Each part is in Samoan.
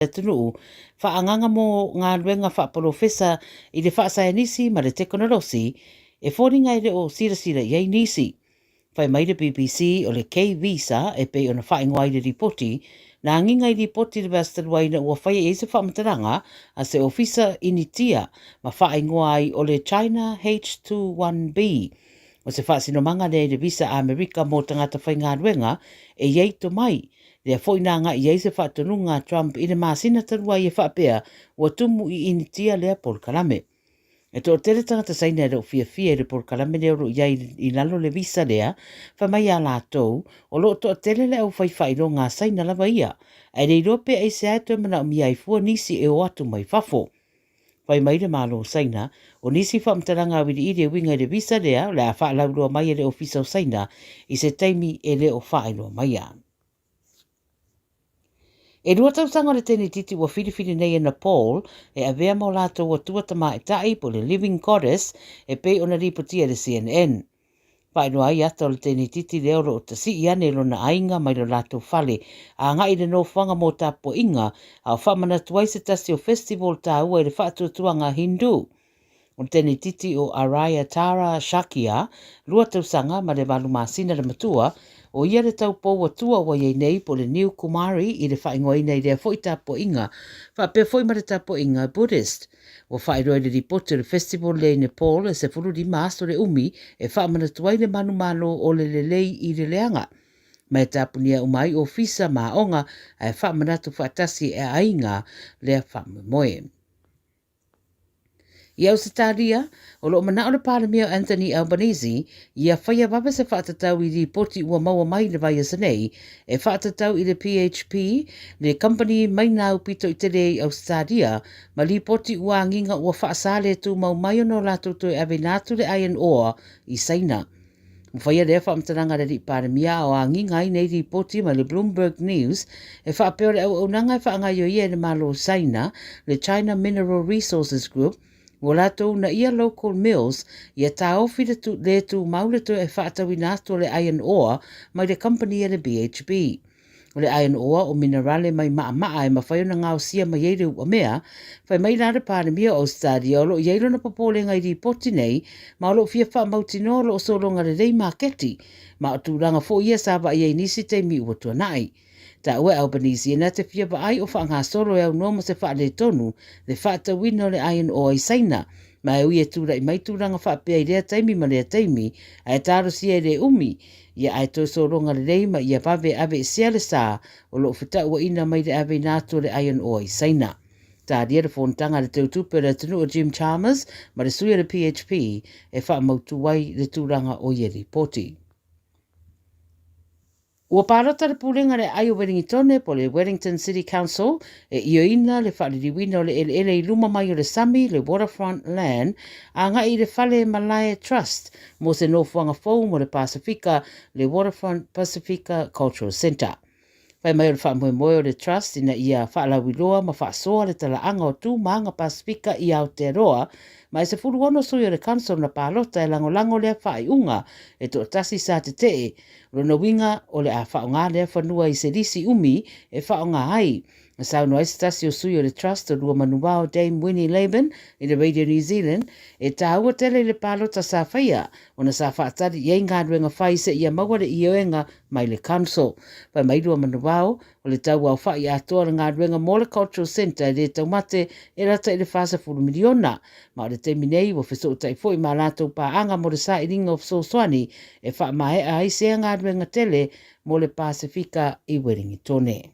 Atunuu faaagaga mo galuega faapolofesa i le faasaenisi ma le tekonolosi e foliga e le o silasila i ai nisi. Fai mai le BBC o le K-Visa e pei ona faaigoa ai le lipoti, na agiga i lipoti i le vaiaso talu ai ina ua faia i ai se faamatalaga a se ofisa Initia ma faaigoa ai o le China H21B. O se faasinomaga lea i le visa Amerika mo tagata faigaluega e i ai tomai Lea foi na agai i ai se faatonuga a Trump i le masina talu ai e faapea ua tumu i Initia lea polokalame. E toatele tagata Saina e le o fiafia i le polokalame lea o lo o i ai i lalo le visa lea, fai mai a latou, o lo o toatele le au fai faailoga a Saina lava ia, ae le iloa pe aisea e toe manaomia ai fua nisi e o atu mai fafo. Fai mai le Malo o Saina, o nisi faamatalaga auiliili e uiga i le visa lea o le a faalauiloa mai e le Ofisa o Saina i se taimi e le o faailoa maia. E lua tausaga o le tenititi ua filifili nei e Nepal e avea ma o latou atua tamaitai po o le Living Goddess e pei ona lipotia e le CNN. Faailoa ai ata o le tenititi lea o lo o tasii ane i lona aiga mai lo latou fale agai i le nofoaga mo tapuaiga a o faamanatu ai se tasi o festival taua i le faatuatuaga Hindu. O le tenititi o Araya Tara Shakya, lua tausaga ma le valu masina le matua, o ia le taupou atua ua i ai nei po o le New Kumari i le faaigoaina i lea foi tapuaiga faapea foi ma le tapuaiga Buddhist. Ua faailoa i le lipoti o le festival lea i Nepal e 15 aso le umi e faamanatu ai le manumalo o le lelei i le leaga. Ma e tapunia uma ai ofisa ma aoga ae faamanatu faatasi e aiga lea faamoemoe. I Ausetalia, o lo o manao le Palemia o Anthony Albanese ia faia vave se faatatau i lipoti ua maua mai i le vaiaso nei e faatatau i le PHP, le kamupani maina aupito i tele i Ausetalia, ma lipoti ua agiga ua faasa le tumau mai ona o latou toe aveina atu le iron ore i Saina. Ua faia lea faamatalaga a le Alii Palemia a o agiga ai nei lipoti mai le Bloomberg News e faapea o le auaunaga e faagaioia e le Malo o Saina, le China Mineral Resources Group, ua latou uunaia local mills ia taofi le le tumau le toe faatauina atu o le iron ore mai le kamupani a le BHP. O le iron ore o minerale mai maʻamaʻa e mafai ona gaosia mai ai le uamea. Fai mai la le Palemia o Ausetalia o lo o i ai lona popolega i lipoti nei ma o lo o fia faamautinoa o lo o sologa lelei maketi ma o tulaga foi ia sa vaai ai i nisi taimi ua tuanai. Taua e Albanese na te fia vaai o faagasolo e aunoa ma se faaletonu le faatauina o le iron ore i Saina ma e ui e tulai mai tulaga faapea i lea taimi ma lea taimi ae talosia e le umi ia ae toe sologa lelei ma ia vave aveesea le sa o lo o fetauaina mai le aveina atu o le iron ore i Saina. Talia le fonotaga a le teutupe o le atunuu o Jim Chalmers ma le sui o le PHP e faamautu ai le tulaga o ia lipoti. Ua palota le Pulega le Aai o Welingitone po o le Wellington City Council e ioeina le faaliliuina o le eleele i luma mai o le sami, le Waterfront Land, agai i le Fale Malae Trust mo se nofoaga fou mo le Pasefika, le Waterfront Pasifika Cultural Centre. Fai mai o le faamoemoe o le Trust ina ia faalauiloa ma faasoa le talaaga o tu ma aga Pasefika i Aotearoa, ma e 16 sui o le Council na palota e lagolago lea faaiuga e toatasi sa tetee O lona uiga, o le a faaaoga lea fanua i se lisi umi e faaaoga ai. Na saunoa ai se tasi o sui o le Trust o Luamanuao Dame Winnie Laban i le Radio New Zealand, e tāua tele i le palota sa faia ona sa faatali i ai galuega fai seia maua le ioega mai le Council. Fai mai Luamanuao, O le tau aofai atoa o le galuega mo le Cultural Centre e le taumate e lata i le 40 miliona, ma o le taimi nei ua fesootai foi ma latou paaga mo le sailiga o fesoasoani e faamaea ai sea galuega tele mo le Pasefika i Ueligitone.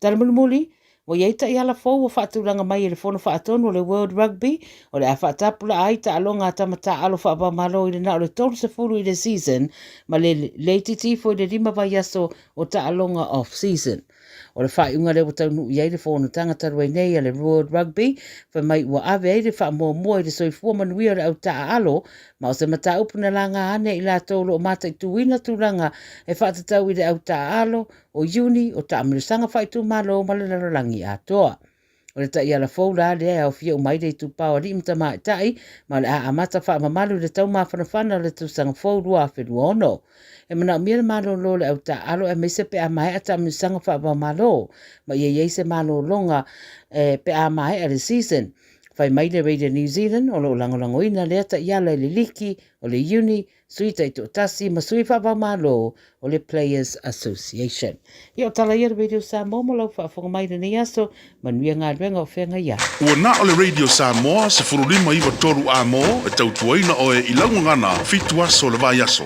Tala mulimuli, Ua i ai taiala fou ua faatulaga mai e le Fono Faatonu o le World Rugby o le a faatapulaa ai taaloga a tama taaalo faava-o-Malo i le na o le 30 i le season ma le le itiiti ifo i le lima vaiaso o taaloga off-season. O le faaiuga lea ua taunuu i ai le fonotaga talu ai nei a le World Rugby, fai mai ua ave ai le faamuamua i le soifua manuia o le au taaalo ma o se mataupu na laga ane i latou o lo o mataituina tulaga e faatatau i le au taaalo o Iuni, o taamilosaga faaitumalo ma le lalolagi atoa. O le taiala fou la lea e aofia uma ai le itupa o alii ma tamaitai, ma o le a amata faamamalu i le tau mafanafana o le tausaga fou 2026. E manaomia le malolo o le au taaalo aemaise pe a maea taamilosaga faava-o-Malo, ma ia i ai se malologa pe a maea le season. Fai mai le Radio New Zealand o lo o lagolagoina lea taiala i le liki o le Uni, sui taitoatasi ma sui faava-o-Malo o le Players Association. Ia o tala ia le Radio Samoa mo lau faafofoga mai i lenei aso, manuia galuega o feagai ai. Ua na o le Radio Samoa 15 9 3 A mo e tautuaina oe i lau gagana fitu aso o le vaiaso.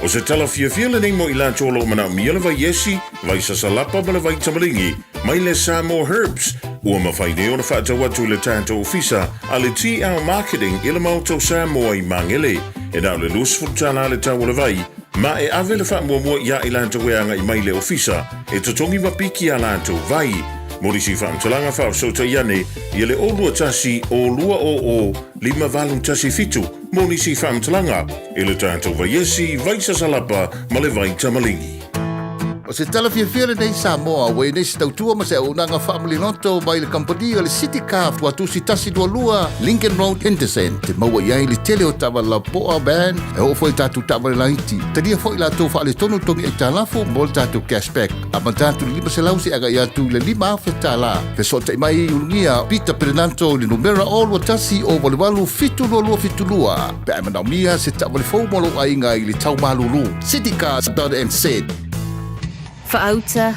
O se tala fiafia lenei mo i latou o lo o manaomia le vai esi, vai sasalapa ma le vai tamaligi mai le Samoa Herbs, ua mafai nei ona faatau atu i le tatou ofisa a le TL Marketing i le Maota o Samoa i Magele. E na o le $20 le tau o le vai, ma e ave le faamuamua iā i latou e agai mai i le ofisa e totogi ma piki a latou vai. Mo nisi faamatalaga faafesootai ane ia le 021 020 5817 mo nisi faamatalaga i le tatou vaiesi, vai sasalapa ma le vai tamaligi. O se tala fiafia lenei Samoa ua i nei se tautua ma se auaunaga faamaliloto mai le kamupani o le City Car Tuatusi 122 Lincoln Road Henderson te maua i ai le tele o taavale lapoa van e oo foi i tatou taavale laiti. Talia foi latou faaletonu togi aitalafu mo le tatou cashback amata atu i le 500 seia agai atu i le $5,000. Fesootai mai i Ulugia Peter Perenanto i le numera 021 088 7272 pe a e manaomia se taavale fou mo lou aiga i le tau malulu. Citycars.nz. Faauta,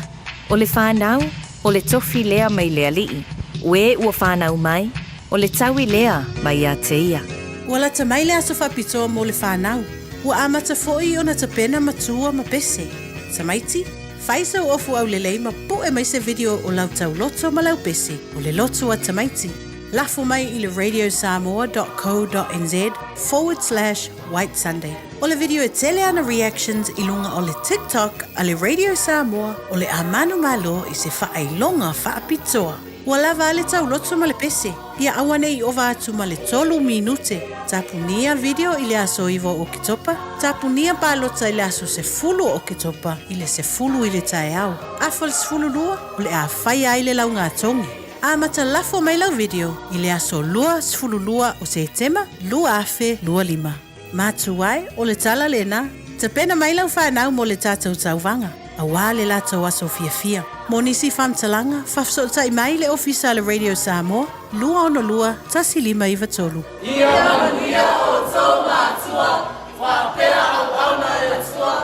O le fanau, o le tofi lea mai le Alii, o e ua fanau mai, o le taui lea mai ia te ia. Ua lata mai le aso faapitoa mo le fanau. Ua amata foi ona tapena matua ma pese. Tamaiti, fai sau ofu aulelei ma pue mai se video o lau tauloto ma lau pese, o le loto a tamaiti. Lafo mai i le radiosamoa dot co dot nz forward slash white sunday. O le video e tele ana reactions i luga o le TikTok a le Radio Samoa o le a manumalo i se faailoga faapitoa. Ua lava a le tauloto ma le pese, ia aua ne i ova atu ma le tolu minute. Tapunia video i le aso 9 o Oketopa, tapunia palota i le aso 10 o Oketopa i le 10 i le taeao. Afa le 12, o le a faia ai le laugatogi. Amata lafo mai lau video i le aso 22 o Setema 2025. Matua e, o le tala lena, tapena mai lau fanau mo le tatou tauvaga, aua le latou aso fiafia. Mo nisi faamatalaga, faafesootai mai le Ofisa a le Radio Samoa, 262 1593. Ia manuia outou matua, faapea auauna le Atua,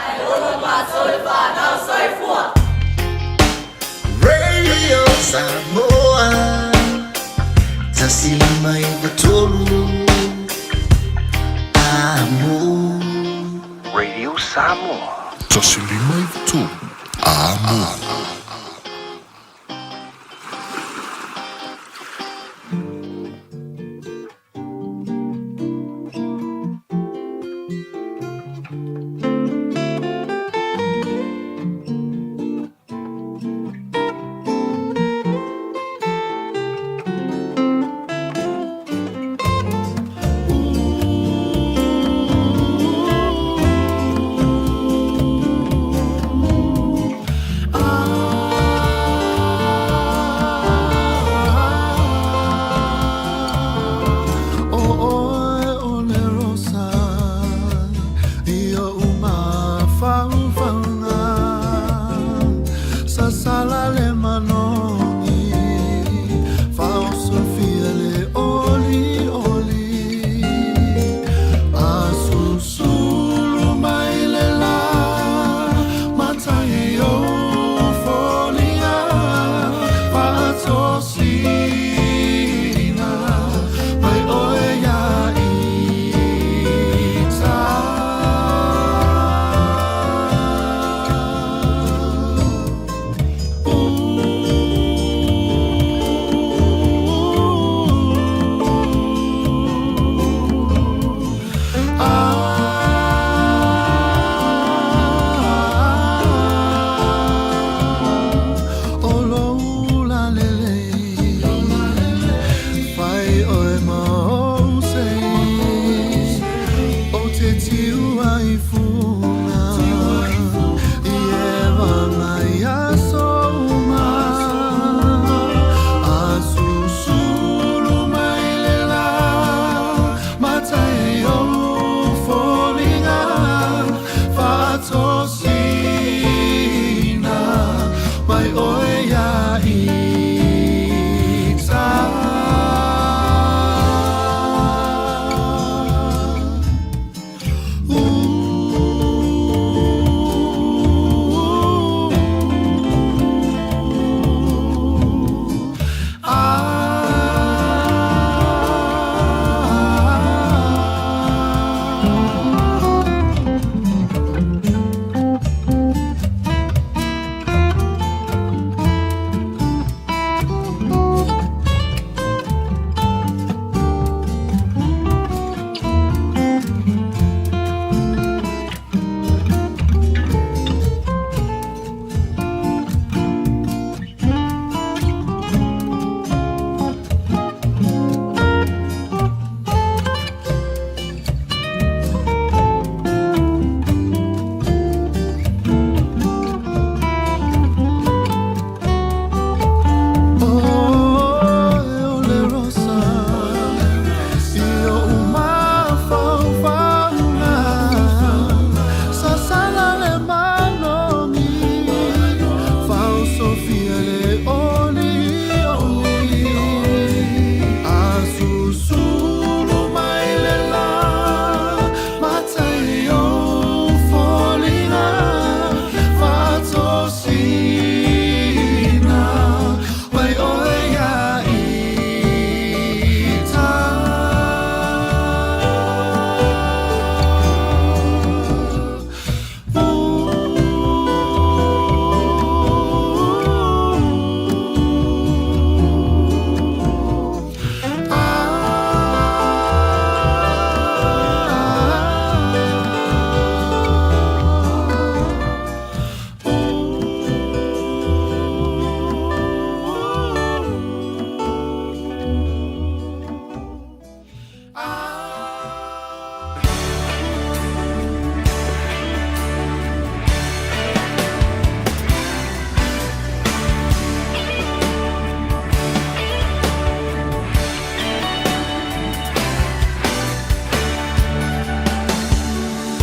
ae ola matou le fanau. Soifua! Radio Samoa 1593 Amo. Radio Samoa. 1593 Amo. fiafia le olioli A susulu mai le la Matai o foliga Faatosina mai oe ia ita.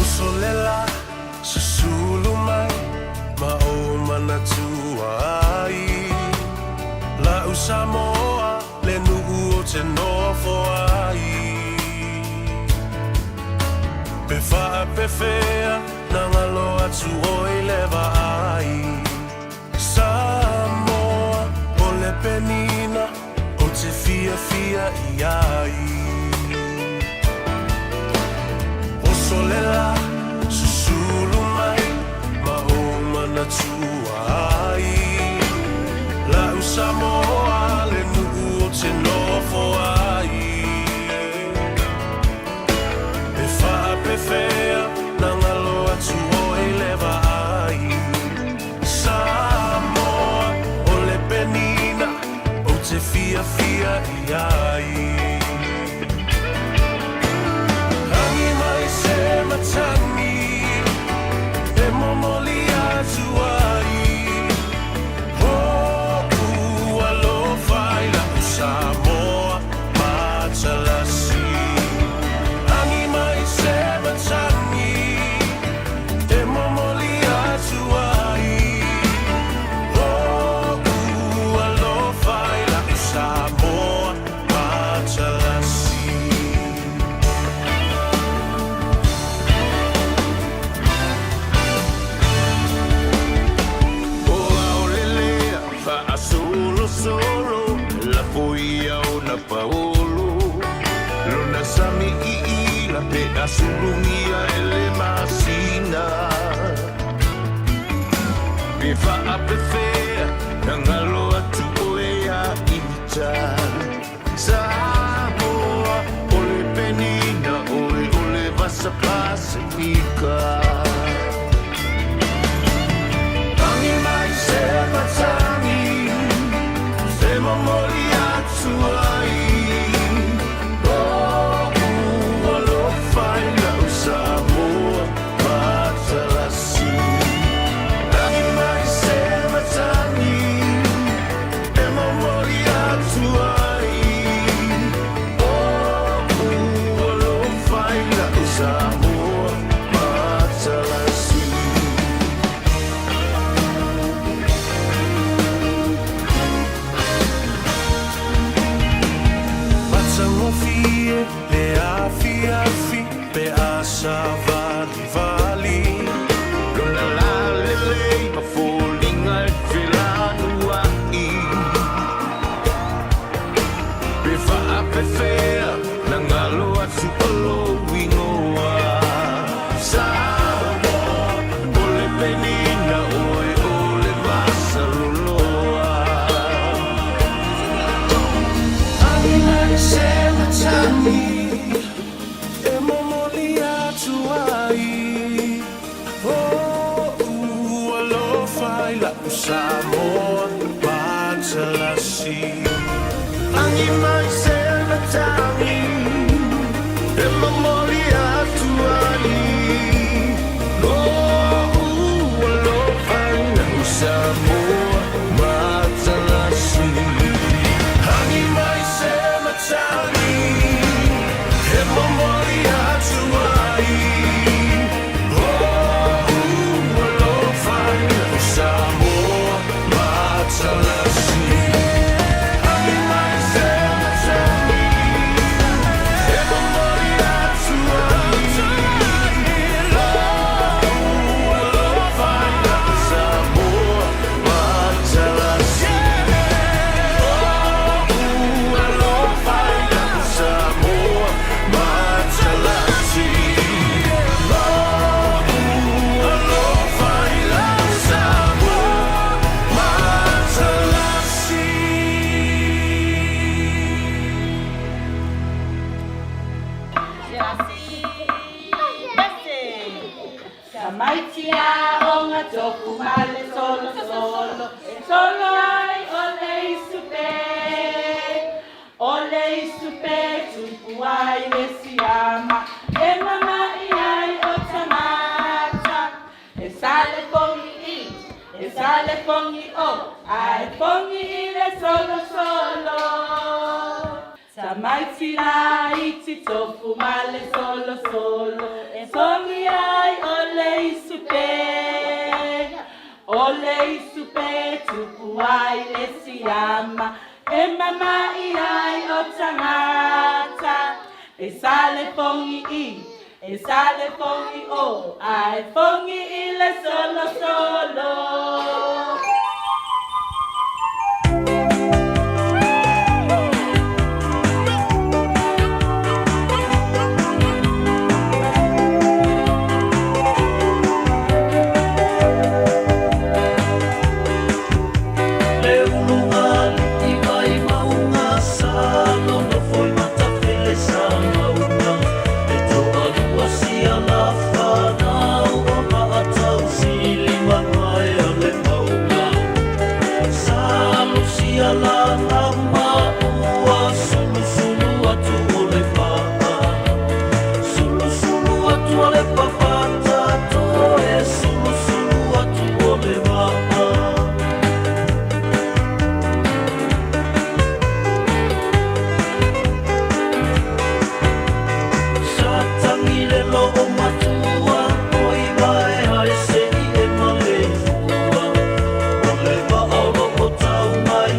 Uso le la, susulu mai ma ou manatua ai. La'u Samoa le nuu ou te nofo ai. Pe faapefea na galo atu oe i le vaai. Samoa o le penina ou te fiafia i ai. Oso le la, susulu mai ma ou manatua ai. La'u Samoa le nuu ou te nofo ai. Pe faapefea na galo atu oe i le vaai. Samoa o le penina ou te fiafia i ai. Agi mai se matagi e momoli atu ai. O'u alofa i la'u Samoa matalasi. Agi mai se matagi e momoli atu ai. O'u alofa i la'u Samoa matalasi. O aolelea faasolosolo lafo ia ona paolo lona sami iila pe asulugia e le masina pe faapefea na galo atu oe ia ita Samoa o le penina oe o le vasa Pasifika. Agi mai se matagi e momoli atu ai. O'u alofa i la'u Samoa matalasi. Agi mai se matagi e momoli atu ai. O'u alofa i la'u Samoa matalasi. Matagofie le afiafi pe a savalivali. Lona lalelei ma foliga e felanua'i pe faapefea na galo atu o lou igoa Samoa o le penina oe o le vasaloloa. Agi mai se matagi e momoli atu ai. O'u alofa i la'u Samoa matalasi. Agi mai se matagi e momoli atu ai. O'u alofa i la'u Samoa matalasi. Agi mai se matagi e momoli atu ai. O'u alofa i la'u Samoa matalasi. o, ae fogi i le solosolo. Tamaiti laiti tofu ma le solosolo e fogi ai o le isupe. O le isupe tupu ai le siama e mama'i ai o tagata. E sa le fogi i, e sa le fogi o, ae fogi i le solosolo. Le uluga alii mai mauga sa nonofo i Matafele sa mauga e toalua sia la fanau o Maatausi lima maea le mauga sa lusia la lama ua sulusulu atu o le paa sulusulu atu o le papatato e sulusulu atu o le vaa. Sa tagi le loo matua oi vaea e sei e maleifua o le vaa o loo tau mai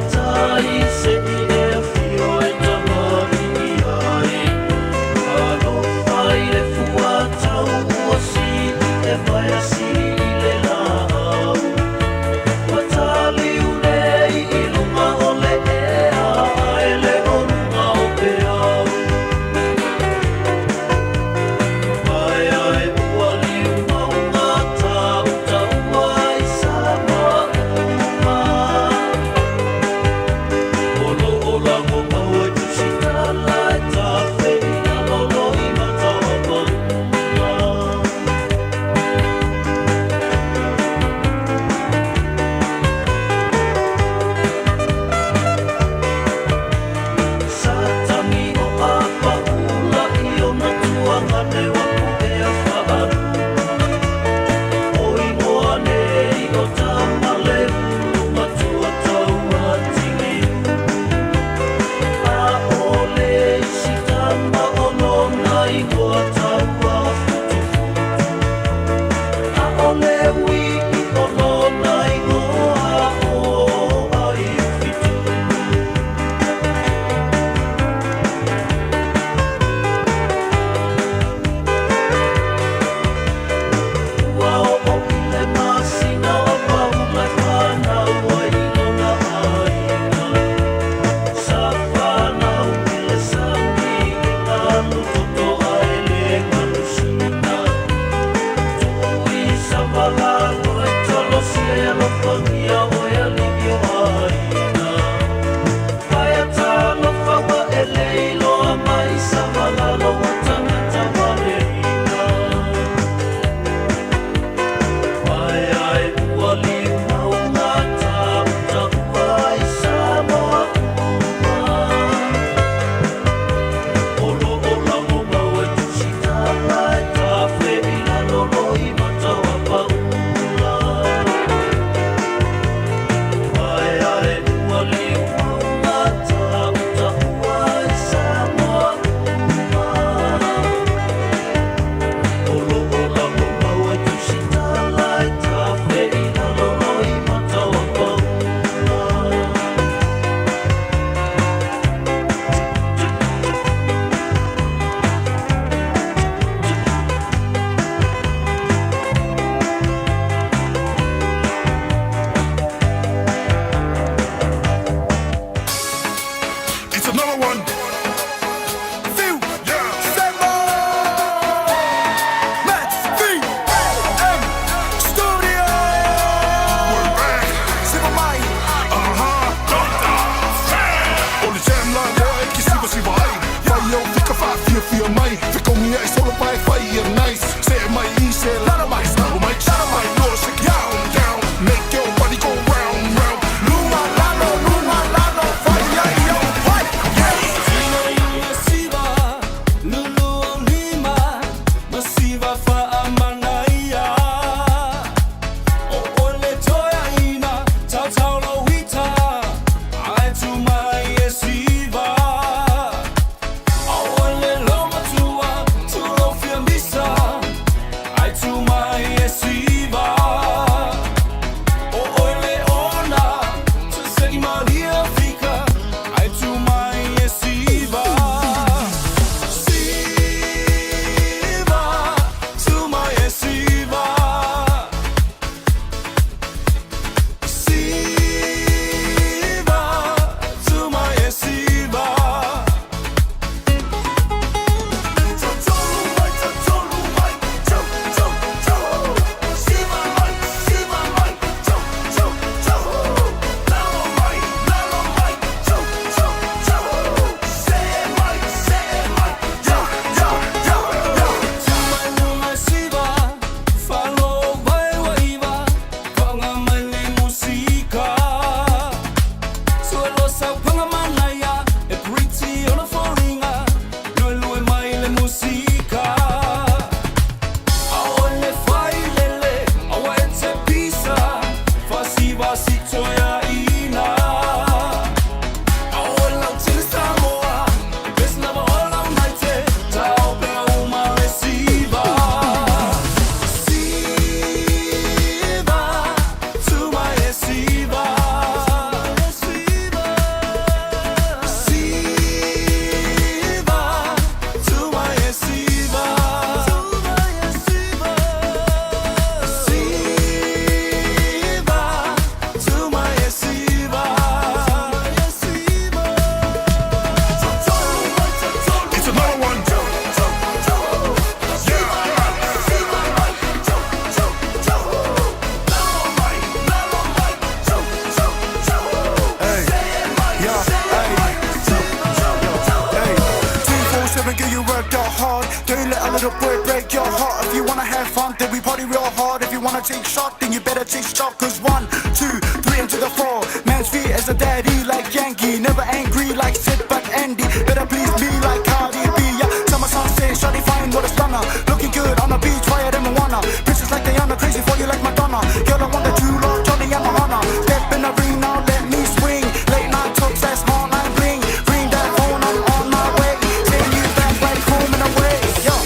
Little boy, break your heart. If you wanna have fun, then we party real hard. If you wanna take shot, then you better take shot. Cause one, two, three, into the four. Man's feet as a daddy like Yankee. Never angry like Sid, but Andy. Better please me like Cardi B. Yeah, summer sunset, shawty fine, what a stunner. Looking good on the beach, fire than Moana. Princess like Diana, crazy for you like Madonna. Girl, I want that you love, Johnny, I'm a honor. Step in the ring now, let me swing. Late night talks, that's hotline bling. Ring that phone, I'm on my way. Taking you back like home and away. Yo.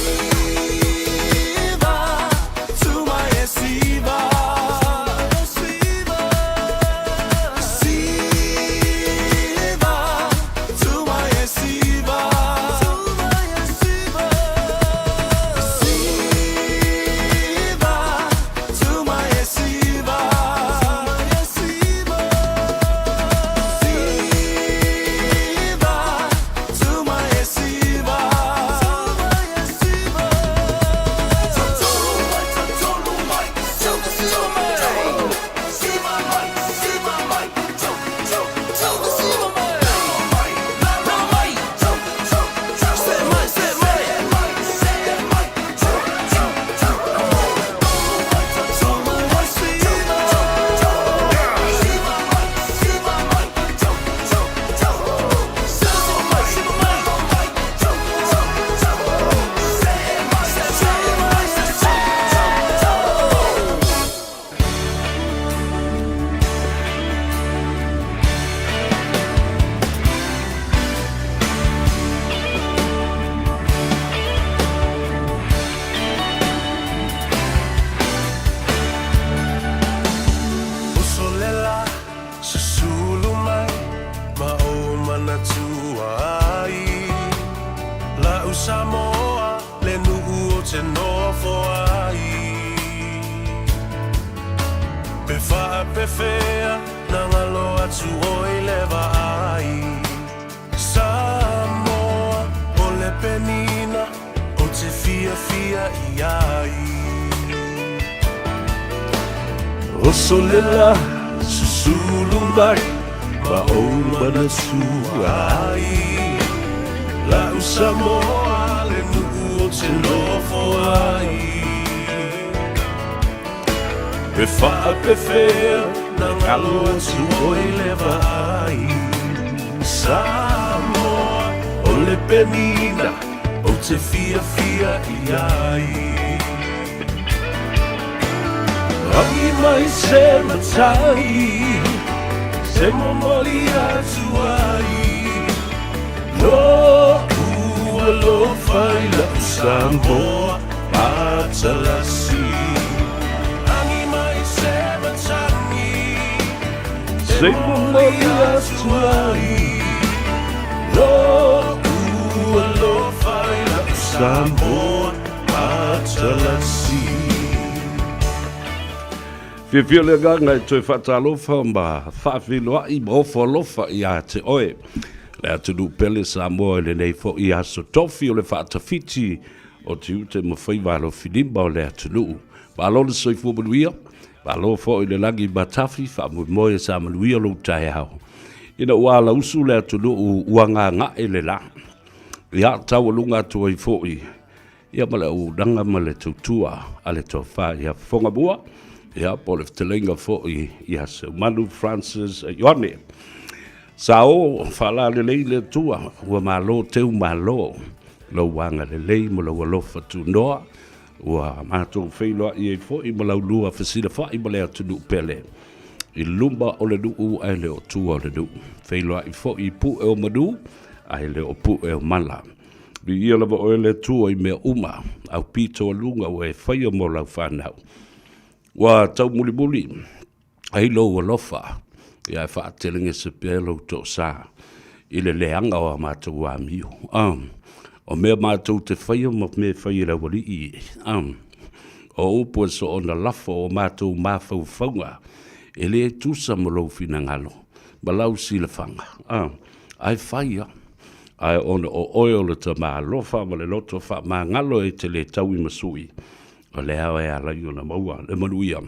Uso le la, susulu mai, ma ou manatua ai. La'u Samoa, le nu'u ou te nofo ai. Pe faapefea na galo atu oe i le vaai. Samoa, o le penina, ou te fiafia i ai. Oso le la, susulu mai, ma ou manatua ai. La'u Samoa, le nu'u ou te nofo ai. Pe faapefea na galo atu oe i le vaai. Samoa, o le penina, ou te fiafia i ai. Agi mai se matai, se momoli atu ai. Lo'u alofa i la'u Samoa matalasi. Agi mai se matagi, se momoli atu ai. Lo'u alofa i la'u Samoa matalasi. Fiafia le agaga e toe faatalofa ma faafeiloai ma ofo alofa ia te oe. Le atunuu pele Samoa i lenei fo'i aso tofi o le faatafiti o tiute ma faiva alofilima o le atunuu. Malo le soifua manuia, malo fo'i le lagi matafi, faamoemoe sa manuia lou taeao. Ina ua alausu le atunuu ua gaga'e le la. Ia, taualuga atu ai fo'i Ia ma le auaunaga ma le tautua a le Tofa ia Fofogamua, ia po o le fetalaiga foi ia Seumanu Francis Ioane. Sa o faalalelei le Atua, ua malo teu malo, lou agalelei ma lou alofa tunoa, ua matou feiloai ai foi ma laulua fesilafai ma le atunuu pele i luma o le nuu ae le o tua o le nuu. Feiloai foi i pue o manu ae le o pue o mala. Viia lava oe le Atua i mea uma, aupito aluga ua e faia mo lau fanau. Ua taumulimuli ai lou alofa, ia e faatelegese pea lou toosā i le leaga o a matou amio. O mea matou te faia ma mea e fai e le aualii, o upu e soona lafo o matou mafaufauga, e le tusa ma lou finagalo ma lau silafaga, ae fai lava. Ae ona o oe o le Tama alofa ma le loto faamagalo e te le taui ma sui, o lea e ala ai ona maua le manuia,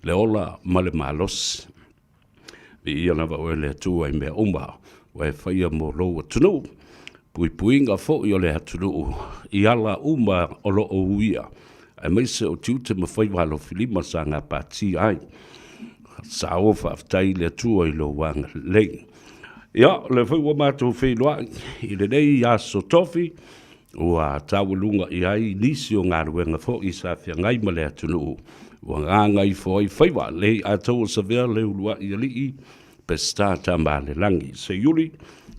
le ola ma le malosi. Viia lava oe le Atua i mea uma ua e faia mo lou atunuu. puipuiga foi o le atunuu i ala uma o lo o uia, aemaise o tiute ma faiva alofilima sa gapatia ai. Sao faafetai i le Atua i lou agalelei. Ia, o lea foi ua matou feiloai i lenei aso tofi, ua taualuga i ai nisi o galuega foi sa feagai ma le atunuu ua gagaifo ai faiva lei atou o savea le uluai alii Peseta Tamaalelagi. Seiuli,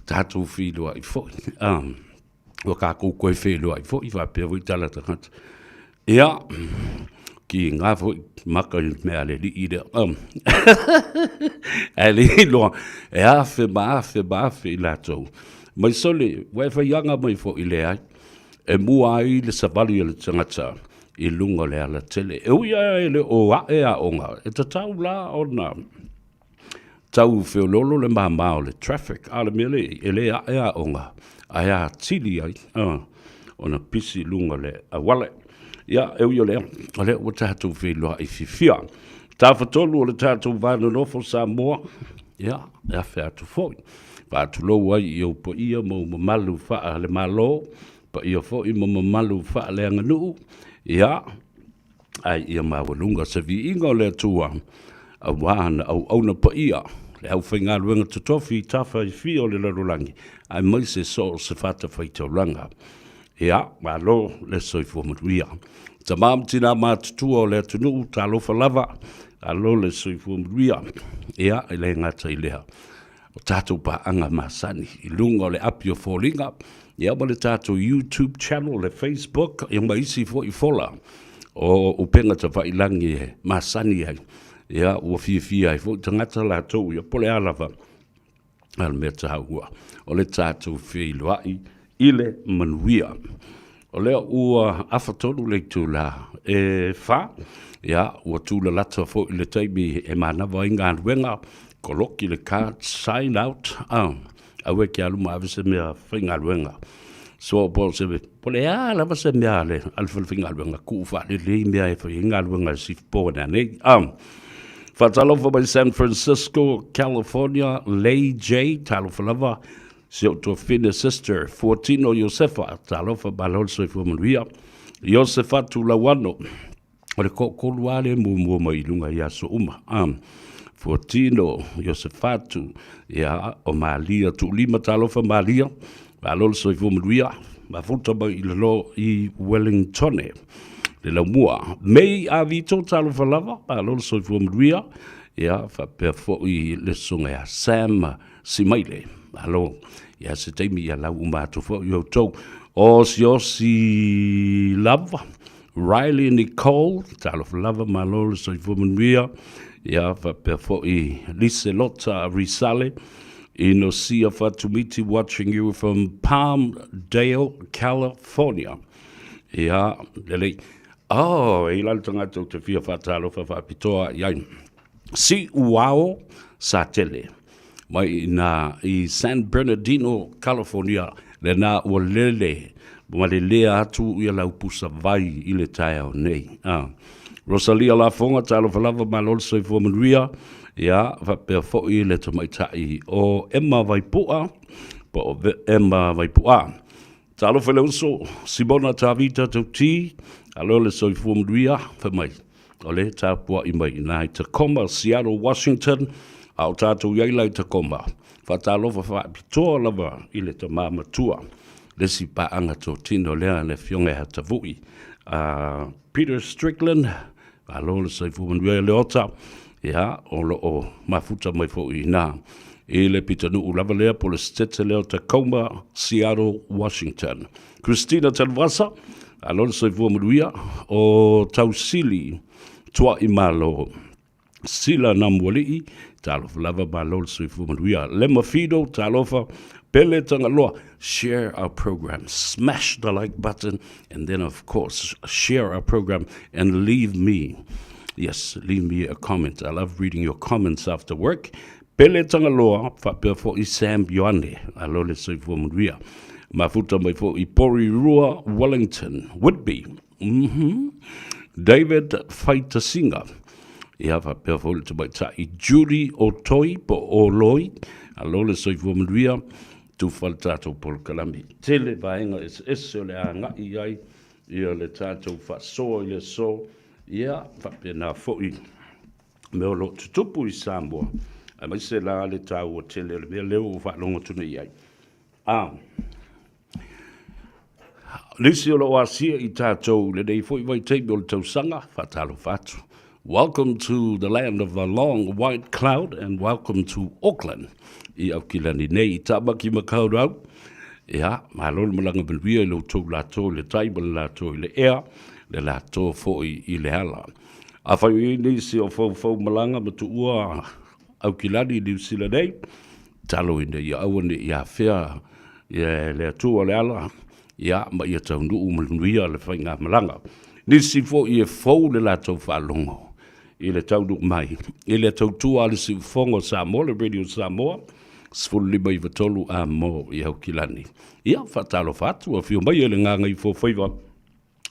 tatou feiloai foi. Ah, ua tatou toe feiloai foi faapea foi tala tagata. Ia, ki ngā foi maka i mea le lii lea. Ae le iloa, e afe ma afe ma afe i latou. Mai sole, ua e faiaga mai foi le ai, e mua ai le savali a le tagata i luga o le alatele. E ui lava e le o ae aoga, e tatau la ona tau feoloolo le māmā o le traffic, a o le mea lea e le ae aoga, ae atili ai ona pisi i luga o le auala. Ia, e ui o lea, o lea ua tatou feiloai fiafia. Tafatolu o le tatou va nonofo Samoa, ia, e afe atu foi. Faatulou ai i ou paia ma ou mamalu faale-Malo, paia foi ma mamalu faaleaganuu, ia, ae ia maualuga se viiga o le Atua, aua ana auauna paia, le aufaigaluega totofi i tafa e fia o le lalolagi, aemaise so o se fatafaitaulaga. Ia, malo le soifua manuia. Tama ma tina matutua o le atunuu, talofa lava, malo le soifua manuia. Ia, e le gata i lea, o tatou paaga masani i luga o le api o foliga, ia ma le tatou YouTube channel, le Facebook, ia ma isi foi fola o upega tafailagi e masani ai, ia ua fiafia ai foi tagata latou, ia po o le a lava a le mea taua o le tatou feiloai i le manuia. O lea ua afatolu le itula e fa, ia, ua tulalata foi le taimi e manava ai galuega, koloki le card, sign out, ah, aua e te alu ma ave se mea faigaluega. So, po o se, po o le a lava se mea a le, a le fale faigaluega, tuu faalelei mea e fai ai galuega a le sifupo ane nei. Ah, faatalofa mai San Francisco, California, Lay J, talofa lava, Si ou tuafafine sister Fuatino Iosefa, talofa malo le soifua manuia. Iosefatu Lauano, o le toatolu lava lea e muamua mai i luga i aso uma. Ah, Fuatino Iosefatu, ia, o Malia Tuulima, talofa Malia, malo le soifua manuia. Mafuta mai i lalo i Wellingtone, le laumua. Mei Avito, talofa lava, malo le soifua manuia. Ia, faapea foi le susuga ia Sam Simaile, malo. Ia se taimi ia lau uma atu foi i outou. O Siosi lava, Riley Nicole, talofa lava, malo le soifua manuia. Ia faapea foi Liselota Risale, Inosia Fatumiti watching you from Palmdale, California. Ia, lelei. Oh, e i la le tagata ou te fia faatalofa faapitoa i ai. Siuao Satele, mai i ina i San Bernardino, California, lena ua lele ma lelea atu ia lau pusa vai i le taeao nei. Ah. Rosalia Lafoga, talofa lava, malo le soifua manuia, ia, faapea foi le tamaitai o Emma Vaipua, po o Emma Vaipua. Talofa i le uso, Simona Tavita Tauti, alo le soifua manuia, fai mai, O lea e tapuai mai i ina i Tacoma, Seattle, Washington, a o tatou i ai la i Tacoma. Faatalofa faapitoa lava i le tama matua, le isi paaga totino lea le Afioga ia Tavui, a Peter Strickland, malo le soifua manuia i Leota, ia, o lo o mafuta mai foi i ina i le pitonuu lava lea po o le setete lea o Tacoma, Seattle, Washington. Christina Televasa, alo le soifua manuia, o Tausili Tuaimalo, Sila Namualii, talofa lava, malo le soifua manuia. Lema Fido, talofa, Pele Tagaloa, share our program, smash the like button, and then of course, share our program and leave me, yes, leave me a comment. I love reading your comments after work. Pele Tagaloa, faapea foi Sam Ioane, alo le soifua manuia. Mafuta mai foi Porirua, Wellington, Whitby. David Faitasinga, ia faapea foi le tamaitai Judy Otoi po o Oloi, alo le soifua manuia. Tufa le tatou polokalame. Tele vaega eseese o le a agai i ai ia le tatou faasoa i le aso, ia faapena foi mea o lo o tutupu i Samoa, aemaise la le taua tele o le mea lea ua ou faalogo atu nei i ai. A nisi o lo o asia i tatou i lenei foi vaitaimi o le tausaga, faatalofa atu. Welcome to the land of the long white cloud and welcome to Auckland. I Aukilani nei i Tāmaki Makaurau. Ia, malo le malaga manuia i lo tou latou i le tai ma le latou i le ea, le latou foi i le ala. Afai o i ai nisi o foufou malaga ma tuua Aukilani i Niu Sila nei, talo ina ia aua ne i afea ia le Atua le ala, ia ma ia taunuu manuia le faigamalaga. Nisi foi e fou le latou faalogo i le taunuu mai i le tautua a le Siufofoga o Samoa, le Radio Samoa, 1593 amo i Aukilani. Ia, faatalofa atu, afio mai e le Gagaifofaiva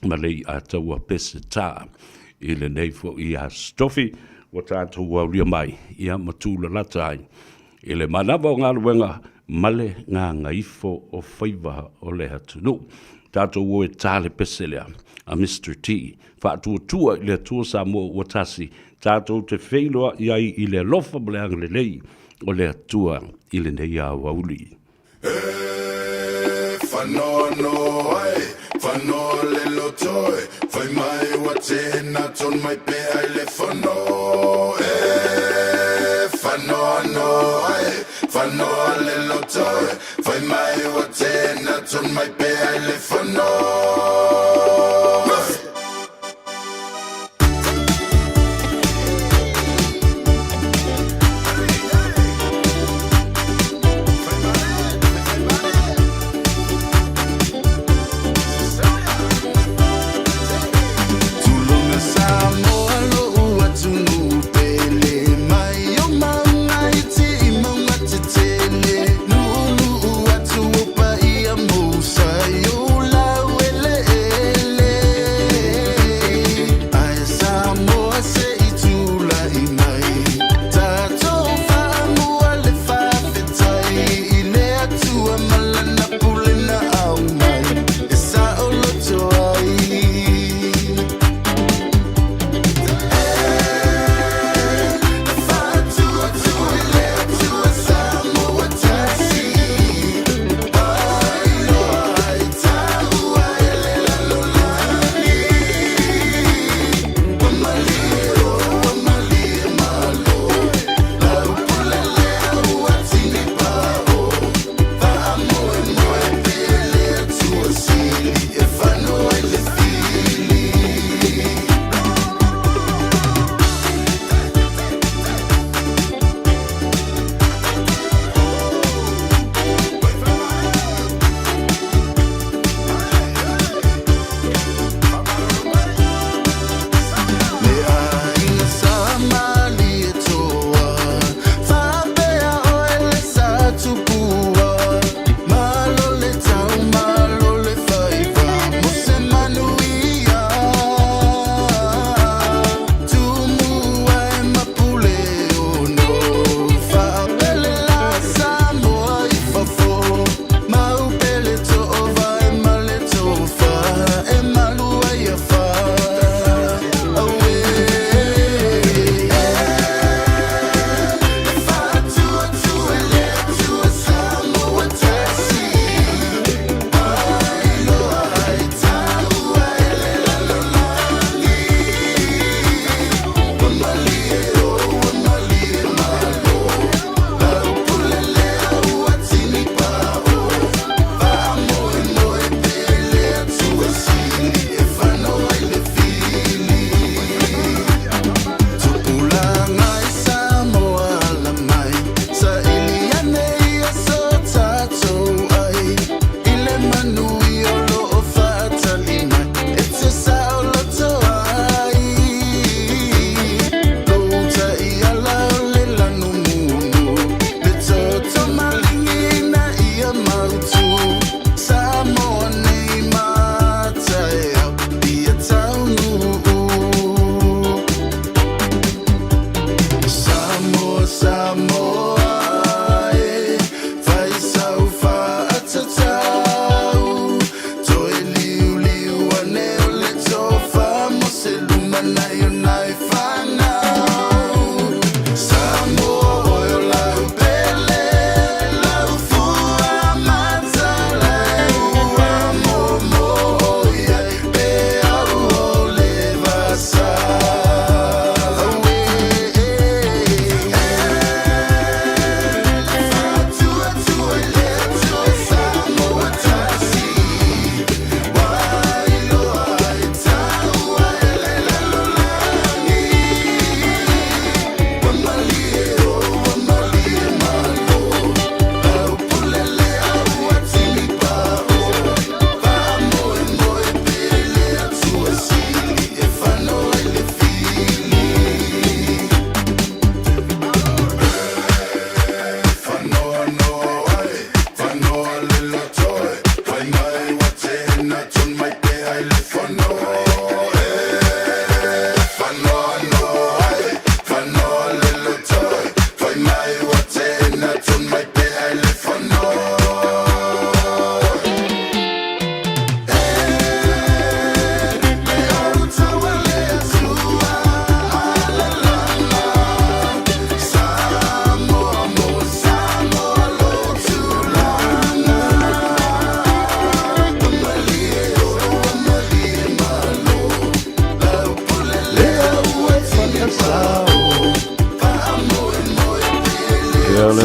ma lei ataua Peseta i lenei foi Aso Tofi ua tatou aulia mai ia ma tūlalata ai i le manava o galuega ma le gagaifo o faiva o le atunuu. Tatou o e tā le pese lea a Mister T, faatuatua i le Atua Samoa ua tasi, tatou te feiloai ai i le alofa ma le agalelei o le Atua i lenei aoauli. Tulona Samoa lo'u atunuu pele mai o mauga iti i mauga tetele Nuunuu atu o paia mousa i ou lau ele.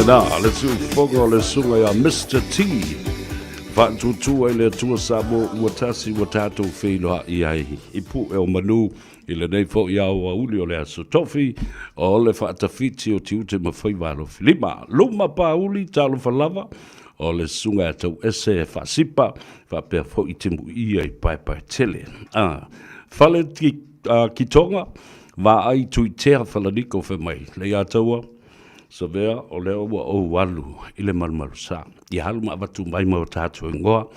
Lena, le siufofoga o le susuga ia Mister T. Faatuatua i le Atua Samoa ua tasi ua tatou feiloai ai i pue o manu i lenei foi aoauli o le Aso Tofi o le faatafiti o tiute ma faiva alofilima. Luma Pauli, talofa lava, o le susuga ia Tauese Faasipa, faapea foi Timuia i Paepaetele. Ah, fale ki, Kitonga, vaai Tuitea Falaniko fai mai, le ia taua, Savea, o lea ua ou alu i le malumalusa. Ia alu ma avatu mai ma o tatou igoa,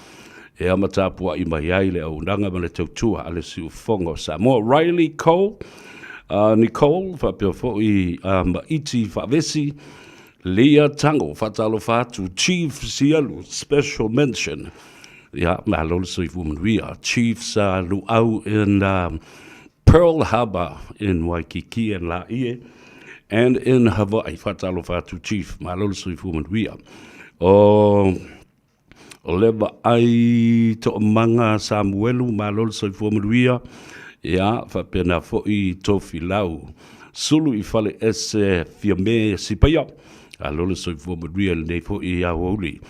e ama tapuai mai ai le auaunaga ma le tautua a le siufofoga o Samoa. Riley Cole, Nicole, faapea foi Maiti Faavesi, Leah Tango, faatalofa atu, Chief Sialu, special mention. Ia, malo le soifua manuia. Chief Sa Luau in Pearl Harbor in Waikiki and Laie and in Hawaii. Faatalofa atu Chief, malo le soifua manuia. O o le vaai Toomaga Samuelu, malo le soifua manuia. Ia, faapena foi Tofilau Sulu i Faleese Fiame Sipaia. Malo le soifua manuia i lenei foi aoauli.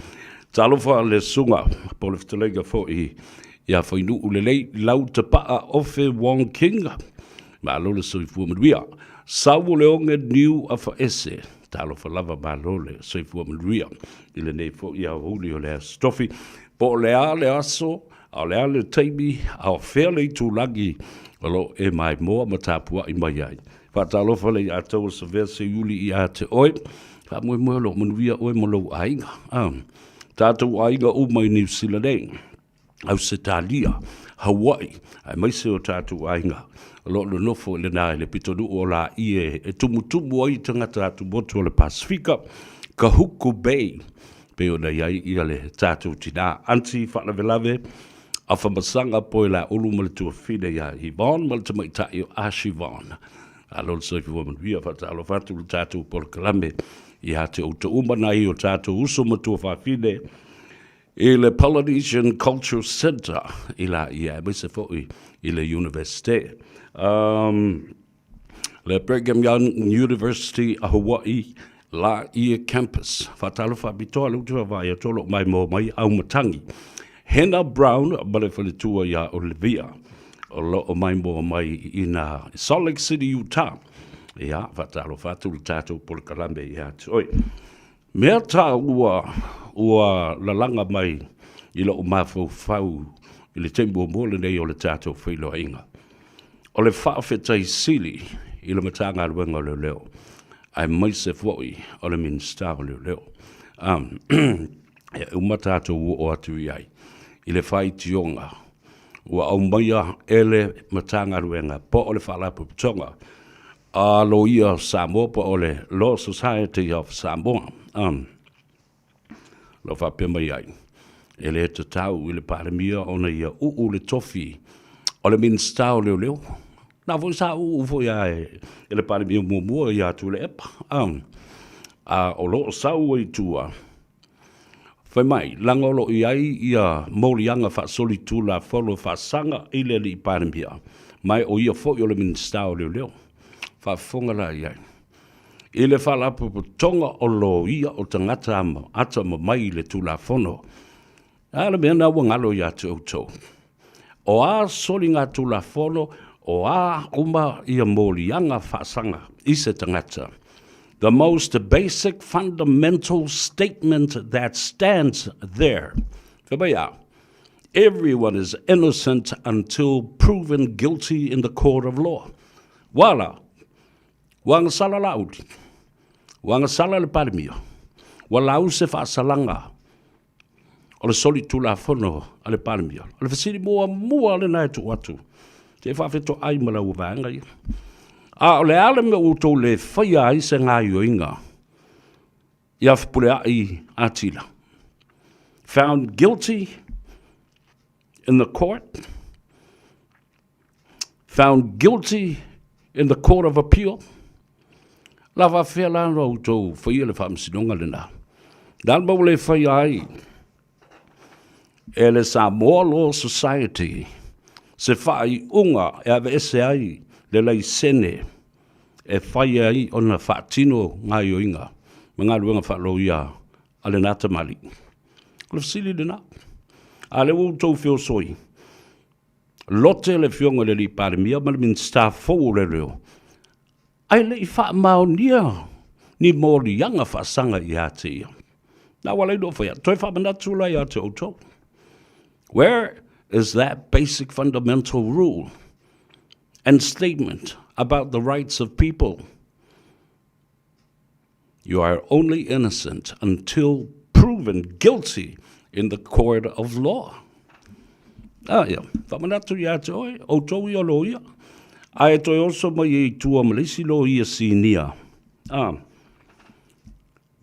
Talofa le susuga po o le fetalaiga foi ia Fainuu Lelei Lau Tapaa Ofe Wong King. Malo le soifua manuia. Sau o le oge niu afaese. Talofa lava malo le soifua manuia i lenei foi aoauli o le Aso Tofi. Po o le a le aso, a o le a le taimi, a o fea le itulagi o lo o e maimoa ma tapuai mai ai. Faatalofa le ia taua Savea Seiuli ia te oe. Faamoemoe o lo o manuia oe ma lou aiga. Ah, tatou aiga uma i Niu Sila nei, Ausetalia, Hawaii, aemaise o tatou aiga o lo o nonofo i lena i le pitonuu o Laie e tumutumu ai tagata atumotu o le Pasefika, Kahuku Bay, pei ona i ai ia le tatou tina Aunty Faalavelave Afamasaga Poelaulu ma le tuafine ia Yvonne ma le tamaitai o Ashivon. Malo le soifua manuia, faatalofa atu le tatou polokalame ia te outou uma nai o tatou uso ma tuafafine i le Polynesian Cultural Centre i Laie aemaise foi i le Universite. Um, le Brigham Young University a Hawaii, Laie Campus. Faatalofa faapitoa le utu vaavaai atu o lo o maimoa mai Aumatangi. Hena Brown ma le faletua iā Olivia o lo o maimoa mai i nā Salt Lake City, Utah. Ia, faatalofa atu le tatou polokalame ia te oe. Mea tāua ua lalaga mai i lou mafaufau i le taimi muamua lenei o le tatou feiloaiga, o le faafetai sili i le Matagaluega o Leoleo, aemaise foi o le Minisita o Leoleo. E uma tatou oo atu i ai i le faitioga ua aumaia e le Matagaluega po o le Faalapotopotoga a Loia o Samoa po o le Law Society of Samoa. Um, lo faapea mai ai, e le tatau i le Palemia ona ia uu le tofi o le Minisita o Leoleo. Na foi sa uu foi a e, e le Palemia muamua ia Tuilaepa. Um, a o lo o sau ai tua, Fai mai, laga o lo o i ai ia moliaga faasolitulafono faasaga i le Alii Palemia, ma o ia foi o le Minisita o Leoleo. Faafofoga la i ai i le Faalapotopotoga o Loia o Tagata Atamamai i le Tulafono. A le mea lena ua galo ia te outou? O a soligatulafono, o a uma ia moliaga faasaga i se tagata. The most basic fundamental statement that stands there. Fai mai a? Everyone is innocent until proven guilty in the court of law. Ua la, ua agasala Laauli, ua agasala le Palemia, ua lau se faasalaga o le solitulafono a le Palemia. O le fesili muamua lena e tuu atu, se i faafetoai ma lau vaega ia. A o le a le mea ua outou le faia ai se gaoioiga ia Fepuleai Atila? Found guilty in the court, found guilty in the court of appeal. La faafefea la ona outou faia le faamasinoga lena? Le a le mea ua le faia ai e le Samoa Law Society se faaiuga e aveese ai le laisene e fai ai ona faatino gaoioiga? ma galuega faaloia a lena tamalii? O le fesili lena. A lea ua outou feosoi, lote le Afioga i le Alii Palemia ma le Minisita fou o Leoleo, ae le i faamaonia ni moliaga faasaga ia te ia. Na ua ala ai ona ou fai atu, toe faamanatu la ia te outou. Where is that basic fundamental rule and statement about the rights of people? You are only innocent until proven guilty in the court of law. Ah, ia, faamanatu ia te oe, outou ia loia, ae toe oso mai ai i tua ma le isi loia sinia. Ah,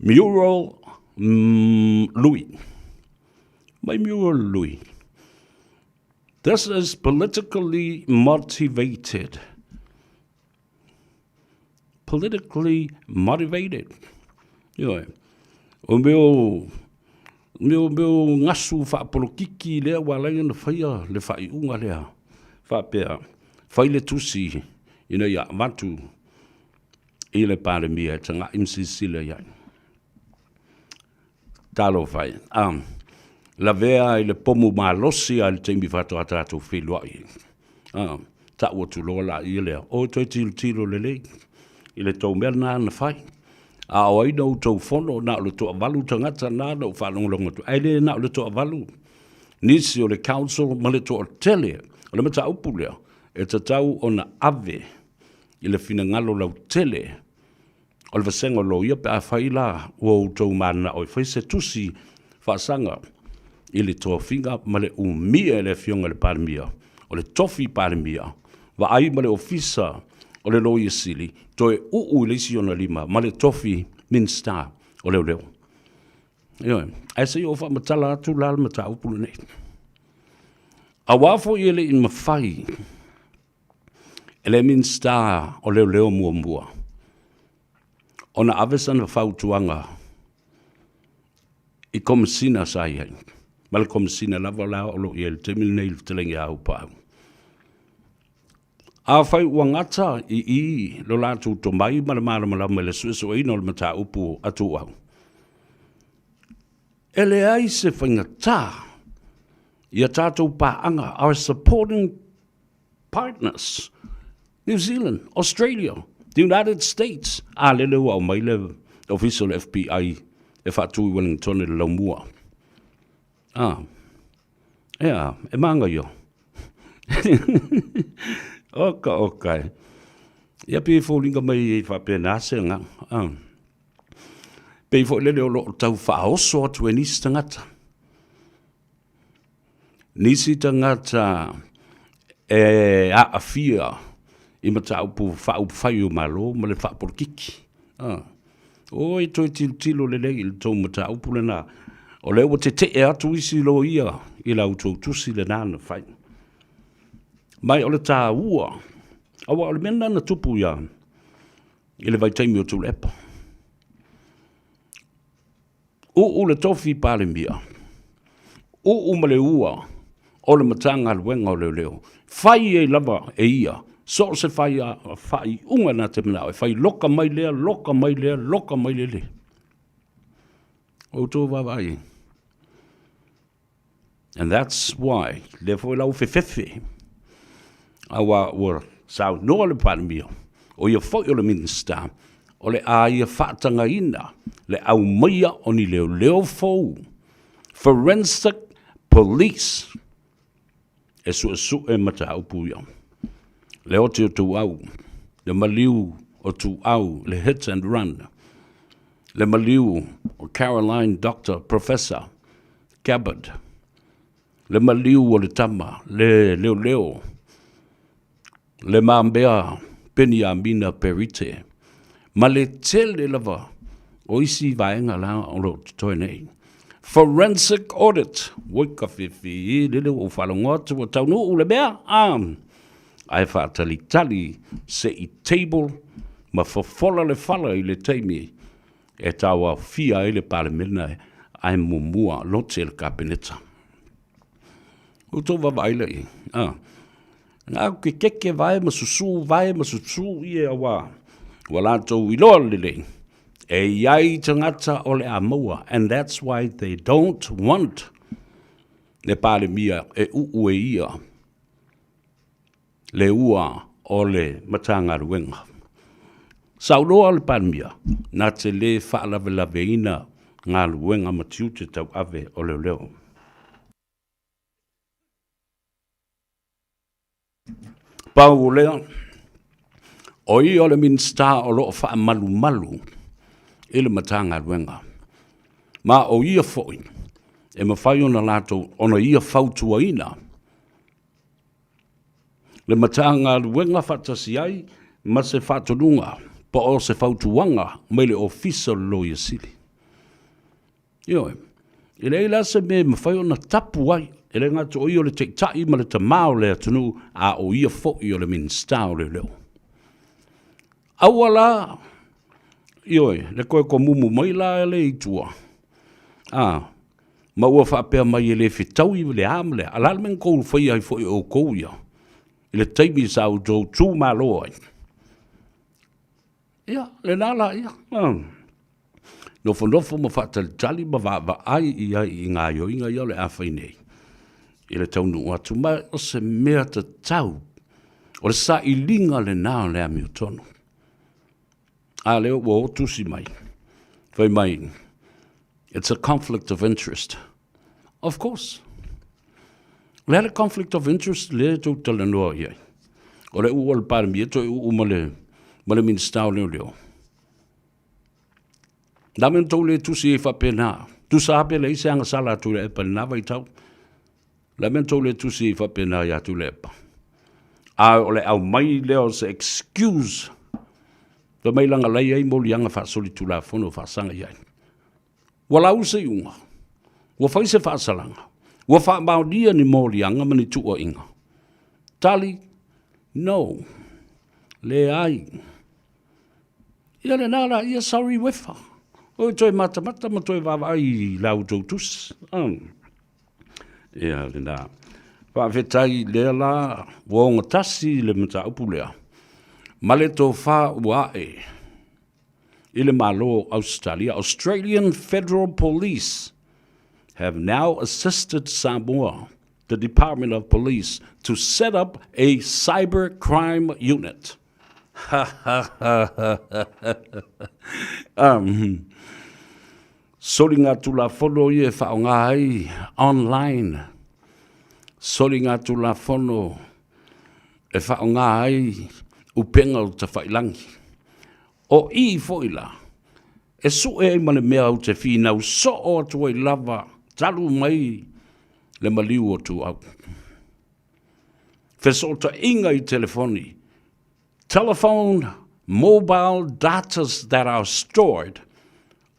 Muriel mm, Louis. Mai Muriel Louis. This is politically motivated. Politically motivated. Ioe. O mea o, mea o, mea o gasu faapolokiki lea ua ala ai ona faia le faaiuga lea. Faapea, fai le tusi ina ia avatu i le Palemia e tagai ma silasila i ai. Talofa e. A, lavea i le pomu malosi a i le taimi faatoa tatou feiloai ai. A, ta'u atu loa laia lea, o toe tilotilo lelei i le tou mea lena na fai. A o ai na outou fono, na o le toavalu tagata na na ou faalogologo atu, ae le na o le toavalu. Nisi o le council ma le toatele o le mataupu lea, e tatau ona ave i le finagalo lautele o le vasega o loia pe afai la ua outou mananao e fai se tusi faasaga i le tofiga ma le umia e le Afioga i le Palemia, o le tofi Palemia, vaai ma le Ofisa o le Loia Sili, toe uu i le isi ona lima ma le tofi Minisita o Leoleo. Ioe, ae se i ou faamatala atu la le mataupu lenei. Aua foi e le i mafai e le Minisita o Leoleo muamua ona ave sana fautuaga i Komesina sa i ai, ma le Komesina lava la o lo o i ai i le taimi lenei i le fetalaiga ia Aupaau. Afai ua gata i i lo latou tomai ma le malamalama i le suesueina o le mataupu a Tuuau, e leai se faigata i a tatou paaga, our supporting partners, New Zealand, Australia, the United States, a lele ua aumai le ofisa o le FBI e faatu i Wellington i le laumua. Ah, ea, e māngaio. Oka, oka e. Ia pei e foliga mai e faapena se agaga. Ah. Pei foi lele o lo o tau faaoso atu e nisi tagata. Nisi tagata e aafia i mataupu faaupufai o Malo ma le faapolokiki. Ah. Oi, toe tilotilo lelei i le tou mataupu lena. O lea ua tetee atu isi loia i la outou tusi lena na fai. Mai o le taua, aua o le mea lena na tupu ia i le vaitaimi o Tuilaepa. Uu le tofi Palemia, uu ma le ua o le Matagaluega o Leoleo, fai ai lava e ia so o se faaiuga na te manao e fai, loka mai lea, loka mai lea, loka mai lele. Outou vaavaai ai. And that's why, lea foi la ua fefefe, aua ua saunoa le Palemia, o ia foi o le Minisita, o le a ia faatagaina le aumaia o ni leoleo fou, forensic police, e suesue mataupu ia. Le oti o Tuau, le maliu o Tuau, le hit and run, le maliu o Caroline Doctor Professor Gabbard, le maliu o le tama, le leoleo, le mambea Peniamina Perite, ma le tele lava o isi vaega la o lo o totoe nei. Forensic audit, oi ka fifi, lele ua ou faalogo atu ua taunuu le mea, a, ae faatalitali se i table ma fofola le fala i le taimi e tauaofia ai le Palemene ae muamua lote le Kapeneta. Outou vaavaai la i ai, a, na au ke keke vae ma susu vae ma susu ia aua ua latou iloa lelei. E i ai tagata o le a maua and that's why they don't want le Palemia e uu e ia le ua o le Matagaluega. Saunoa le Palemia, na te lē faalavelave-ina galuega ma tiute tauave o leoleo. Pau o lea, o ia o le Minisita o lo o faamalumalu i le Matagaluega, ma o ia foi e mafai ona latou, ona ia fautuaina le Matagaluega faatasi ai ma se faatonuga po o se fautuaga mai le Ofisa o le Loia Sili. Ioe. E leai la se mea e mafai ona tapu ai, e le gata o ia o le Taitai ma le Tama o le atunuu, a o ia foi o le Minisita o Leoleo. Aua la, ioe, le toe tomumu mai la le i tua, a, ma ua faapea mai e le fetaui le a ma le a. A o le a le mea na tou faia ai foi e outou ia i le taimi sa outou tu malo ai? Ia, lena la ia. Nofonofo ma faatalitali ma vaavaai i ai i gaoioiga ia o le a fai nei i le taunuu atu. Ma o se mea tatau, o le sailiga lena o le amiotonu. A lea ua o tusi mai, fai mai, it's a conflict of interest. Of course. O le a le conflict of interest lea e tou talanoa i ai? O le uu o le Palemia toe uu ma le, ma le Minista o Leoleo. Na mea tou le tusi ai faapena. Tusa lava pe leai se agasala a Tuilaepa i lena vaitau. Le mea tou le tusi ai faapena ia Tuilaepa. A o le aumai lea o se excuse fai mai leaga la e i ai moliaga faasolitulafono faasaga i ai. Ua lau se iuga, ua fai se faasalaga, ua faamaonia ni moliaga ma ni tuuaiga? Tali, No. Leai. Ia lena la ia, sorry Wefa. Oi toe matamata ma toe vaavaai i la outou tusi. Ia lena. Faafetai lea la ua ogatasi le mataupu lea ma le tofa ua ae i le Malo o Ausetalia, Australian Federal Police have now assisted Samoa, the Department of Police, to set up a cyber crime unit. Ha ha ha ha ha um, soli ngā tulafono ia e whaonga ai online. Soli ngā tulafono e whaonga ai upenga o tawhailangi. O i foi la, e sue ai ma le mea ou te finau soo atu ai lava talu mai le maliu o Tuau. Fesootaiga i telefoni, telephone mobile datas that are stored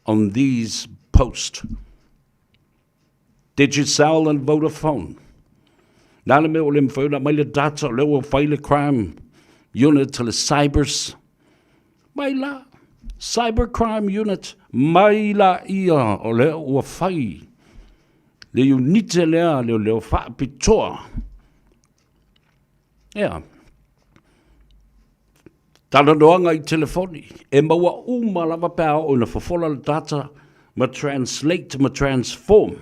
on these post. Digicel and Vodafone. Nā le mea o le mawhai ona mai le data o lea ua fai le crime unit le cybers. Mai la, cyber crime unit, mai la ia o lea ua fai le unite lea leo leo faapitoa. Ea. Talanoaga i telefoni, e maua uma lava pe a oo ina fofola le data ma translate ma transform.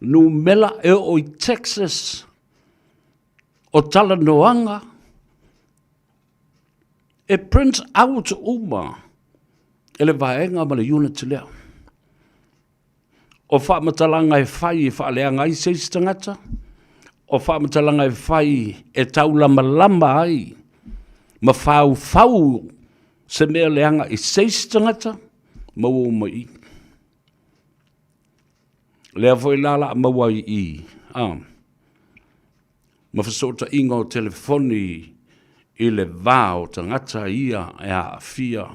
Numela e oo i Texas o talanoaga e print out uma e le vaega ma le unit lea. O faamatalaga e fai e faaleaga ai se isi tagata, o faamatalaga e fai e taulamalama ai ma faufau se mea leaga i se isi tagata, maua uma i i. Lea foi la la maua i i, a, ma fesootaiga o telefoni i le va o tagata ia e aafia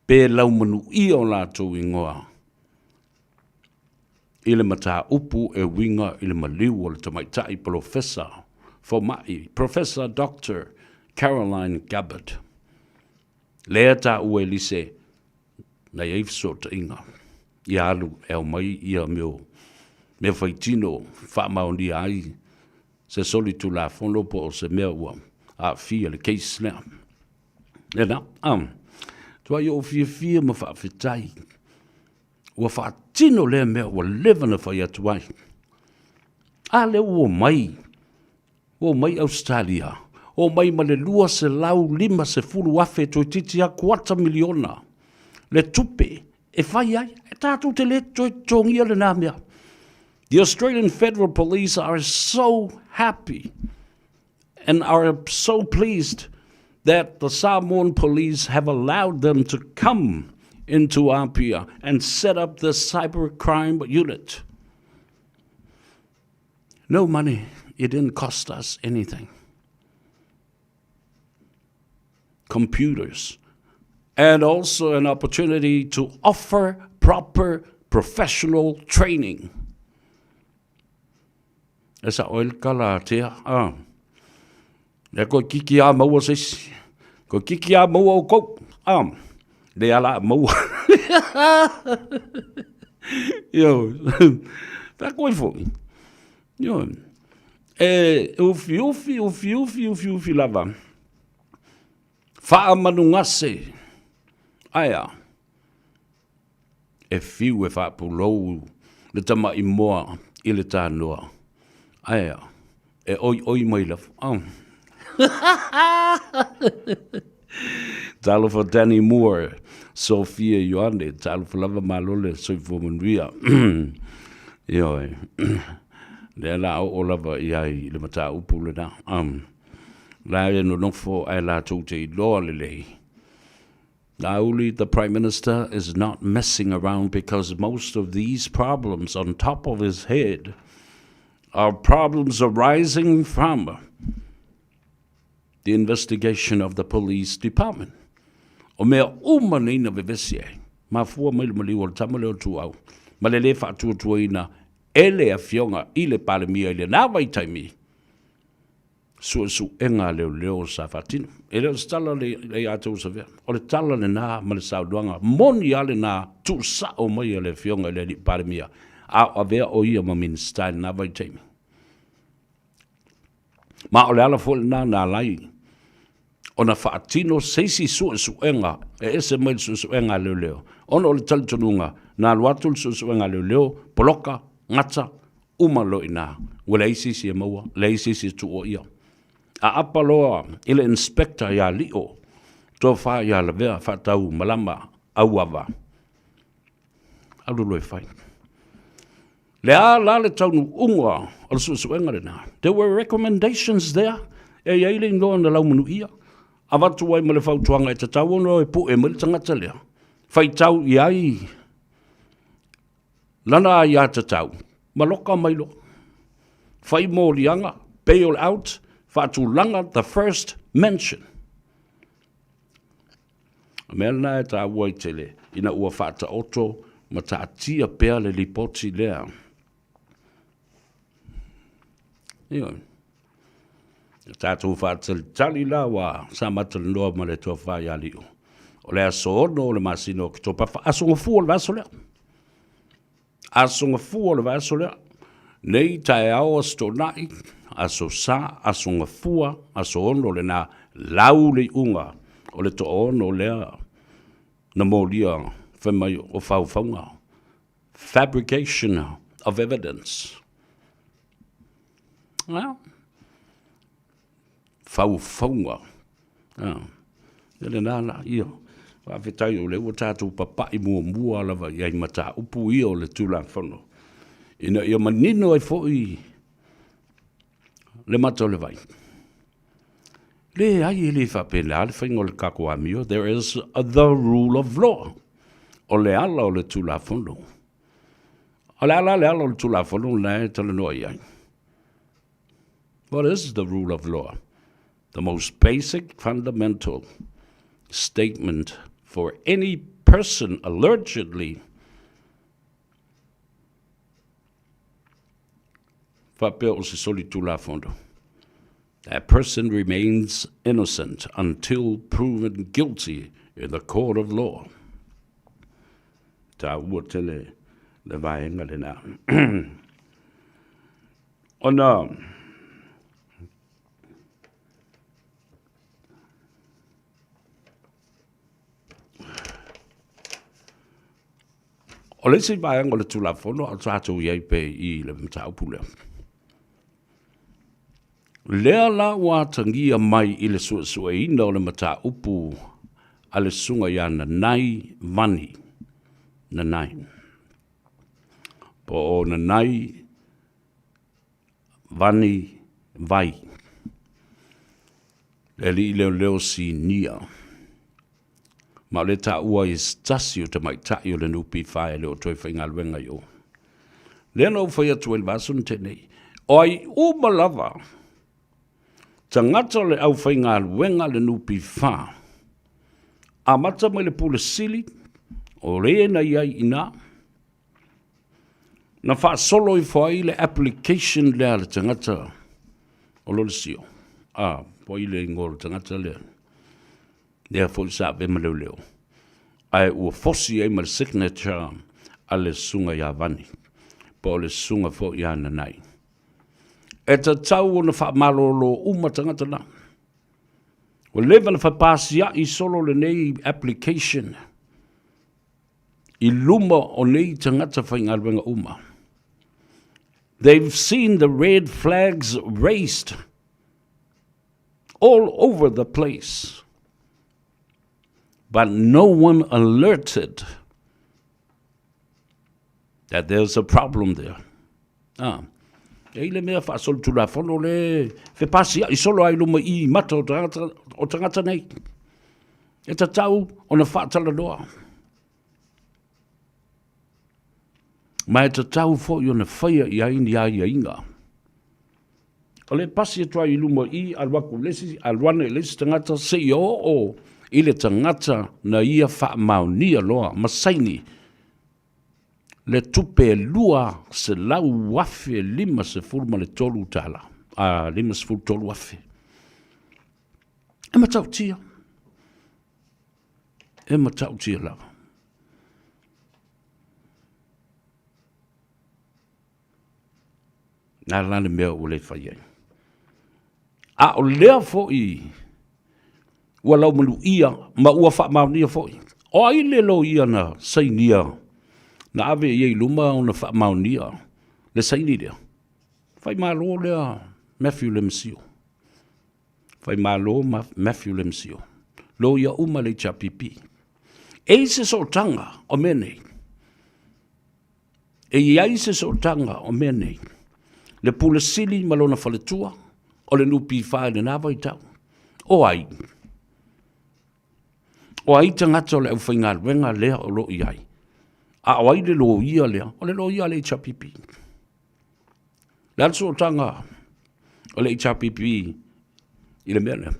pe laumanuia o latou ingoa i le mataupu e uiga i le maliu o le tamaitai polofesa fomai, Professor Doctor Caroline Gabbard. Lea taua e Lise na i ai fesootaiga ia alu e aumai ia mea mea faitino faamaonia ai se solitulafono po o se mea ua aafia le case lea. Lena, um, Tuai ou fiafia ma faafetai. Ua faatino lea mea ua leva na fai atu ai. A lea ua omai, ua omai Ausetalia, omai ma le 250,000 toeitiiti lava kuata miliona le tupe e fai ai. E tatou te le toe totogia lena mea. The Australian Federal Police are so happy and are so pleased that the Samoan police have allowed them to come into Apia and set up the cybercrime unit. No money. It didn't cost us anything. Computers. And also an opportunity to offer proper professional training. E sa oil kala tea. Ah. Le koe kiki a maua se isi. Koe kiki a maua o kou. Ah. Le ala a maua. Io. Ta koe foi. Io. E ufi ufi ufi ufi ufi ufi lava. Faamanugase. Aia. E fiu e faapulou le tamaʻi moa i le tanoa. Aea, e oioi mai lava. Oh. Talofa Danny Moore, Sophia Ioane, talofa lava malo le soifua manuia. Ioe, lea la oo lava i ai i le mataupu lena. Um, la e nonofo ae latou te iloa lelei. Laauli, the Prime Minister, is not messing around because most of these problems on top of his head are problems arising from the investigation of the police department. O mea uma nei na vevesi ai, mafua mai le maliu o le tama lea o Tuau, ma le lē faatuatuaina e le Afioga i le Palemia i lena vaitaimi, suesuega a leoleo sa faatino. E le o se tala le ia te Usavea. O le tala lena ma le saunoaga moni lava lena tuusao mai a le Afioga i le Alii Palemia, a o avea o ia ma Minisita i lena vaitaimi. Ma o le ala foi lena na ala ai ona faatino se isi suesuega e ese mai le suesuega a leoleo, ona o le talitonuga na alu atu le suesuega a leoleo, poloka, gata, uma loa i ina, ua leai se isi e maua, leai se isi e tuuaia. Aapa loa i le Inspector ia Lio, tofa ia Lavea faatau malama auava, alu loa e fai. Le a la le taunuuga o le suesuega lena? There were recommendations there. E i ai le igoa na laumanuia. Avatu ai ma le fautuaga e tatau ona e pue mai le tagata lea. Faitau i ai lana aiatatau ma loka mai loa. Fai moliaga, bail out, faatulaga the first mention. O mea lena e taua ai tele ina ua faataoto ma taatia pea le lipoti lea. Ioe. Tatou faatalitali la ua sa matalanoa ma le tofa ia Lio. O le aso 6 o le masina o Oketopa, aso gafua o le vaiaso lea. Aso gafua o le vaiaso lea. Nei taeao aso Toonai, aso Sa, aso Gafua, aso 6 lena, lau le iuga o le toaono lea na molia fai mai o faufauga. Fabrication of evidence. Well, faufauga. Ah, ia lena la, ia. Faafetai o lea ua tatou papai muamua lava i ai mataupu ia o le Tulafono, ina ia manino ai foi le mata o le vai. Leai, e le faapena le faiga o le tatou amio. There is the rule of law. O le ala o le Tulafono. O le ala le ala o le Tulafono lena e talanoa i ai. What is the rule of law? The most basic fundamental statement for any person allegedly faapea o se solitulafono. That person remains innocent until proven guilty in the court of law. Taua tele le vaega lena. Ona O le isi vaega o le Tulafono a o tatou i ai pea i i le mataupu lea. Lea la ua atagia mai i le suesueina o le mataupu a le susuga ia Nanai Vani, Nanai, po o Nanai Vani Vai, le alii leoleo sinia. Ma o lea e taua ai e se tasi o tamaitai o le NPF e le o toe faigaluega i o. Lea na ou fai atu ai i le vaiaso na tea nei, o ai uma lava tagata o le aufaigaluega a le NPF, amata mai le Pule Sili, o le na i ai i ina, na faasolo ifo ai le application lea a le tagata o Lolesio, a, po ai le igoa o le tagata lea, lea foi sa ave ma leoleo, ae ua fosi ai ma le signature a le susuga ia Vani, po o le susuga foi ia Nanai. E tatau ona faamalolo uma tagata na. Ua leva ona fepasia'i solo lenei application i luma o nei tagata faigaluega uma. They've seen the red flags raised all over the place, but no one alerted that there's a problem there. Ah. E i le mea faasolitulafono le fepasia'i solo ai luma i mata o tagata, o tagata nei. E tatau ona faatalanoa. Ma e tatau foi ona faia i ai ni aiaiga. O le pasi atu ai i luma i, alu atu i le isi, alu ane i le isi tagata, seia oo i le tagata na ia faamaonia loa ma saini le tupe e $200,053, a, 53,000. E matautia. E matautia lava. Na la le mea ua le fai ai. A o lea foi ua laumaluia ma ua faamaonia foi. O ai le loia na sainia na ave i ai i luma ona faamaonia le saini lea? Faimalo lea Matthew Lemisio. Faimalo Matthew Lemisio. Loia uma le HRPP. E i se sootaga o mea nei. E i ai se sootaga o mea nei, le Pule Sili ma lona faletua, o le NPF i lena vaitau. O ai? O ai tagata o le aufaigaluega lea o lo o i ai? A o ai le loia lea? O le loia a le HRPP. Le a le sootaga o le HRPP i le mea lea?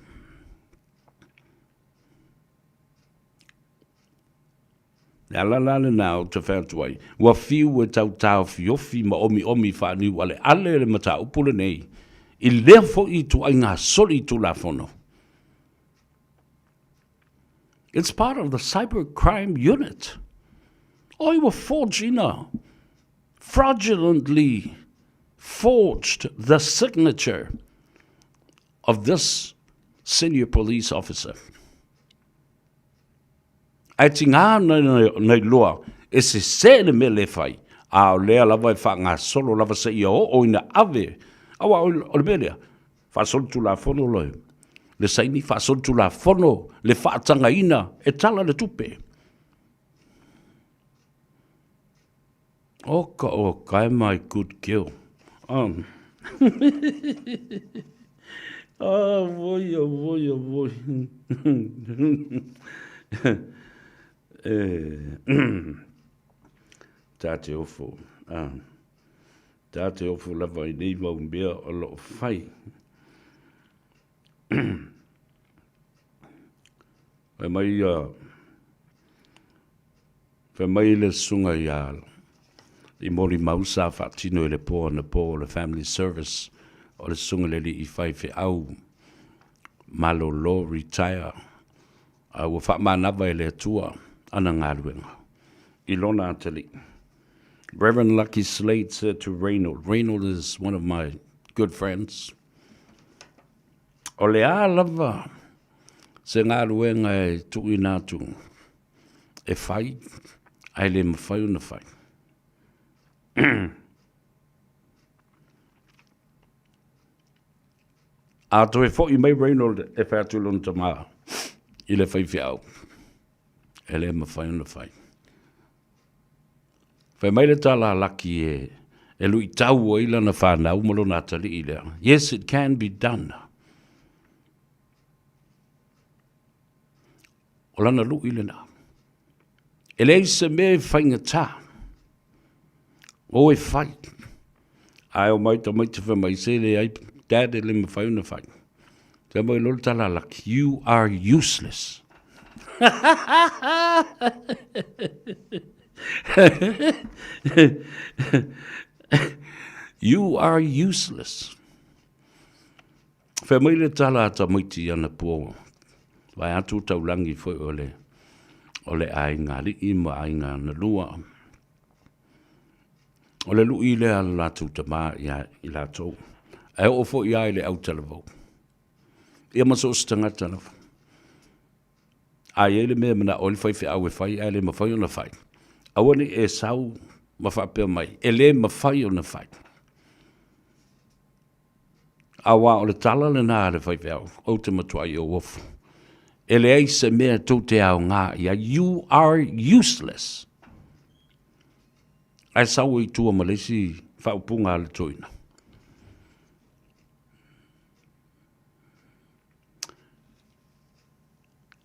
Le ala la lena ou te fai atu ai, ua fiu e tau taofiofi ma omiomi faaniualeale le mataupu lenei i lea foi ituaiga solitulafono. It's part of the cyber crime unit. Oi ua forge ina, fraudulently forged the signature of this senior police officer. Ae tigā ana ona iloa e sese le mea le fai, a o lea lava e faagasolo lava seia oo ina ave, aua o le mea lea, faasolitulafono le, le saini, faasolitulafono le faatagaina e tala le tupe. Oka oka e my good girl. Um. oh boy, oh boy, oh boy. eh, tā te ofo. Ah, tā te ofo lava i nei mau mea o loo whai. Fai mai ia, fai mai le susuga ia i molimau sa faatino i le po anapo o le Family Service o le susuga i le alii faifeau malolo retire a ua faamanava e le Atua ana galuega i lona atalii. Reverend Lucky Slade said to Reynold, Reynold is one of my good friends, O le a lava se galuega e tuuina atu e fai, Ae le mafai ona fai. A toe foi mai Reynold e fai atu i lona tamā i le faifeau, e le mafai ona fai. Fai mai le tala a Laki e, e luitau ai lana fanau ma lona atalii lea. Yes, it can be done. O lana lui lena. E leai se mea e faigata. O e fai. Ae omai tamaiti fai mai, se leai, Dad e le mafai ona fai. Fai mai loa le tala a Laki, you are useless. You are useless. Fai mai le tala a tamaiti i ana po, vae atu taulangi foi o le, o le aiga alii ma aiga na lua. O le lui lea a le latou tamā ia i latou. Ae oo foi lava i le autalavou. Ia ma so o se tagata lava. A i ai le mea e manao ai le faifeau e fai ae le mafai ona fai, aua ne i e sau ma faapea mai, e le mafai ona fai. Aua o le tala lena a le faifeau, ou te matuai ou ofo. E leai se mea tou te aoga i ai. You are useless. Ae sau ai i tua ma le isi faaupuga a le toeaina.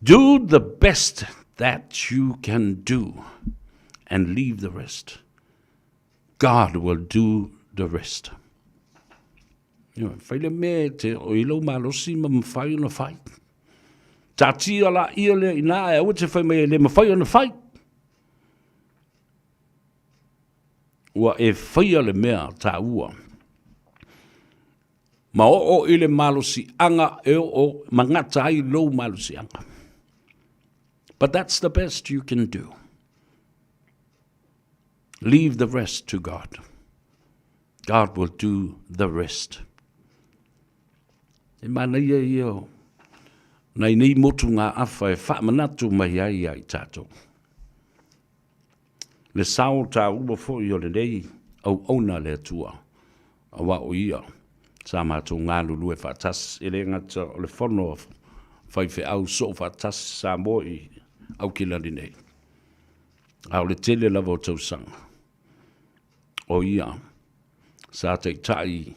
Do the best that you can do and leave the rest. God will do the rest. Ioe, fai le mea e te o i lou malosi ma mafai ona fai. Taatia la ia lea inā ae aua te fai mai e le mafai ona fai. Ua e faia le mea taua. Ma oo i le malosiaga e oo ma gata ai lou malosiaga. But that's the best you can do. Leave the rest to God. God will do the rest. E manaia ia o nai nei motu ngā awha e whaamanatu mai ai ia i tātou. Le sao tāua foi o lenei auauna le Atua, auā o ia sa matou galulue faatasi, e le gata o le fono a faifeau soo faatasi Samoa i Aukilani nei. A o le tele lava o tausaga, o ia sa taitai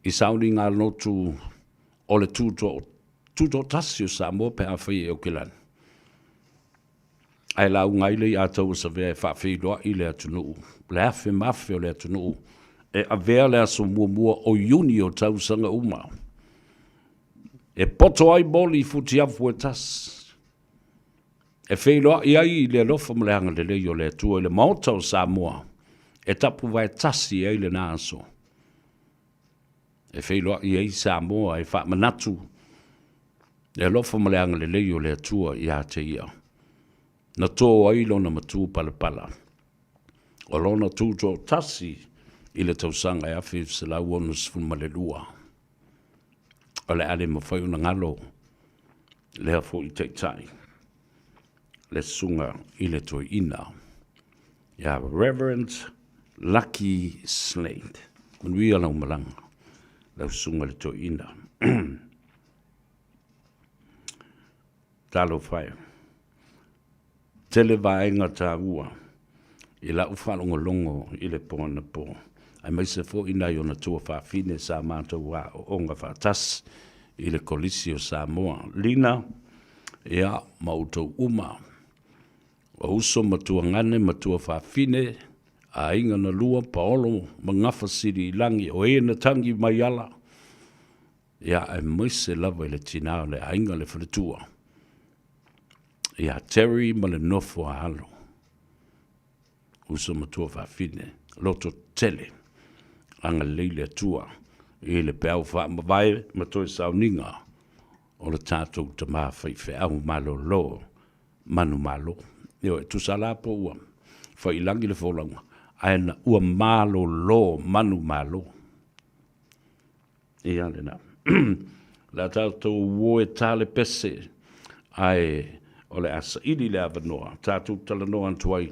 i sauniga lotu o le Tutoatasi o Samoa pe afai e Aukilani. Ae lauga ai le Iataua Savea e faafeiloai le atunuu, le afe ma afe o le atunuu e avea le aso muamua o Iuni o tausaga uma e poto ai moli i futiafu e tasi, e feiloai ai i le alofa ma le agalelei o le Atua i le Maota o Samoa e tapuvae tasi ai lena aso. E feiloai ai Samoa e faamanatu le alofa ma le agalelei o le Atua ia te ia, na tō ai lona matua palapala, o lona tutoatasi i le tausaga e 1962. O le a le mafai ona galo lea foi taitai, le susuga i le toeaina ia Reverend Lucky Slade. Manuia lau malaga, lau susuga i le toeaina. Talofa e. Tele vaega taua i lau faalogologo i le po anapo, aemaise foi nai ona tuafafine sa matou aooga faatasi i le Kolisi o Samoa. Lina, ia, ma outou uma, o uso ma tuagane ma tuafafine, aiga na lua, Paolo ma Gafa Siliilagi, o e na tangi mai ala, ia, aemaise lava i le tina o le aiga le faletua, ia Terry ma le nofo a alo, uso ma tuafafine, loto tele, agalelei le Atua i le peau faamavae ma toe sauniga o le tatou tama faifeau malolo manumalo. Ioe, tusa la po ua faiilagi le folauga, ae na ua malolo manumalo. Ia lena. O le a tatou o e ta le pese, ae o le a saili le avanoa tatou talanoa atu ai.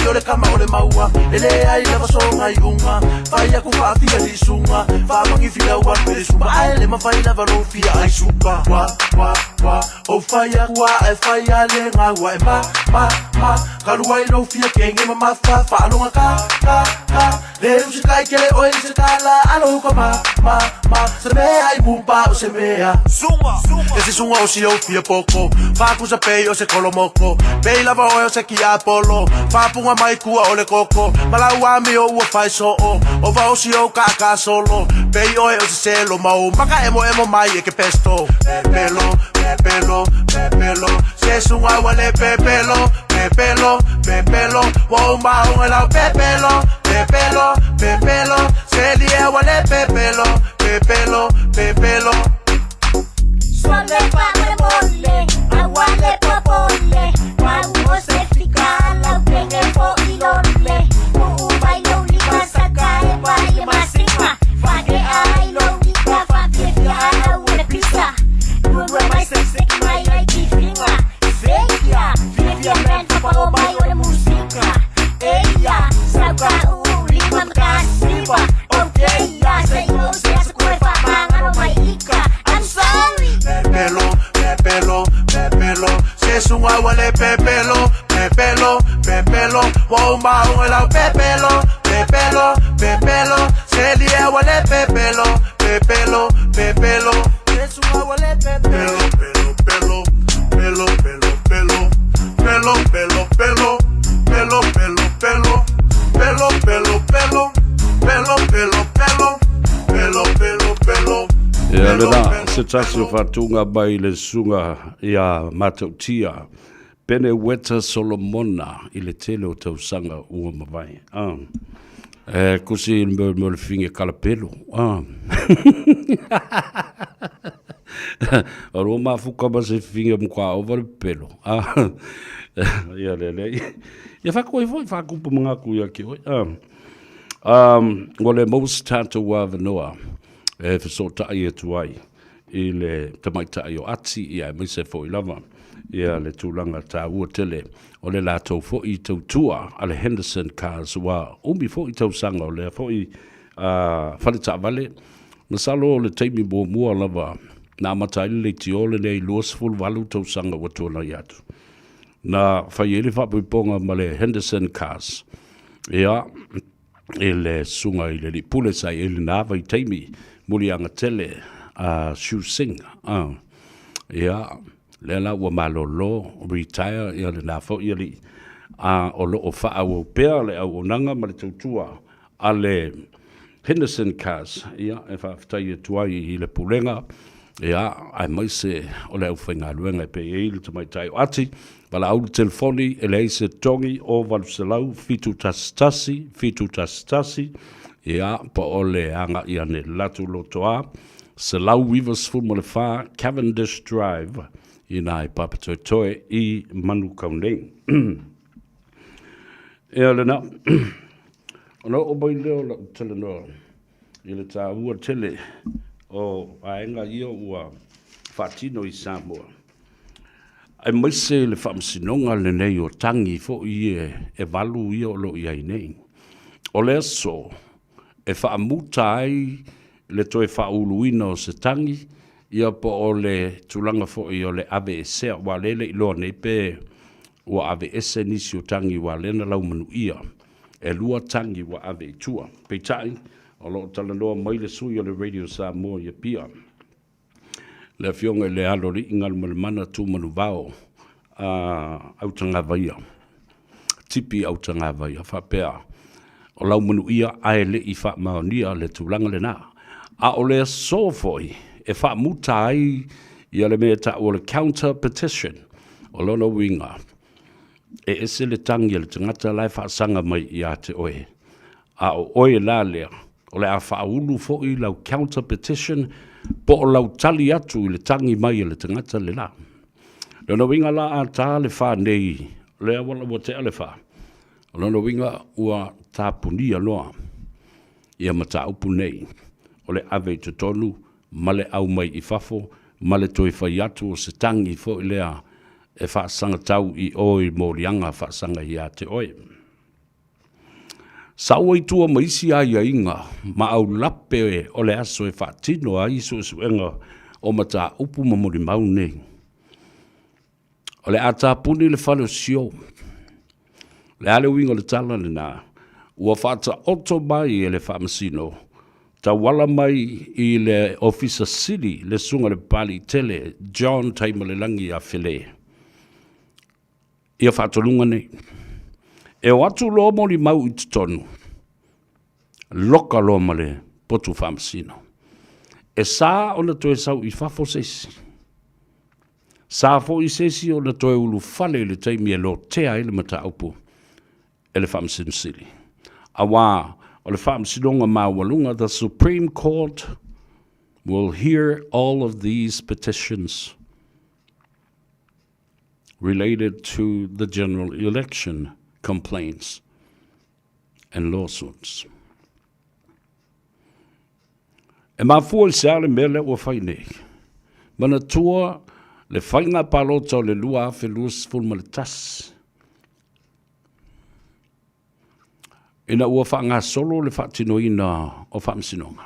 o le kama o le maua E leai lava soga iuga Fai aku faafia lisuga Faamagifi lau alu i le suma Ae le mafai lava lou fia ai suka Wa, wa, wa Ou fai aku a e fai a le gaua E ma, ma, ma Kalu ai lou fia kenge ma mafa Faaloga ka, ka, ka Le usikai kele oe i se tala Alo ka ma, ma, ma Se mea i mumpa o se mea Sunga, E se sunga o si ou fia poko Faakusa pei o se kolomoko Pei lava oe o se kiapolo Faapuga mai kua o le koko Ma lau amio ua fai soo Ova o si ou kaakasolo Pei oe o se selo Ma ou maka emoemo mai e ke pesto Pepelo, pepelo, pepelo Se sunga ua le pepelo Pepelo, pepelo Ua ou maoga i lau pepelo Pepelo, pepelo Se lie ua le pepelo Pepelo, pepelo Swale pa mole, awale popole, wa o se fika lau kenge fo ilole. Uu mai lo lima saka e wa i masinga, fa de ai lo ika fa fie fia au le pisa. Lua mai se se mai ai ti finga, seia, fie fia men fa o mai o le musika. Eia, sauka u lima mka siwa, okay ya, se o se se kue fa mangano mai ika. I'm sorry. Pepelo, pepelo, pepelo Se sunga ua le pepelo Pepelo, pepelo Ua ou maoga i lau pepelo Pepelo, pepelo Se lie ua le pepelo Pepelo, pepelo Se sunga ua le pepelo Pelo, pelo, pelo, pelo Pelo, pelo, pelo Pelo, pelo, pelo Pelo, pelo, pelo Pelo, pelo, pelo Pelo, pelo, pelo Ia lena, se tasi o faatuga mai le susuga ia Matautia Pene Weta Solomona i le tele o tausaga ua mavae. Ah. E kusi i le mea o le finge kalapelo. Ah. O lua mafuka ma se finge mukua ova le pelo. Ah. Ia le le. Ia whakoe foi whakupu mangaku ia ki oi. Ah. Um, ua le maua se tatou avanoa e fesootai atu ai i le tamaitai o Ati, ia aemaise foi lava ia le tulaga taua tele o le latou foi tautua a le Henderson Cars, ua umi foi tausaga o lea foi uh, fale taavale. Masalo o le taimi muamua lava na amata ai le leitio lenei 28 tausaga ua tuanai atu. Na fai ai le faapoipoga ma le Henderson Cars. Ia, i le susuga i le alii pule sa i ai lena vaitaimi, muliaga tele a Shu Singh. Uh, ia, lea la ua malolo, retire ia lena foi alii, a o lo o faaauau pea le auaunaga ma le tautua a le Henderson Cars. Ia, e faafetai atu ai i le pulega, ia, aemaise o le aufaigaluega e pei ai le tamaitai o Ati, Valaau le telefoni e leai se togi o 800 711 711, ia, po o le agai ane i le latou lotoa, 194 Cavendish Drive, i ina i Papatoetoe i Manukau nei. Ea lena, ona oo mai lea o lau talanoa i le taua tele o vaega ia ua faatino i Samoa, aemaise le faamasinoga lenei o tagi foi ia e valu ia o lo o i ai nei. O le aso e faamuta ai le toe faauluina o se tagi, ia po o le tulaga foi o le aveesea, aua o lea e le i iloa nei pe ua aveese nisi o tagi aua o lea na laumanuia e lua tagi ua ave i tua. Peitai, o lo o talanoa mai le sui o le Radio Samoa i Apia, le Afioga i le Aloalii Galumalemana Tumanuvao a Autagavaia, Tipi Autagavaia, faapea, o laumanuia ae le i faamaonia le tulaga lena. A o le aso foi e faamuta ai ia le mea e taua o le counter petition, o lona uiga, e ese le tagi a le tagata la e faasaga mai ia te oe, a o oe la lea, o le a faaulu foi lau counter petition po o lau tali atu i le tagi mai a le tagata le la. Lona uiga la a ta le fa nei, lea ua ua tea le fa, o lona uiga ua tapunia loa ia mataupu nei, o le ave i totonu ma le aumai i fafo ma le toe fai atu o se tagi foi lea e faasagatau i o i moliaga faasaga ia te oe. Sau ai tua ma isi aiaiga ma aulape o le aso e faatino ai suesuega o mataupu ma molimau nei. O le a tapuni le fale o Sio. O le a le uiga o le tala lena? Ua faataoto mai e le Faamasino, tauala mai i le Ofisa Sili le Susuga i le Papaliitele John Taimalelagi ia Fele ia faatonuga nei. E o atu loa molimau i totonu, loka loa ma le potu faamasino. E sa ona toe sau i fafo se isi. Sa foi se isi ona toe ulufale i le taimi e lotea ai le mataupu e le Faamasino Sili. Auā, o le Faamasinoga Maualuga, the Supreme Court will hear all of these petitions related to the general election complaints and lawsuits. E mafua i se a le mea lea ua fai nei? Manatua le faiga palota o le 2021 ina ua faagasolo le faatinoina o faamasinoga.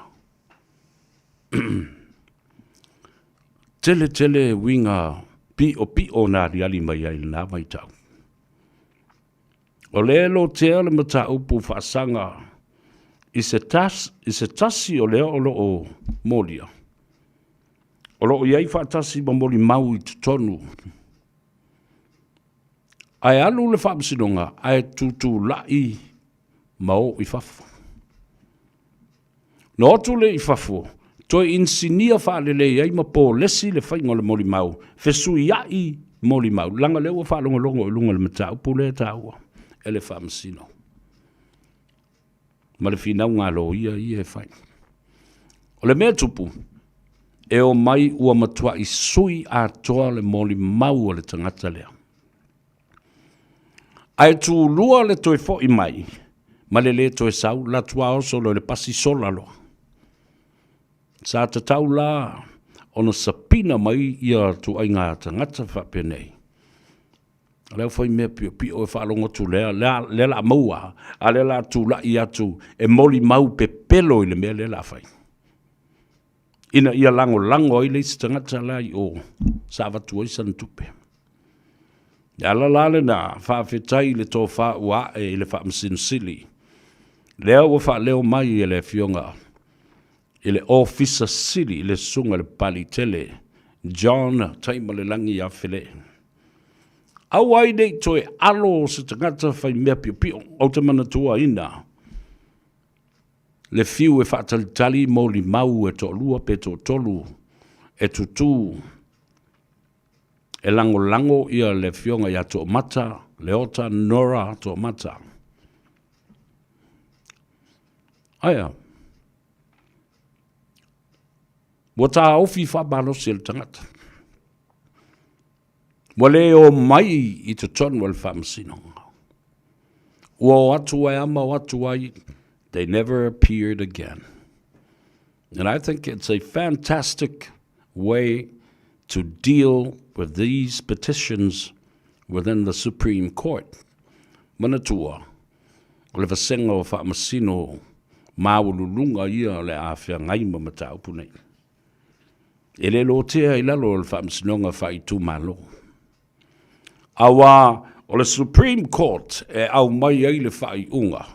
Tele tele uiga piʻopiʻo na aliali mai ai i lena vaitau. O lea e lotea le mataupu faasaga i se tas, i se tasi o lea o lo o molia, o lo o i ai faatasi ma molimau i totonu. Ae alu le faamasinoga ae tutulai ma o i fafo. Na o atu lea i fafo, toe inisinia faalelei ai ma polesi le faiga o le molimau, fesuiai molimau, leaga o lea ua faalogologo i luga o le mataupu lea e taua e le Faamasino ma le finauga a loia ia e fai. O le mea e tupu, e omai ua matuai sui atoa le molimau a le tagata lea. Ae tulua le toe foi mai ma le lē toe sau, la tua oso loa i le pasi sola loa. Sa tatau la ona sapina mai ia tuaiga tagata faapenei. O le aufaimea piopio e faalogo atu lea, lea, lea la maua, a lea la tulai atu e molimau pepelo i le mea lea la fai. Ina ia lagolago ai le isi tagata la i o sa avatu ai sana tupe. Le ala la lena, faafetai i le tofa ua ae i le Faamasino Sili, lea ua faaleo mai e le Afioga i le Ofisa Sili i le Susuga i le Papaliitele John Taimalelagi ia Fele. Aua ai ne i toe alo se tagata faimea piopio, ou te manatuaina le fiu e faatalitali molimau e toalua pe toatolu e tutū e lagolago ia le afioga ia Toomata, Leota Nora Toomata. Aia, ua taofi faamalosi e le tagata. Ua le omai i totonu o le faamasinoga. Ua o atu ai ama o atu ai, they never appeared again. And I think it's a fantastic way to deal with these petitions within the Supreme Court. Manatua, o le vasega o faamasino maualuluga ia o le a feagai ma mataupu nei. E le lotea i lalo o le faamasinoga faaitumalo. Auā o le Supreme Court e aumai ai le faaiuga.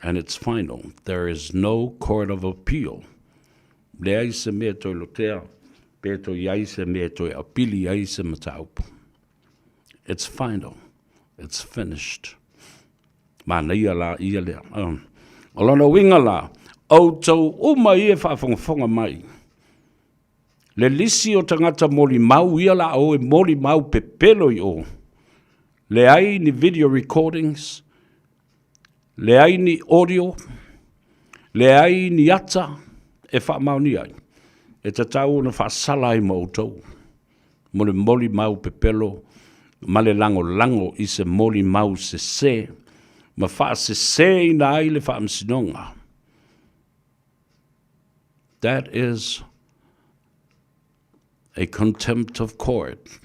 And it's final. There is no court of appeal. Leai se mea toe lotea, pe toe i ai se mea toe apili ai se mataupu. It's final. It's finished. Manaia la ia lea. O lona uiga la, outou uma ia e faafogafoga mai, le lisi o tagata molimau ia la o e molimau pepelo i o, leai ni video recordings, leai ni audio, leai ni ata e faamaonia ai, e tatau ona faasala ai ma outou mo le molimau pepelo ma le lagolago i se molimau sese ma faaseseina ai le faamasinoga. That is a contempt of court.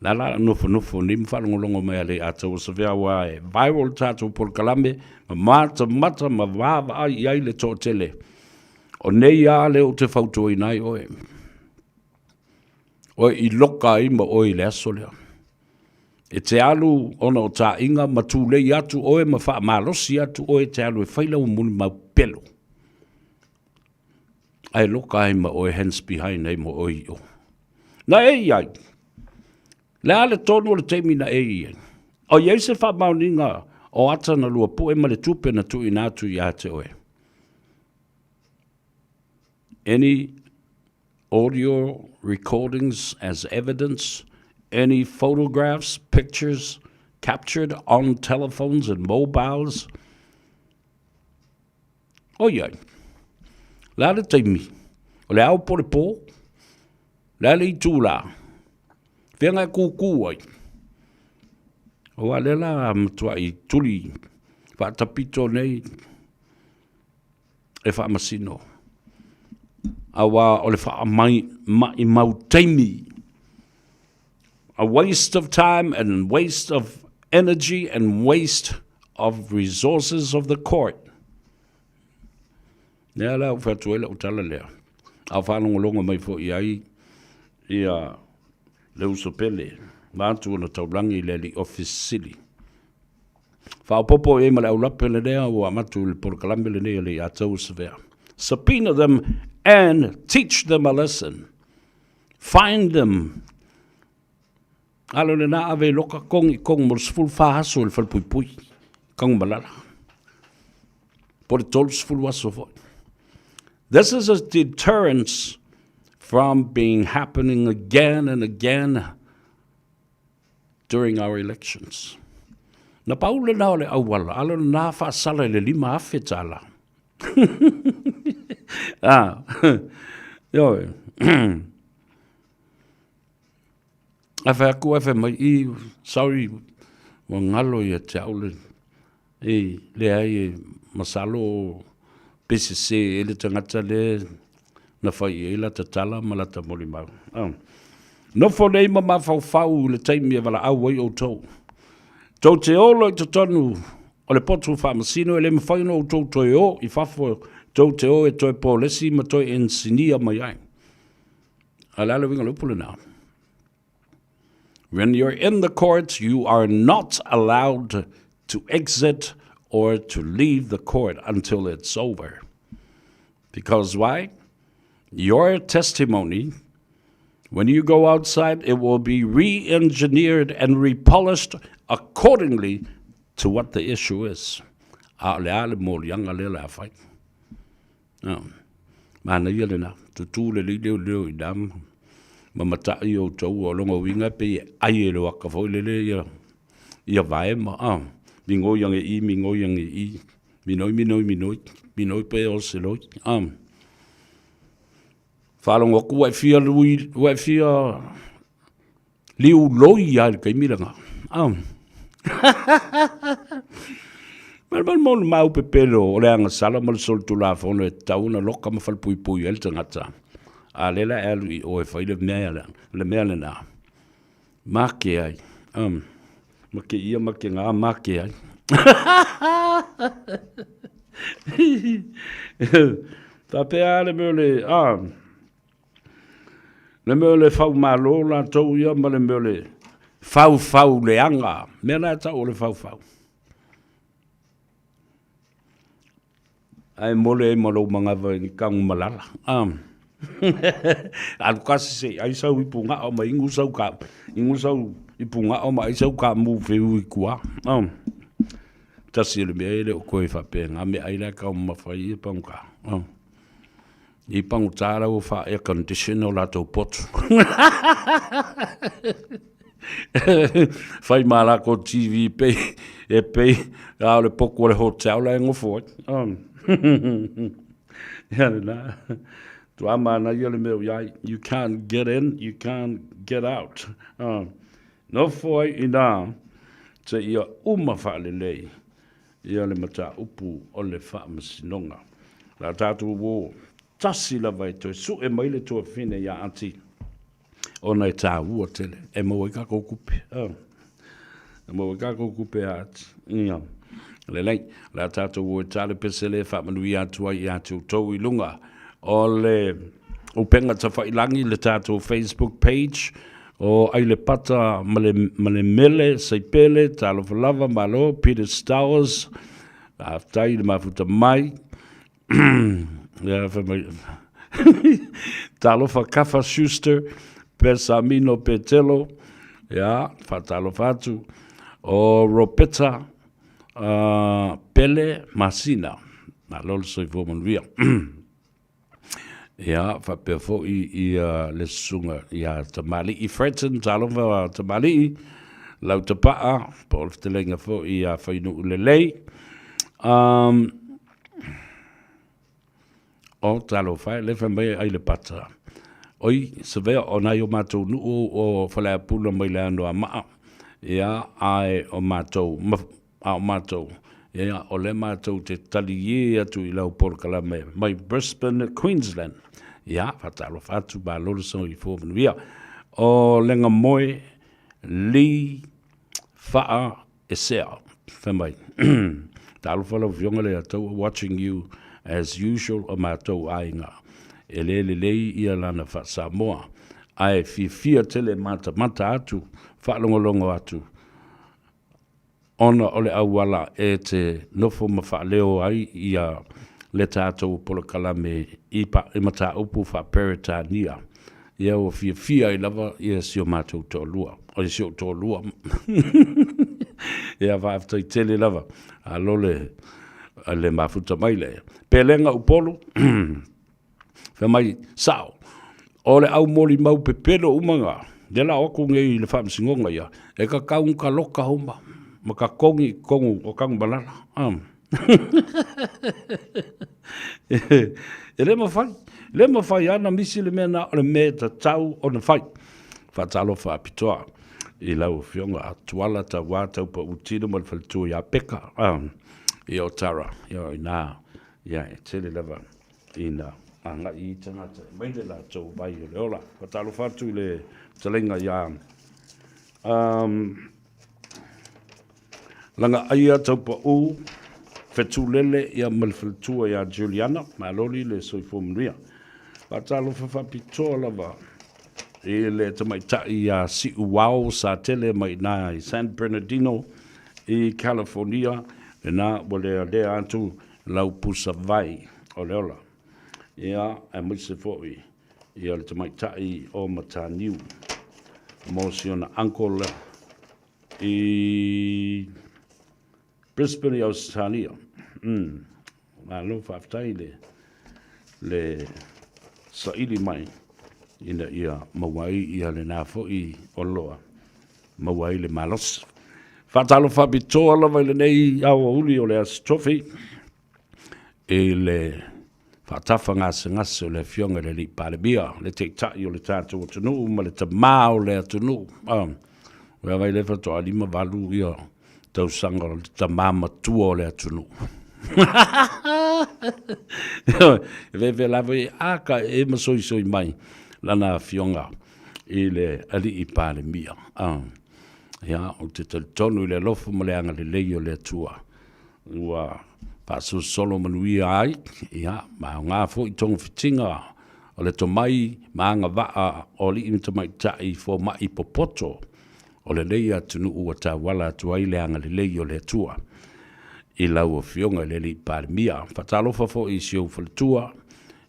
La la nofonofo nei ma faalogologo mai a le Ataua Savea aua e viral le tatou polokalame ma matamata ma vaavaai i ai le toatele. O nei a lea ou te fautuaina ai oe. Oe i loka ai ma oe i le aso lea. E te alu ona o taaiga ma tulei atu oe ma faamalosi atu oe e te alu e fai lau mulimau pelo. Ae loka ai ma oe hands behind ai ma oe i o. Na e i ai. Le a le tonu o le taimi na e i ai. O i ai se faamaoniga o ata na lua pue ma le tupe na tuuina atu ia te oe. Any audio recordings as evidence, any photographs, pictures captured on telephones and mobiles. Oi ai, le a le taimi? O le ao po o le pō? Le a le itulā? Fea e kūkū ai? Aua lea la matuai tuli faatapito nei e faamasino. Aua o le faamai maimau taimi. A waste of time and waste of energy and waste of resources of the court. Lea la ua fai atu ai lau tala lea. A o faalogologo mai foi i ai ia le uso pele, vaeatu ona taulagi i le alii Office Sili. Faaopoopo i ai ma le aulape lea ua avatu i le polokalame lenei a le Ia Tau Savea. Subpoena them and teach them a lesson. Find them. Alo lena ave i loka kong i kong mo le 14 aso i le falepuipui. Tagomalala. Po le 30 aso foi. This is a deterrence from being happening again and again during our elections. Na pau lena o le auala, alo lena faasala i le 5,000 tala. Ah, ioe. Ae fai atu ae fai mai, i, sorry, ua galo ia te au le, i, leai e masalo pe sese e le tagata le na fai i ai lata tala ma lata molimau. Oh. Nofo nei ma mafaufau i le taimi e valaau ai outou. Tou te olo i totonu o le potu faamasino e le mafai ona outou toe o i fafo tou te o e toe polesi ma toe ensinia mai ai. A o le a le uiga o le upu lena? When you're in the court, you are not allowed to exit or to leave the court until it's over. Because why? Your testimony, when you go outside, it will be re engineered and repolished accordingly to what the issue is. A o le a le moliaga lea o le a fai. Manaia lena, tutū lelei leoleo i na ma mataʻi outou o lona uiga e pei e ʻai e le waka foi lele ia ia vae ma a migoi age i migoi age i minoi minoi minoi minoi pe o se loi a faalogo atu ua e fia lui ua e fia Liu loi a i le taimi lena. Ah. Mal mo le mau pepelo o le agasala ma le solitulafono e tatau ona loka ma falepuipui ai le tagata. A lea la e alu i o e fai le mea, le mea lena. Make ai. Um, make ia, make ngā, make ai. Faapea le mea o le, ah, Le mea o le faumalo latou ia ma le mea o le faufau leaga. Mea la e tau o le faufau. Ae mole ai ma lou manava i Tagomalala. Ah. Alu kasi se i ai sau ipu gao ma inu sau ka, inu sau ipu gao ma ai sau ka mu whiu i kua. Ah. Tasi o le mea e le o koe whapea ngā mea ai la kau mawhai e panguka. Ah. I pangotā rau o wha air condition o latou potu. Whai mā lākou TV pei, e pei, a o le poku o le hotel la e ngofo ai. Um. Ia le nā. Tuā māna ia le mea o iai, you can't get in, you can't get out. Um. Nofo ai i nā, te ia uma whaalelei. Ia le mataupu o le faamasinoga. La tatou o tasi lava e toe sue mai le tuafine ia Ati. Ona e tāua tele, e maua ai kākou kupe. Oh. E maua ai kākou kupe a ati. Ia. Lelei, o le a tātou o e tale pese le whaamanuia atu ai ia te outou i lunga. O le upenga tawhailangi le tātou Facebook page o Aile Pata ma le, ma le Mele, Saipele, Talofa Lava, Malo, Peter Stowers, Faafetai i le mafuta mai. Ia, fai mai. Talofa Kafa Schuster, Pesamino Petelo, ia, faatalofa atu. O Ropeta uh, Pele Masina, malo le soifua manuia. Ia, faapea foi ia le susuga ia Tamalii Fretton, talofa Tamalii, Lautapaa, po o le fetalaiga foi ia Fainuu Lelei. Um, o talofa e, le fai mai ai le pata. Oi, savea o nai o matou nuu o Faleapuna mai le Anoamaa, ia, ae o matou, A o matou, ia, o lea matou te taliē atu i lau polokalame mai Brisbane, Queensland. Ia, faatalofa atu, malo le soifua manuia. O Legamoe Lee Faa Esea, fai mai, Talofa lau Afioga le Ataua, watching you as usual o matou aiga. E le lelei ia lana faa-Samoa, ae fiafia tele matamata atu, faalogologo atu, ona o le auala e te nofo ma faaleo ai ia le tatou polokalame i i mataupu faa-Peretania. Ia ua fiafia ai lava ia si o matou toalua, o si ou toalua. Ia faafetai tele lava, alo le, le mafuta mai le Pelega Upolu. Fai mai, sao, o le au molimau pepelo uma nga, lea la o aku nei i le faamasinoga ia, e ka kau ka loka uma, ma ka kongi kongu o kangu malala. Um. e le mawhai, le mawhai ana misi le mea na o le mea tatau ona fai. Faatalofa apitoa i lau afioga a Tuala Tauā Taupautino ma le faletua ia Peka, um, i Otara, ia o ina, ia e tele lava ina agai i tagata e mai le latou vai o le ola. Faatalofa atu i le fetalaiga iā um, Lagaaia Taupau Fetulele ia ma le faletua iā Juliana, maloli le soifua manuia. Faatalofa faapitoa lava i le tamaitai iā Siuao Satele mai ina i San Bernardino i California, lena ua lealea atu lau pusa vai o le ola. Ia, aemaise foi ia le tamaitai o Mataniu mo si ona uncle i Brisbane i Ausetalia. Mm. Malo faafetai le, le saili mai ina ia maua ai ia lena foi oloa maua ai le malosi. Faatalofa faapitoa lava i lenei aoauli o le Aso Tofi i le faatafa gasegase o le Afioga i le Alii Palemia, le Taitai o le tatou atunuu ma le Tamā o le atunuu. Ah, ua vai le faatoa 58 ia tausaga o le tamā matua o le atunuu. E fefe lava i a ka e masoisoi mai lana afioga i le Alii Palemia. Ah, ia, ou te talitonu i le alofa ma le agalelei o le Atua ua faasolosolo manuia ai, ia, ma aoga foi togafitiga o le tomai ma agavaa o alii ma tamaitai fomai popoto o lenei atunuu ua tauala atu ai le agalelei o le Atua i lau Afioga i le Alii Palemia. Faatalofa foi i si ou faletua,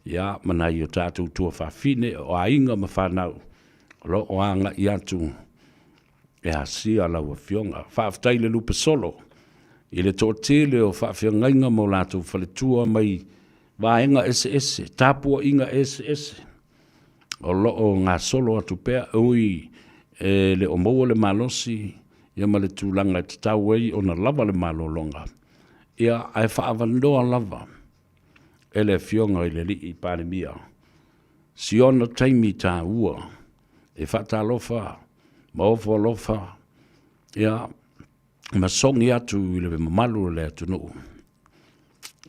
ia, ma nai o tatou tuafafine o aiga ma fanau o lo o agai atu e asia lau Afioga. Faafetai i le lupe solo i le toatele o faafeagaiga ma o latou faletua mai vaega eseese, tapuaiga eseese o lo o gasolo atu pea, e ui e le o maua le malosi ia ma le tulaga e tatau ai ona lava le malologa, ia ae faaavanoa lava e le Afioga i le Alii Palemia si ona taimi taua e faatalofa ma ofo alofa ia ma sogi atu i le mamalu o le atunuu.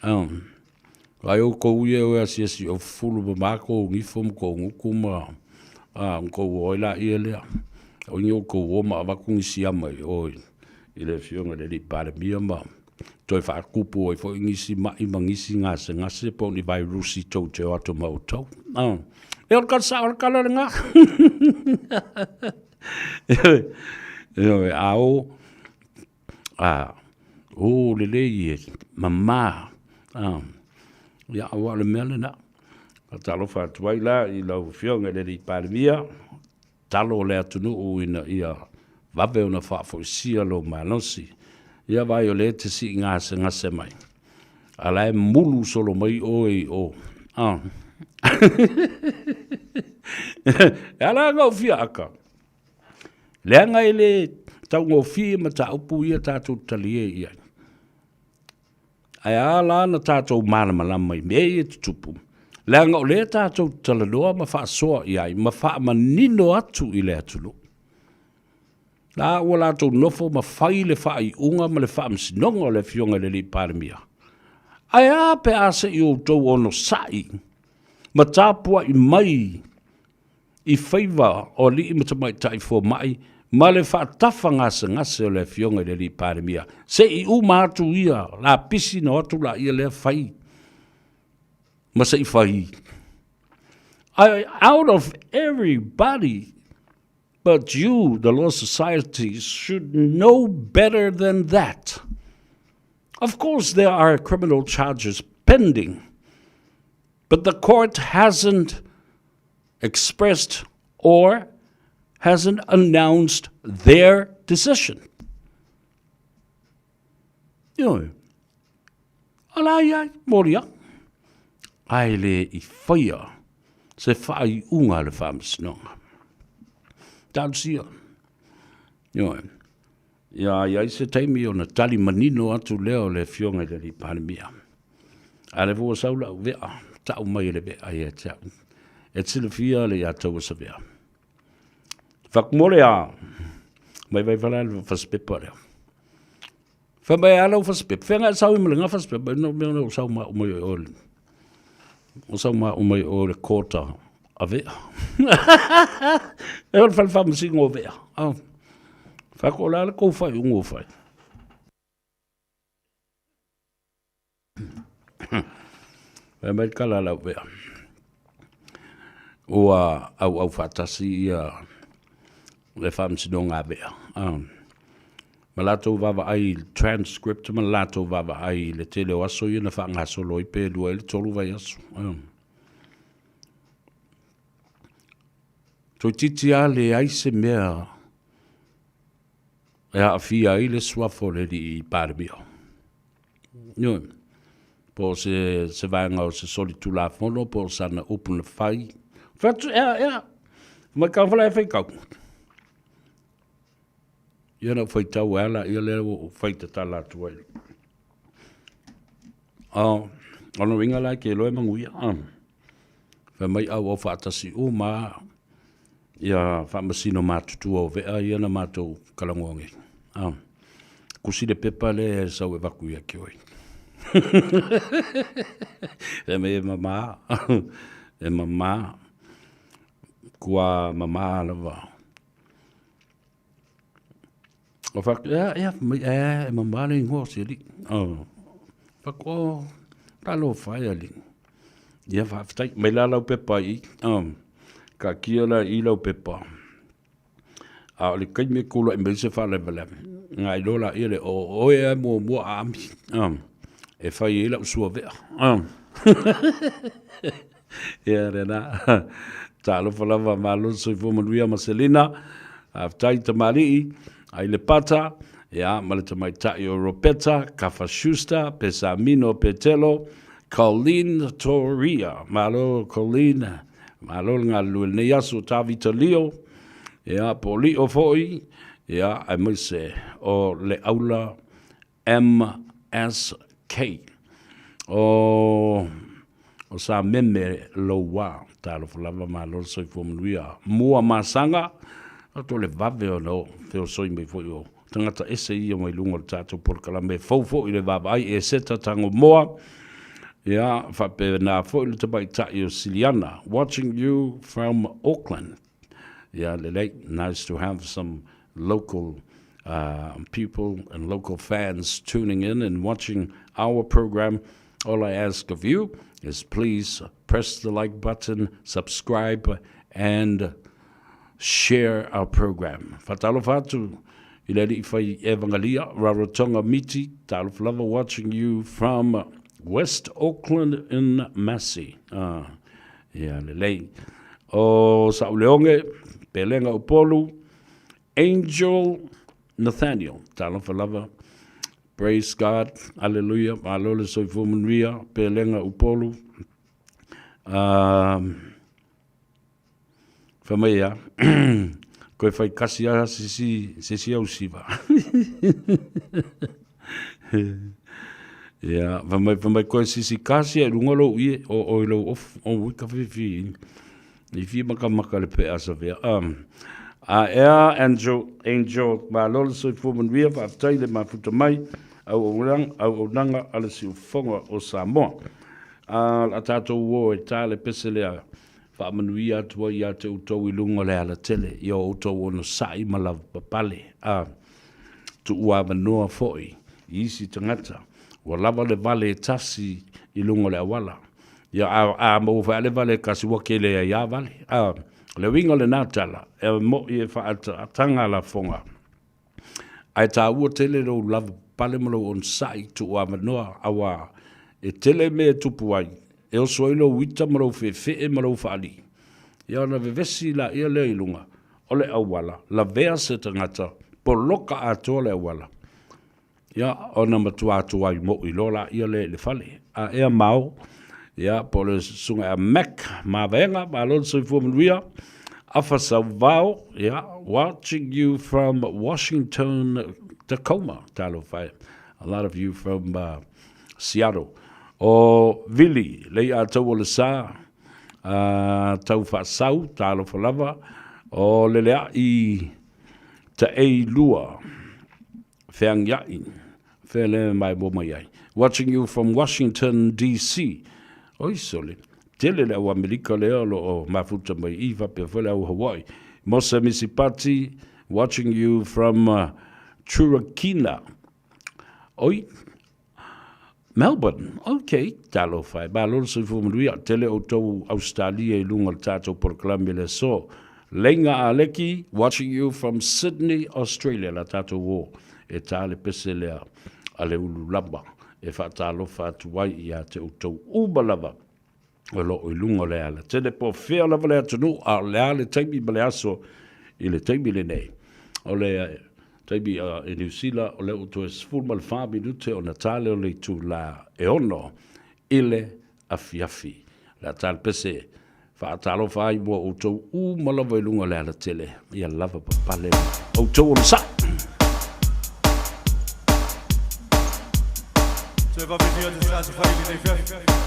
Um, ai outou ia e asiasi o fulu ma mako gifo ma kou gutu ma. A, ona tou o ai laia lea. O ni outou o ma avatu ni siama i o i le Afioga i le Alii Palemia ma toe faatupu ai foi nisi mai ma nisi gasegase po o ni vairusi tou te o atu ma outou. A, e o le tala sao o le tala lena. Ioe, a o, a, o lelei e mama, a, ia, aua o le mea lena. Faatalofa atu ai la i lau Afioga i le Alii Palemia, talo o le atunuu ina ia vave ona faafoisia lou malosi. Ia vaai o lea e te sii gasegase mai, a la e mulu solo mai oe i o. Ah. E ala ona ou fia aka, leaga e le taugofie mataupu ia tatou te talie i ai. Ae a la na tatou malamalama i mea ia e tutupu, leaga o lea tatou te talanoa ma faasoa i ai ma faamanino atu i le atunuu. La ua latou nofo ma fai le faaiuga ma le faamasinoga o le Afioga i le Alii Palemia. Ae a pe a se i outou onosai ma tapuai mai i faiva o alii ma tamaitai fomai ma le faatafa gasegase o le Afioga i le Alii Palemia, se i uma atu ia lapisi na o atu laia lea fai ma se i fai. I, out of everybody but you, the Law Society, should know better than that. Of course, there are criminal charges pending, but the court hasn't expressed or hasn't announced their decision. Ioe. O la ia, moli au. Ae le i whaia se whaaiunga le whaamasinoga. Talosia. Ioe. Ia i ai se taimi ona tali manino atu lea o le Afioga i le Alii Palemia. A le fua sau lau vea, tau mai e le vea ia te au. E silafia le ia taua sa vea. Whakumore a, mai vai whala le whasipepa lea. Wha mai a lau whasipepa, whenga e sau i ma le ngā whasipepa, no mea no sau ma umai o le, o sau ma umai o le kōta a vea. E o le whale whamasi ngō vea. Oh. Whako la le kou whai ungo whai. Fai mai kala lau vea. Ua au au whaatasi ia le whaamasinoga a vea. Um, ma latou vaavaai i le transcript ma latou vaavaai i le tele o aso ia na faagasolo ai pe lua ai le tolu vaiaso. Um. Toeitiiti lava leai se mea e aafia ai le suafa o le alii Palemia. Ioe. Po o se, se vaega o se solitulafono, po o sana upu na fai. Fai atu, ea, ea, mai kau whala e whai kau. Ia na whaitau e ala, ia lea o whai tatala atu ai. Oh, ono winga la ke loe manguia. Ah. Fai mai auau faatasi uma ia faamasino matutua o vea ia na matou kalagoa nei. A, kusi le pepa lea e sau e vaku ia ki oe. Fai mai e mama, e mama, kua mama lava. O whak, ea, ea, mai, ea, e mama le ingoa o se alii. Oh. Whak, oh, talofa e alii. Ia, faafetai. Mai la lau pepa i, oh, ka kia la i lau pepa. A o le kaimi e kula'i mai se faalavelave, ngai loa laia le o oe lava e muamua aami, oh, e fai ai lau suavea. Oh. Ia, lena. Talofa lava, malo le soifua manuia ma Selina. Faafetai tamalii, ai le pata, ia, ma le tamaitai o Ropeta, Kafa Schuster, Pesamino Petelo, Colleen Toria. Malo Colleen, malo le galulue i lenei aso, Tavita Leo, ia, po o Lio foi, ia, aemaise o le aula MSK. O, o sa meme loua. Talofa lava malo le soifua manuia. Mua masaga, o to le vave ona o feosoi mai foi o tagata ese ia mai luga o le tatou polokalame e fou foi le vaavaai e seta tago moa. Ia, faapena foi le tamaitai o Siliana, watching you from Auckland. Ia lelei, nice to have some local uh, people and local fans tuning in and watching our program. All I ask of you is please press the like button, subscribe, and share our program. Whatalofa atu i le alii whai Evangelia, Rarotonga Miti, talofa lava watching you from West Auckland in Massey. Ah, ia lelei. O Sauleonge, Pelenga Upolu, Angel Nathaniel, talofa lava. Praise God, hallelujah, malo le soifua manuia, Pelenga Upolu. Um, Fai mai ia, koe whai kasi a sisi, sisi au siva. Ia, fai mai, fai mai koe sisi kasi e runga lou ie, o oi lou ofu, o ui ka whiwhi, i whia maka maka le pe asa vea. Um, a ea, Angel, Angel, malo le soifua manuia, faafetai le mafuta mai, au au au aunaga a le siufofoga o Samoa. A, la tātou o e tā le pese lea, Faamanuia atu ai ia te outou i luga o le alatele, i o outou onosai ma lavapapale, a tuua avanoa foi i isi tagata, ua lava le vale e tasi i luga o le auala. Ia, a, a maua foi lava le vale e kasi, ua kele ai a vale. A, o le uiga o lena tala, e moʻi e faaataga lafoga. Ae taua tele lou lavapapale ma lou onosai, tuu avanoa, auā e tele mea e tupu ai, e oso ai lou ita ma lou feefee ma lou faalii. Ia ona vevesi laia lea i luga o le auala, lavea se tagata, poloka atoa le auala. Ia, ona matua tuai moʻi loa laia lea i le fale. A ea mao, ia, po o le susuga ia Mac Mavaega, malo le soifua manuia. Afa Sauvao, ia, watching you from Washington, Tacoma. Talofa e. A lot of you from uh, Seattle. O Vili, lei a tau o le sa, uh, tau whaasau, talofa lava. O Lelea'i Taeilua, Feagia'i, fea lea e maimoa mai ai. Watching you from Washington DC. Oi sole, tele le au Amerika lea o lo o mafuta mai i faapea foi le au Hawaii. Mose Misipati, watching you from uh, Turakina. Oi, Melbourne, ok, talofa e. Malo le soifua manuia, tele outou Australia i luga o le tatou polokalame le aso. Leiga Aleki, watching you from Sydney, Australia, la tatou o e tā le pese lea a le ulu lava e faatalofa atu ai ia te outou uma lava o lo o i luga o le ala. Tele po fea lava le atunuu, a o le a le taimi ma le aso i le taimi lenei. O le taimi uh, i New Zealand, o le ua toe 14 minute ona tā lea o le itulā e ono i le afiafi. Le a tā le pese faatalofa ai mo outou uma lava i luga o le alatele. Ia lava papale outou onosai. Toe vave te sa te whai i te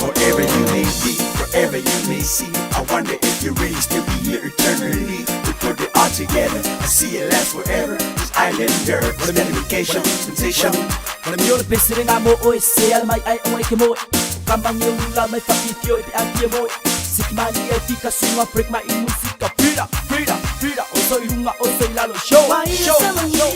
Wherever you may be, wherever you may see, I wonder if you really still be here eternally. We put it all together, I see it last forever. This islander, dedication, sensation. Wala mi ole pesere ngā mō oe se ala mai ai oe ke moe Kambangi o lula mai whakitio i pe a kia moe Siki mani e tika sunga break mai i musika Pira, pira, pira, oso i runga, oso i lalo Show, show, show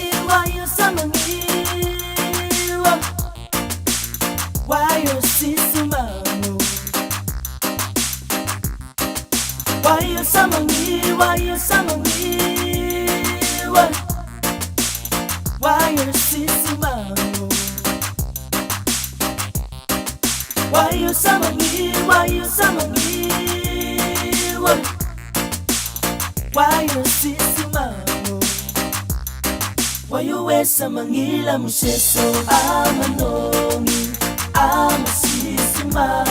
Mangila museso amanongi amasisumamo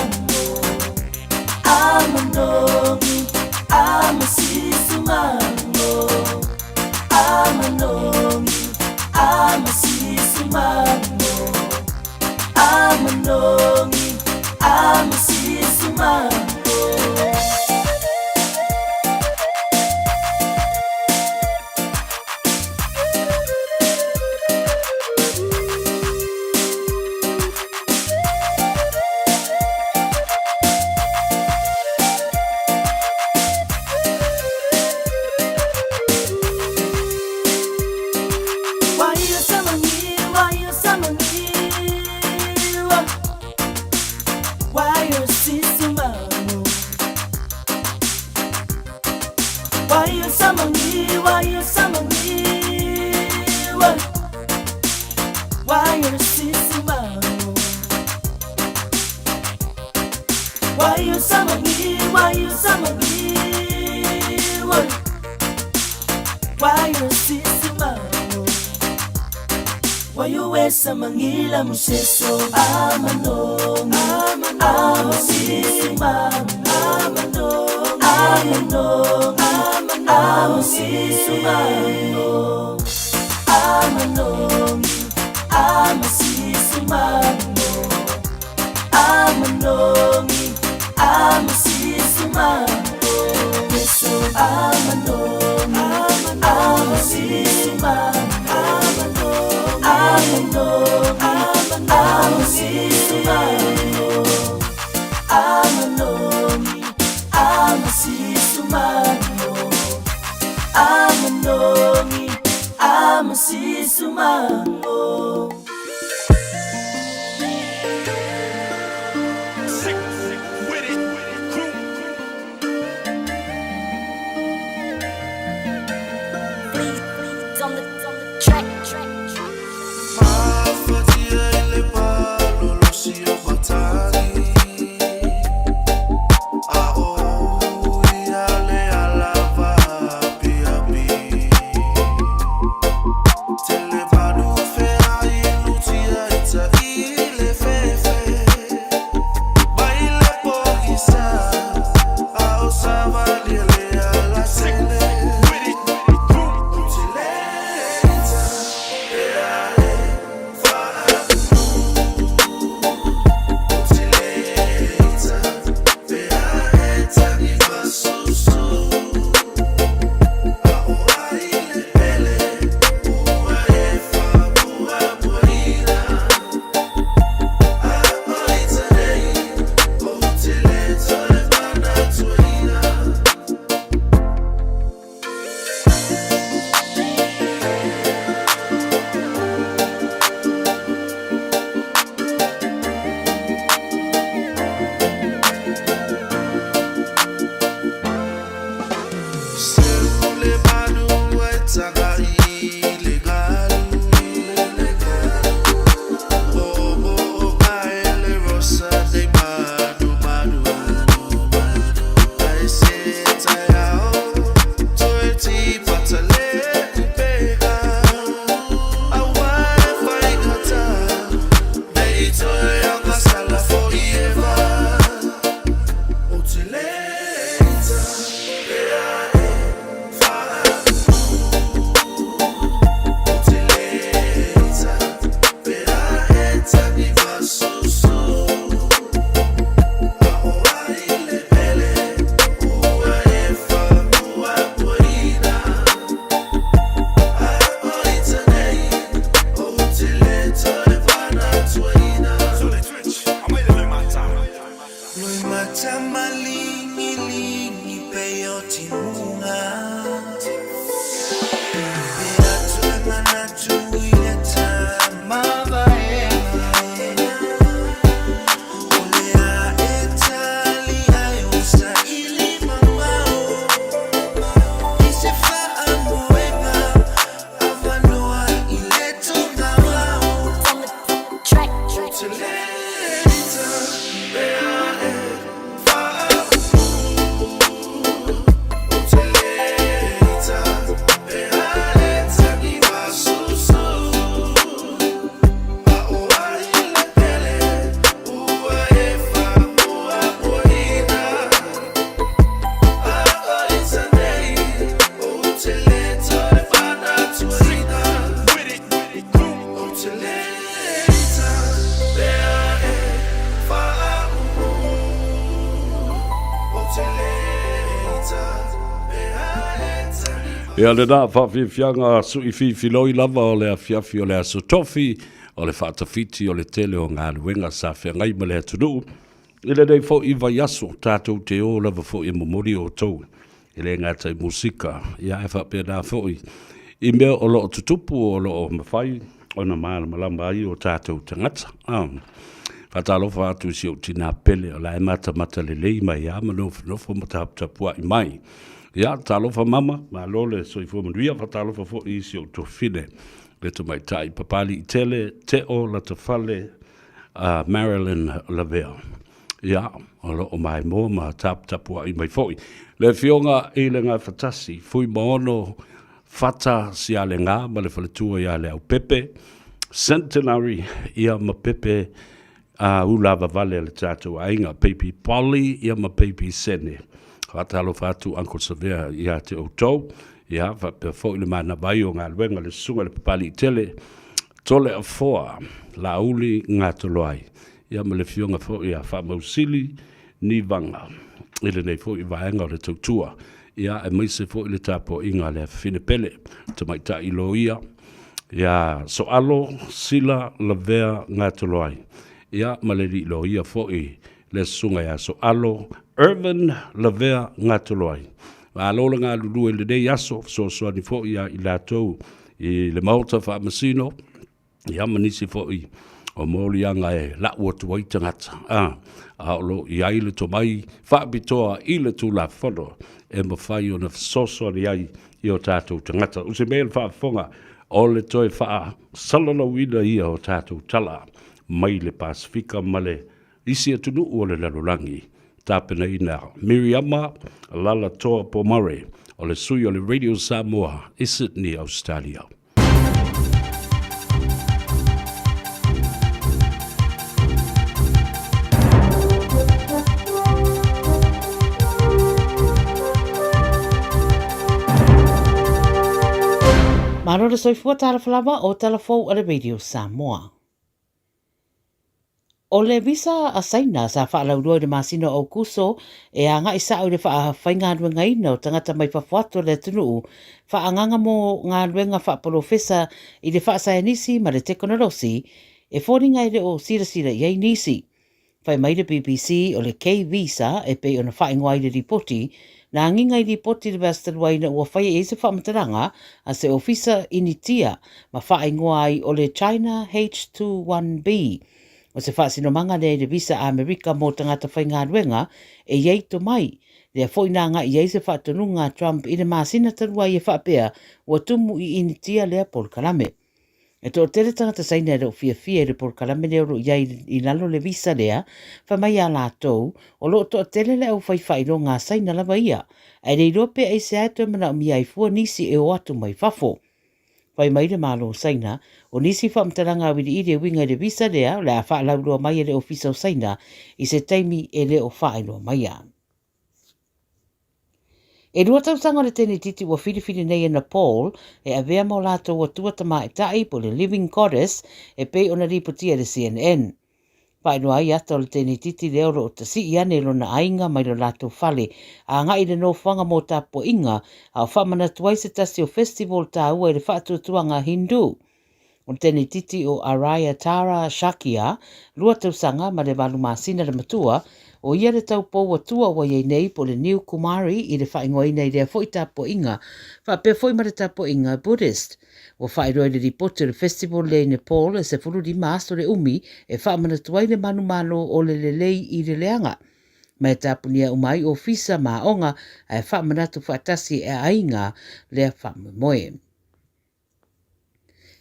amanongi amasisumamo amanongi amasisumamo amanongi amasisumamo. Mangila museso amanongi amasisumamo amanongi amasisumamo amanongi amasisumamo amanongi amasisumamo yeso amanongi amasisumamo amanongi amasisumamo amanongi amasisumamo amanongi amasisumamo. Ia lenā faafiafiaga suʻi fifiloi lava o le afiafi o le Aso Tofi o le faatafiti o le tele o galuega sa feagai ma le atunuu i lenei foi vaiaso. Tatou te o lava foi e momoli outou e le gata i musika, ia ae faapena foi i mea o lo o tutupu o lo o mafai ona malamalama ai o tatou tagata. Faatalofa atu i si ou tinā pele o la e matamata lelei mai lava ma nofonofo ma taputapuai mai. Ia, talofa mama, malo le soifua manuia, faatalofa foi i si ou tuafafine le tamaitai Papaliitele Teo Latafale Marilyn Lavea. Ia, o lo o maimoa ma taputapuai mai foi le Afioga i le Gafatasi Fuimaono Fata Sialega ma le faletua ia Leaupepe Centenary, ia ma Pepe a ulavavale a le tatou aiga, Baby Polly ia ma Baby Sene. Faatalofa atu Uncle Savea ia te outou, ia faapea foi le manava ai o galuega le Susuga i le Papaliitele Toleafoa Laauli Gatoloai, ia ma le Afioga foi ia Faamausili Nivaga i lenei foi vaega o le tautua, ia aemaise foi le tapuaiga a le afafine pele, tamaitai loia ia Soalo Sila Lavea Gatoloai, ia ma le alii loia foi le Susuga ia Soalo Irvin Lavea Gatoloai. Malo le galulue i lenei aso, fesoasoani foi ia i latou i le Maota Faamasino, ia ma nisi foi o moliaga e lau atu ai tagata, a, a o lo o i ai le tomai faapitoa i le Tulafono e mafai ona fesoasoani ai i o tatou tagata. O se mea le faafofoga, o le toe faasalalauina ia o tatou tala mai le Pasefika ma le isi atunuu o le lalolagi. Tapenaina Miriama Lalatoa Pomare, o le sui o le Radio Samoa i Sydney, Australia. Malo le soifua talofa lava o tala fou a le Radio Samoa. O le visa a Saina sa faalauiloa i le masina o Aokuso e agai sao i le faafaigaluegaina o tagata mai fafo atu o le atunuu faaagaga mo galuega faapolofesa i le faasaenisi ma le tekonolosi e foliga e le o silasila i ai nisi. Fai mai le BBC o le K-Visa e pei ona faaigoa ai le lipoti, na agiga i lipoti i le vaiaso talu ai ina ua faia i ai se faamatalaga a se ofisa Initia ma faaigoa ai o le China H21B. O se faasinomaga lea i le visa Amerika mo tagata faigaluega e i ai tomai, lea foi na agai i ai se faatonuga a Trump i le masina talu ai e faapea ua tumu i Initia lea polokalame. E toatele tagata Saina e le o fiafia i le polokalame lea o lo o i ai i lalo le visa lea, fai mai a latou, o lo o toatele le au fai faailoga a Saina lava ia, ae le iloa pe aisea e toe manaomia ai fua nisi e o atu mai fafo. Fai mai le Malo o Saina, o nisi faamatalaga auiliili e uiga i le visa lea o le a faalauiloa mai e le Ofisa o Saina i se taimi e le o faailoa maia. E lua tausaga o le tenititi ua filifili nei e Nepal e avea ma o latou atua tamaitai po o le Living Goddess e pei ona lipotia e le CNN. Faailoa ai ata o le tenititi lea o lo o tasii ane i lona aiga mai lo latou fale a agai i le nofoaga mo tapuaiga a o faamanatu ai se tasi o festival taua i le faatuatuaga Hindu. O le tenititi o Araya Tara Shakya, lua tausaga ma le valu masina le matua, o ia le taupou atua ua i ai nei po o le New Kumari i le faaigoaina i lea foi tapuaiga, faapea foi ma le tapuaiga Buddhist. Ua faailoa i le lipoti o le festival lea i Nepal e 15 aso le umi e faamanatu ai le manumalo o le lelei i le leaga. Ma e tapunia uma ai ofisa ma aoga ae faamanatu faatasi e aiga lea faamoemoe.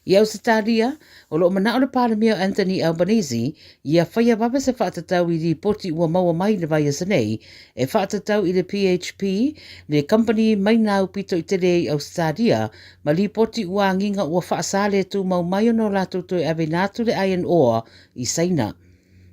I Ausetalia, o lo o manao le Palemia o Anthony Albanese ia faia vave se faatatau i lipoti ua maua mai i le vaiaso nei e faatatau i le BHP, le kamupani maina aupito i tele i Ausetalia, ma lipoti ua agiga ua faasa le tumau mai ona o latou toe aveina atu le iron ore i Saina.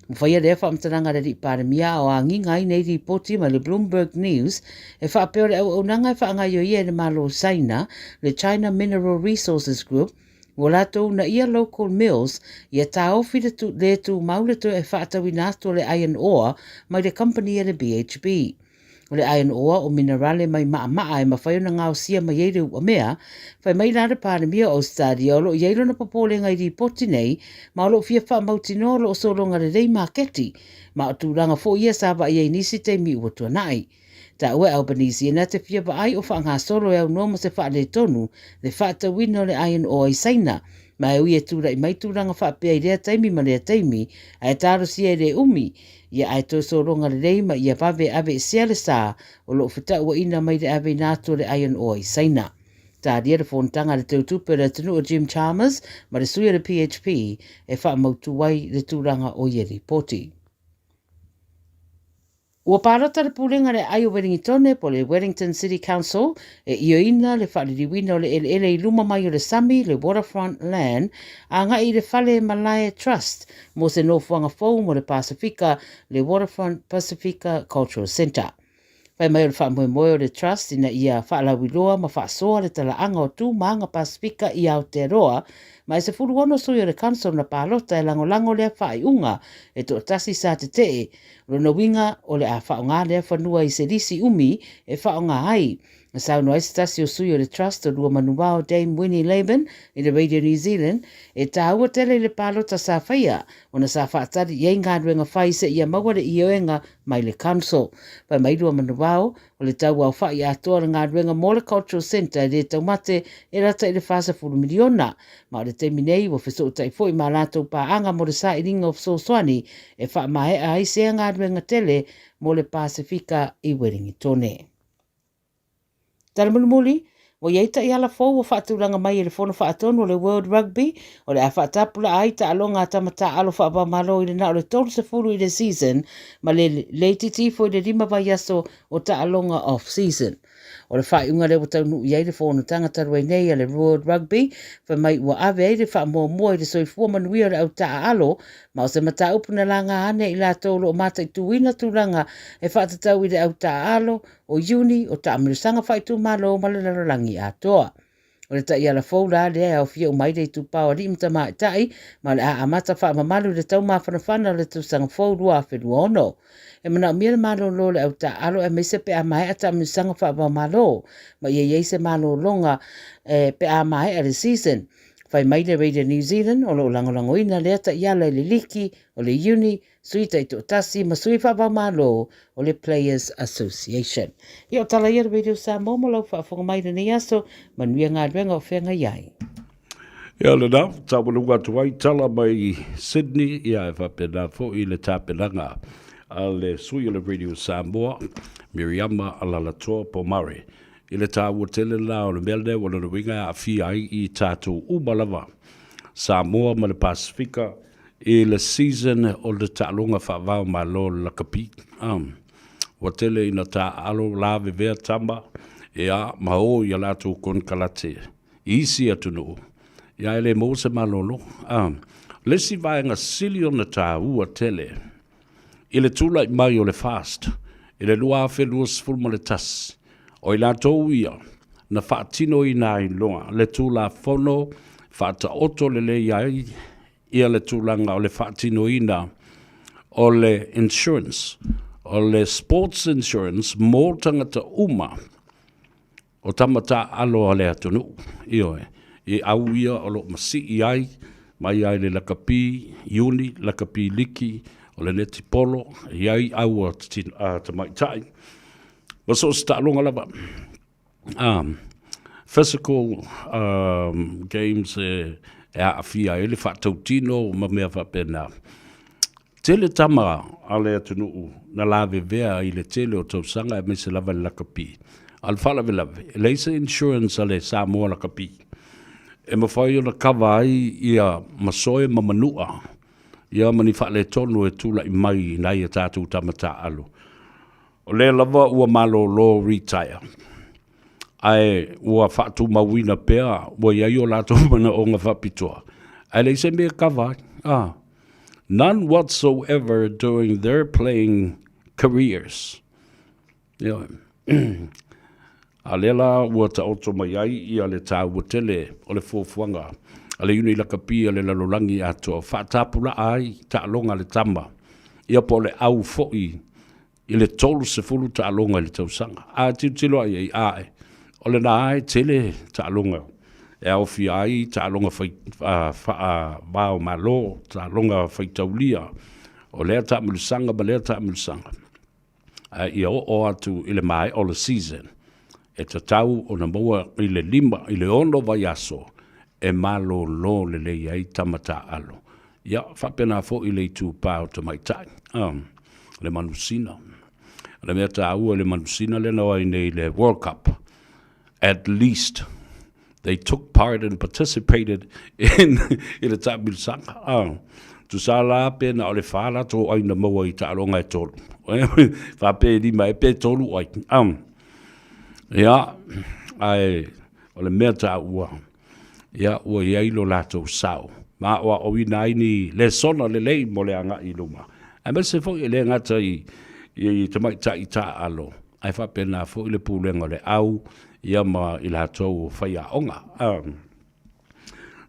Ua faia lea faamatalaga a le Alii Palemia a o agiga ai nei lipoti mai le Bloomberg News e faapea o le auaunaga e faagaioia e le Malo o Saina, le China Mineral Resources Group, ua latou uunaia local mills ia taofi le le tumau le toe faatauina atu o le iron ore mai le kamupani a le BHP. O le iron ore o minerale mai maʻamaʻa e mafai ona gaosia mai ai le uamea. Fai mai la le Palemia o Ausetalia o lo o i ai lona popolega i lipoti nei ma o lo o fia faamautinoa o lo o sologa lelei maketi ma o tulaga foi ia sa vaai ai i nisi taimi ua tuanai. Taua e Albanese e na te fia vaai o faagasolo e aunoa ma se faaletonu le faatauina o le iron ore i Saina ma e ui e tulai mai tulaga faapea i lea taimi ma lea taimi ae talosia e le umi ia ae toe sologa lelei ma ia vave aveesea le sa o lo o fetauaina mai le aveina atu o le iron ore i Saina. Talia le fonotaga a le teutupe o le atunuu o Jim Chalmers ma le sui o le PHP e faamautu ai le tulaga o ia lipoti. Ua palota le Pulega a le Aai o Welingitone po o le Wellington City Council e ioeina le faaliliuina o le eleele i luma mai o le sami, le Waterfront Land, agai i le Fale Malae Trust mo se nofoaga fou mo le Pasefika, le Waterfront Pasifika Cultural Centre. Fai mai o le faamoemoe o le Trust ina ia faalauiloa ma faasoa le talaaga o tu ma aga Pasefika i Aotearoa, ma e 16 sui o le Council na palota e lagolago lea faaiuga e toatasi sa tetee. O lona uiga, o le a faaaoga lea fanua i se lisi umi e faaaoga ai. Na saunoa ai se tasi o sui o le Trust o Luamanuao Dame Winnie Laban i le Radio New Zealand, e tāua tele i le palota sa faia ona sa faatali i ai galuega fai seia maua le ioega mai le Council. Fai mai Luamanuao, o le tauaofa'i atoa o le galuega mo le Cultural Centre e le taumate e lata i le 40 miliona. Ma o le taimi nei ua fesootai foi ma latou paaga mo le sailiga o fesoasoani e faamaea ai sea galuega tele mo le Pasefika i Uelingitone. Tala mulimuli, ua i ai taiala fou ua faatulaga mai e le Fono Faatonu o le World Rugby o le a faatapulaa ai taaloga a tama taaalo faava-o-Malo i le na o le 30 i le season ma le leititi ifo i le lima vaiaso o taaloga off-season. O le faaiuga lea ua taunuu i ai le fonotaga talu ai nei a le World Rugby, fai mai ua ave ai le faamuamua i le soifua manuia o le au taaalo, ma o se mataupu na laga ane e i latou o lo o mataituina tulaga e faatatau i le au taaalo, o Iuni, o taamilosaga faaitumalo ma le lalolagi atoa. O le taiala fou la lea e aofia uma ai le itupa o alii ma tamaitai, ma o le a amata faamamalu i le tau mafanafana o le tausaga fou 2026. E manaomia le malolo o le au taaalo aemaise pe a maea taamilosaga faava-o-Malo, ma ia i ai se malologa pe a maea le season. Fai mai le Radio New Zealand o lo o lagolagoina lea taiala i le liki o le Iuni sui taitoatasi ma sui faava-o-Malo o le Players Association. Ia o tala ia le Radio Samoa mo lau faafofoga mai i lenei aso, manuia galuega o feagai ai. Ia lena, taualuga atu ai tala mai Sydney, ia e faapena foi le tapenaga a le sui o le Radio Samoa, Miriama Alaalatoa Pomare, i le taua tele la o le mea lea ua lona uiga e aafia ai i tatou uma lava, Samoa ma le Pasefika, I le season o le taaloga faava o Malo o le lakapi, ua tele ina taaalo lavevea tama ia ma o i a latou konekarate i isi atunuu, ia e le maua se malolo. O le isi vaega sili ona taua tele i le tulai mai o le FAST i le 2021, o i latou ia na faatinoina ai loa le Tulafono faataoto lelei ai ia le tulaga o le faatinoina o le insurance, o le sports insurance mo tagata uma o tama taaalo a le atunuu. Ioe, i au ia o lo o masii ai mai ai le lakapi iuni, lakapi liki, o le netipolo, e i ai au a tamaitai, ma so o se taaloga lava. Physical games e aafia ai le faatautino ma mea faapena. Tele tama a le atunuu na lavevea i le tele o tausaga aemaise lava i le lakapi. A o le faalavelave, e leai se insurance a le Samoa Lakapi e mafai ona kava ai ia masoe ma manua ia ma ni faaletonu e tulai mai i nai a tatou tama taaalo. O lea lava ua malolo, retire, ae ua faatumauina pea ua i ai o latou manaoga faapitoa, ae leai se mea e kava ai. Ah, none whatsoever during their playing careers. Ioe. A lea la ua taoto mai ai ia le taua tele o le fuafuaga a le Iuni Lakapi a le Lalolagi atoa, faatapulaa ai taaloga a le tama, ia po o le au foi. i le 30 taaloga i le tausaga. A tilotilo ai ai, ae, o lena e tele taaloga e aofia ai taaloga fai, faava o Malo, taaloga faitaulia, o lea taamilosaga ma lea taamilosaga. Ae ia oo atu i le maea o le season, e tatau ona maua i le 5 i le 6 vaiaso e malolo lelei ai tama taaalo. Ia, faapena foi le itupa o tamaitai, le manusina. O le mea taua i le manusina lea na o ai nei i le World Cup, at least they took part and participated in i le taamilosaga. Tusa la pe na o le fa latou ai na maua i taaloga e tolu. Fa pe lima e pe tolu ai. Ia, ae o le mea taua, ia ua i ai lo latou sao ma aoaoina ai ni lesona lelei mo le agai i luma, aemaise foi e le gata i i tamaitai taaalo, ae faapena foi le pulega o le au ia ma i latou o faiaoga.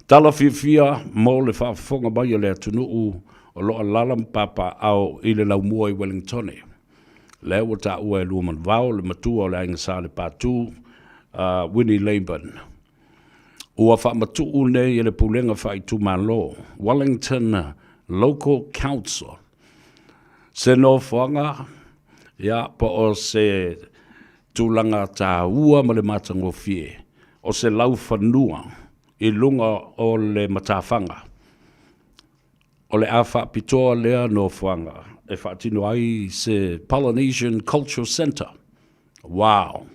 Tala fiafia mo le faafofoga mai a le atunuu o lo o alaala ma papaaao i le laumua i Wellingtone. Lea ua taua e Luamanuvao le matua o le Aiga Sa Lepatu, Winnie Laban. Ua faamatuu nei e le Pulega Faaitumalo, Wellington Local Council, se nofoaga ia, po o se tulaga taua ma le matagofie o se laufanua i luga o le matafaga. O le a faapitoa lea nofoaga e faatino ai se Polynesian Cultural Centre. Wow!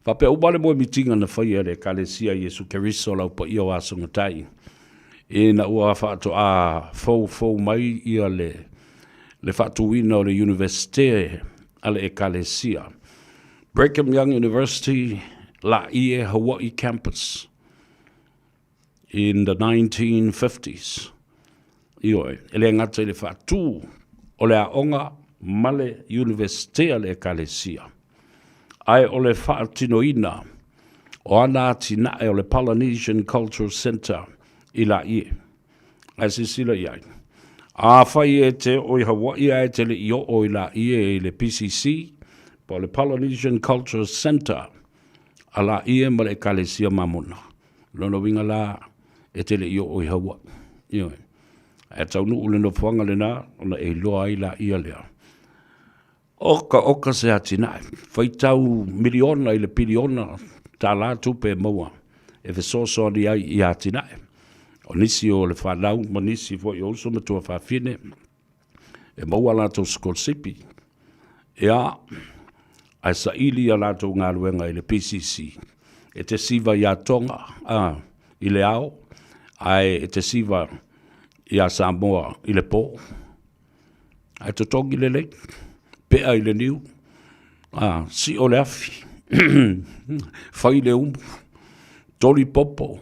Faapea uma le moemitiga na faia e le Ekalesia Iesu Keriso Lau Paia o Aso Gatai, ina ua faatoa foufou mai ia le, le faatuina o le Iunivesite a le Ekalesia, Brigham Young University, Laie, Hawaii Campus. In the 1950s. Ioe, e le gata i le faatū o le aoga ma le Iunivesite a le Ekalesia, ae o le faatinoina o ana atinae o le Polynesian Cultural Centre i Laie. Ae silasila i ai, afai e te oo i Hawaii ae te le i oo i Laie i le PCC, po o le Polynesian Cultural Centre a Laie ma le Ekalesia Mamona, Lona uiga la, e te le i oo i Hawaii. Ioe. Ae taunuu le nofoaga lena, ona e iloa ai laia lea. Oka oka se atinae, faitau miliona i le piliona tālā tupe e maua e fesoasoani ai i atinae. O nisi o le fanau ma nisi foi o uso ma tuafafine, e maua latou sikolasipi, ia, ae saili a latou galuega i le PCC. E te siva iā Tonga, a, i le ao, ae e te siva iā Samoa i le pō. Ae totogi lelei, pea i le niu, a, sio le afi, fai le umu, toli popo,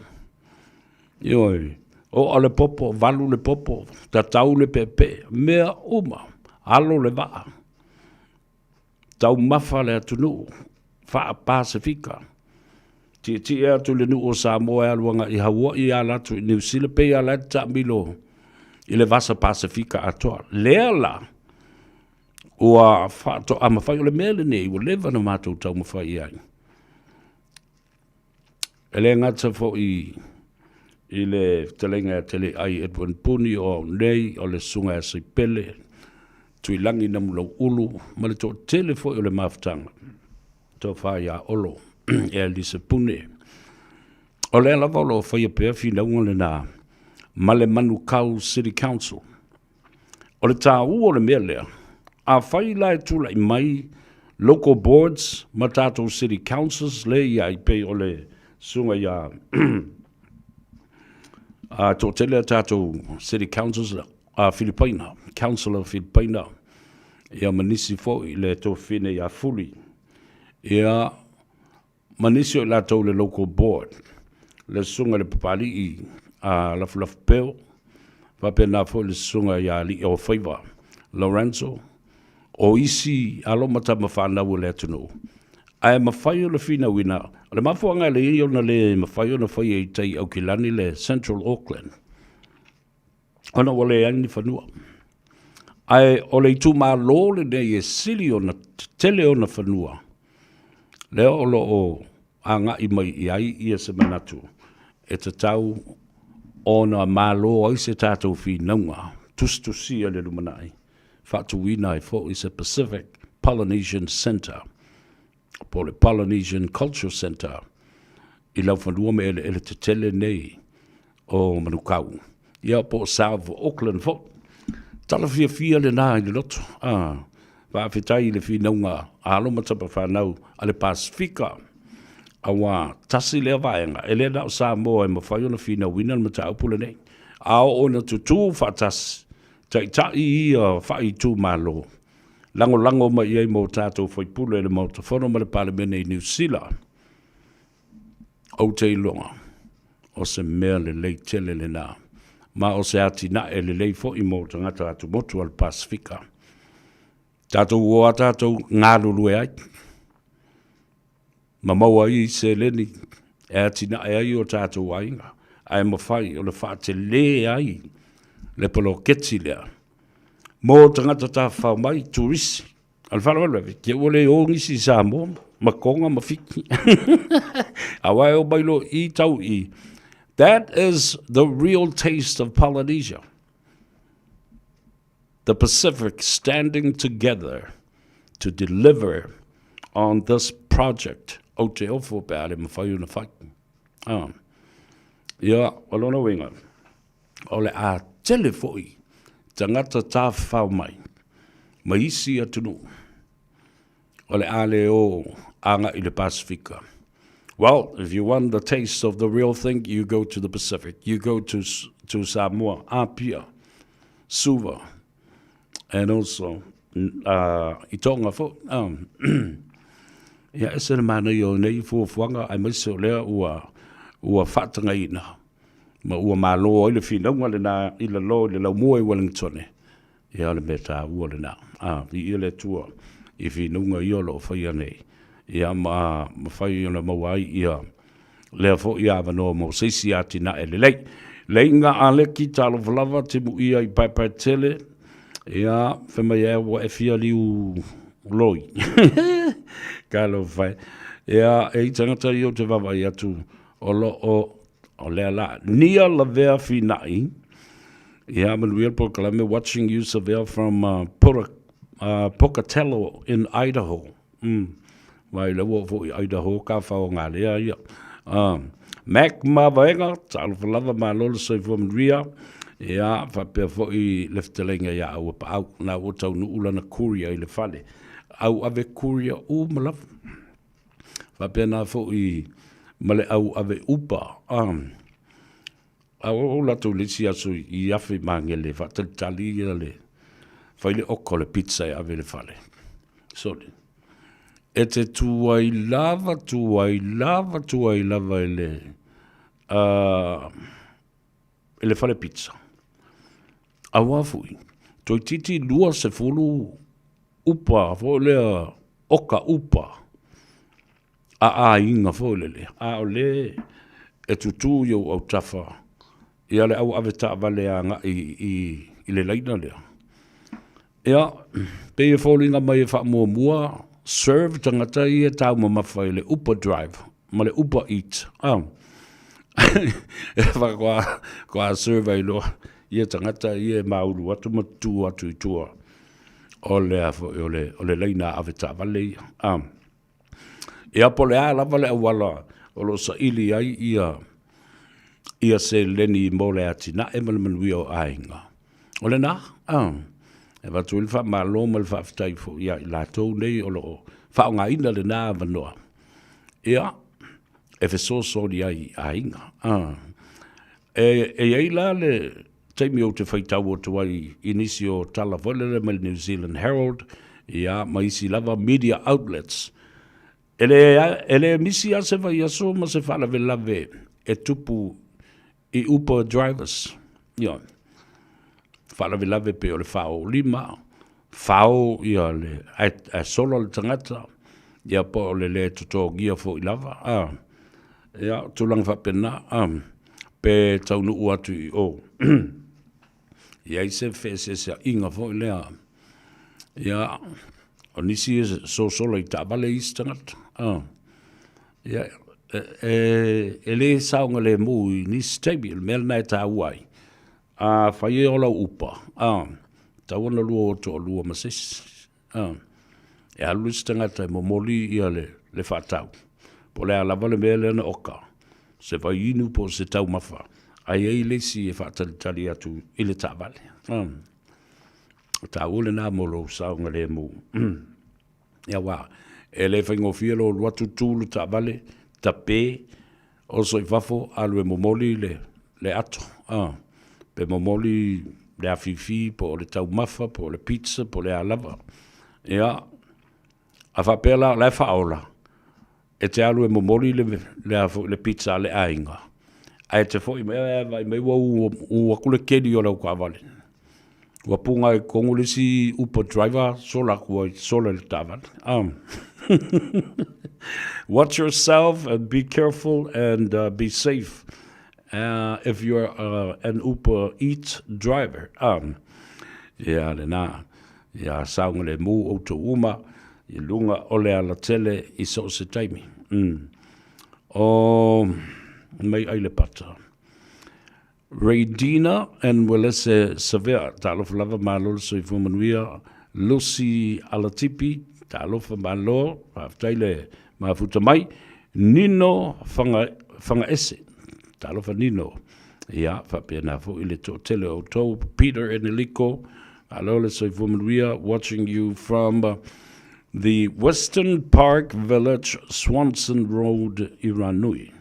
Ioe, oa le popo, valu le popo, tatau le peepee, mea uma, alo le vaa, taumafa le atunuu, faa-Pasefika, tietie atu le nuu o Samoa e alu agai i Hawaii ala atu i Niu Sila, pei lava la e taamilo i le Vasa Pasefika atoa. Lea la, ua faatoa mafai, o le mea lenei ua leva ona matou taumafai i ai. E le gata foi i le fetalaiga ia Teleai Edwin Puni o au nei, o le Susuga ia Saipele, Tuilagi Namulauulu ma le toatele foi o le mafutaga, tofa ia Olo Elisa Pune. O lea lava o lo o faia pea finauga lena ma le Manukau City Council. O le taua o le mea lea, afai la e tulai mai local boards ma tatou city councils lea e i ai pei o le susuga ia a toatele a tatou city councils a Filipaina, Council of Filipaina, ia ma nisi foi le tofine ia Fuli, ia ma nisi o i latou i le Local Board, le Susuga i le Papalii a Lafulafu Peo, faapena foi le Susuga ia Aliiofaiva Lorenzo, o isi alo ma tama fanau o le atunuu, ae mafai ona finauina. O le mafuaaga e leai ona le mafai ona faia i tai i Aukilani le Central Auckland, ona ua leai ni fanua. Ae o le itumalo lenei e sili ona tetele ona fanua, lea o lo o agai mai i ai ia se manatu e tatau ona malo ai se tatou finauga tusitusia i le lumanai, faatuina ai foi se Pacific Polynesian Centre po o le Polynesian Cultural Centre i laufanua ma eleele tetele nei o Manukau, ia po o South Auckland foi. Tala fiafia lena i le loto. Ah, faafetai i le finauga a alo ma tama fanau a le Pasefika, auā tasi lea vaega e le na o Samoa e mafai ona finauina le mataupu lenei, a oo ina tutū faatasi taitai ia faaitumalo, lagolago mai i ai ma o tatou faipule i le Maota Fono ma le Palemene i Niu Sila. Ou te iloa, o se mea lelei tele lena, ma o se atinae lelei foi mo tagata atumotu o le Pasefika. Tatou o a tatou galulue ai, ma maua ai seleni e atinae ai o tatou aiga, ae mafai ona faatele ai le poloketi lea mo tagata tafafao mai, turisi. O le faalavelave, te ua le o nisi i Samoa ma Tonga ma Fiti. Aua e o mai loa i tau i. That is the real taste of Polynesia. The Pacific standing together to deliver on this project. O te ofo pe a le mawhai ona whai. Ah. Ia, o lona uiga, o le a tele foi tagata tafafao mai ma isi atunuu o le a le o agai i le Pasefika. Well, if you want the taste of the real thing, you go to the Pacific. You go to Samoa, Apia, Suva, and also i Tonga foi. Ia, ese le manaia o nei fuafuaga aemaise o lea ua faatagaina ma ua malo ai le finauga lena i lalo i le laumua i Wellingtone, ia o le mea taua lena. A, viia le Atua i finauga ia o lo o faia nei, ia ma mafai ona maua ai ia lea foi avanoa mo se isi atinae lelei. Leiga Aleki, talofa lava, timuia i Paepaetele, ia, fai mai ea ua e fia liu loi. Talofa e. Ia, e i tagata ia ou te vaavaai atu o lo o O lea la, Nia Lavea Fina'i, ia manuia le polokalame Watching You Savea from Pora, Pocatello in Idaho. Vai lea ua oo foi i Idaho ka faoga lea ia. Mac Mavaega, talofa lava malo le soifua manuia. Ia, faapea foi le fetalaiga ia Auapaau, na ua taunuu lana courier i le fale. Au ave courier uma lava. Faapena foi ma le au ave upa, a, a oo latou i le isi aso i afe i Magele e faatalitali ia le, fai le oka o le pizza e ave i le fale. Sole. E te tu ai lava, tu ai lava, tu ai lava i le, i le fale pizza. Auā foi, toeitiiti 20 upa foi lea oka upa a aiga foi lele, a o le e tutū i ou autafa ia le au ave taavale agai i le laina lea. Ia, pei e foliga mai e faamuamua serve tagata ia e taumamafa i le Uber Drive ma le Uber Eat, a e faatoa serve ai loa ia tagata ia e maulu atu ma tutū atu i tua o le foi o le o le laina ave taavale ia. A ia po o le a lava le auala o lo o saili ai ia ia seleni mo le atinae ma le manuia o aiga. O lena, a e avatu ai le faamalo ma le faafetai foi ia i latou nei o lo o faaaogaina lena avanoa ia e fesoasoani ai i aiga. A e i ai la le taimi ou te faitau atu ai i nisi o tala foi lele mai le New Zealand Herald, ia, ma isi lava media outlets. E le, e le misi lava se vaiaso ma se faalavelave e tupu i Uber drivers. Ioe. Faalavelave pei o le fao lima, fao ia le, ae, ae sola le tagata, ia po o le le totogia foi lava, a. Ia, o tulaga faapena, a, pe taunuu atu i o, i ai se feeseeseaiga foi lea. Ia, o nisi e sosola i taavale isi tagata. Ah. Ia, e, e, e lē saogalemu i nisi taimi, o le mea lena e taua ai. A fai e o lau upa, a, tatau ona lua o toalua ma se isi. A, e alu le isi tagata e momoli ia le, le faatau. Po o le a lava le mea lea na oka, se vaiinu po o se taumafa, ae i ai le isi e faatalitali atu i le taavale. A, o taua lena mo lou saogalemu. Aua e le faigofie lou alu atu tu le taavale, tape, oso i fafo, alu e momoli le, le ato, a, pe momoli le afifi po o le taumafa po o le pizza po o le a lava. Ia, a faapea la o la e faaola, e te alu e momoli le, le, a foi, le pizza a le aiga, ae te foi mai, ae vaai mai ua u, u atu le keli o lau taavale. Ua puga i totonu le isi Uber driver, sola atu ai, sola i le taavale. Watch yourself and be careful and be safe if you're an Uber Eats driver. Ia lena, ia saogalemu outou uma i luga o le alatele i so o se taimi. O mai ai le pata. Reidina and Uelese Savea, talofa lava malo le soifua manuia. Lucy Alatipi, talofa malo, faafetai le mafuta mai. Nino Whanga, Whangaese, talofa Nino. Ia, faapena foi le toatele o outou. Peter Eneliko, malo le soifua manuia, watching you from the Western Park Village, Swanson Road, Iranui.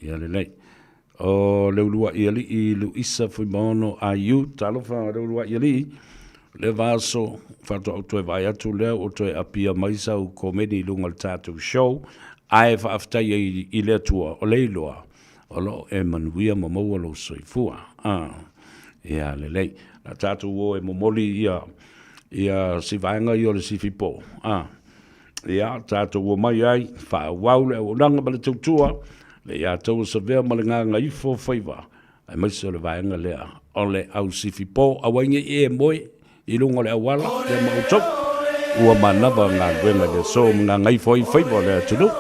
Ia lelei. O Leulua'i Alii Luisa Fuimaono IU, talofa Leulua'i Alii, le vaaso faatoa ou toe vaai atu lea ua toe apia mai sau komeni i luga o le tatou show, ae faafetai ai i le Atua o le iloa o lo o e manuia ma maua lou soifua. Ia lelei. La tatou o e momoli ia ia si vaega ia o le sifipo. Ia, tatou omai ai, faaauau le auaunaga ma le tautua, le ia taua savea ma le gagaifo faiva, aemaise o le vaega lea o le au sifipo, aua nei e moe i luga o le auala, ia ma outou. Ua manava galuega i le aso ma gagaifo ai faiva o le atunuu.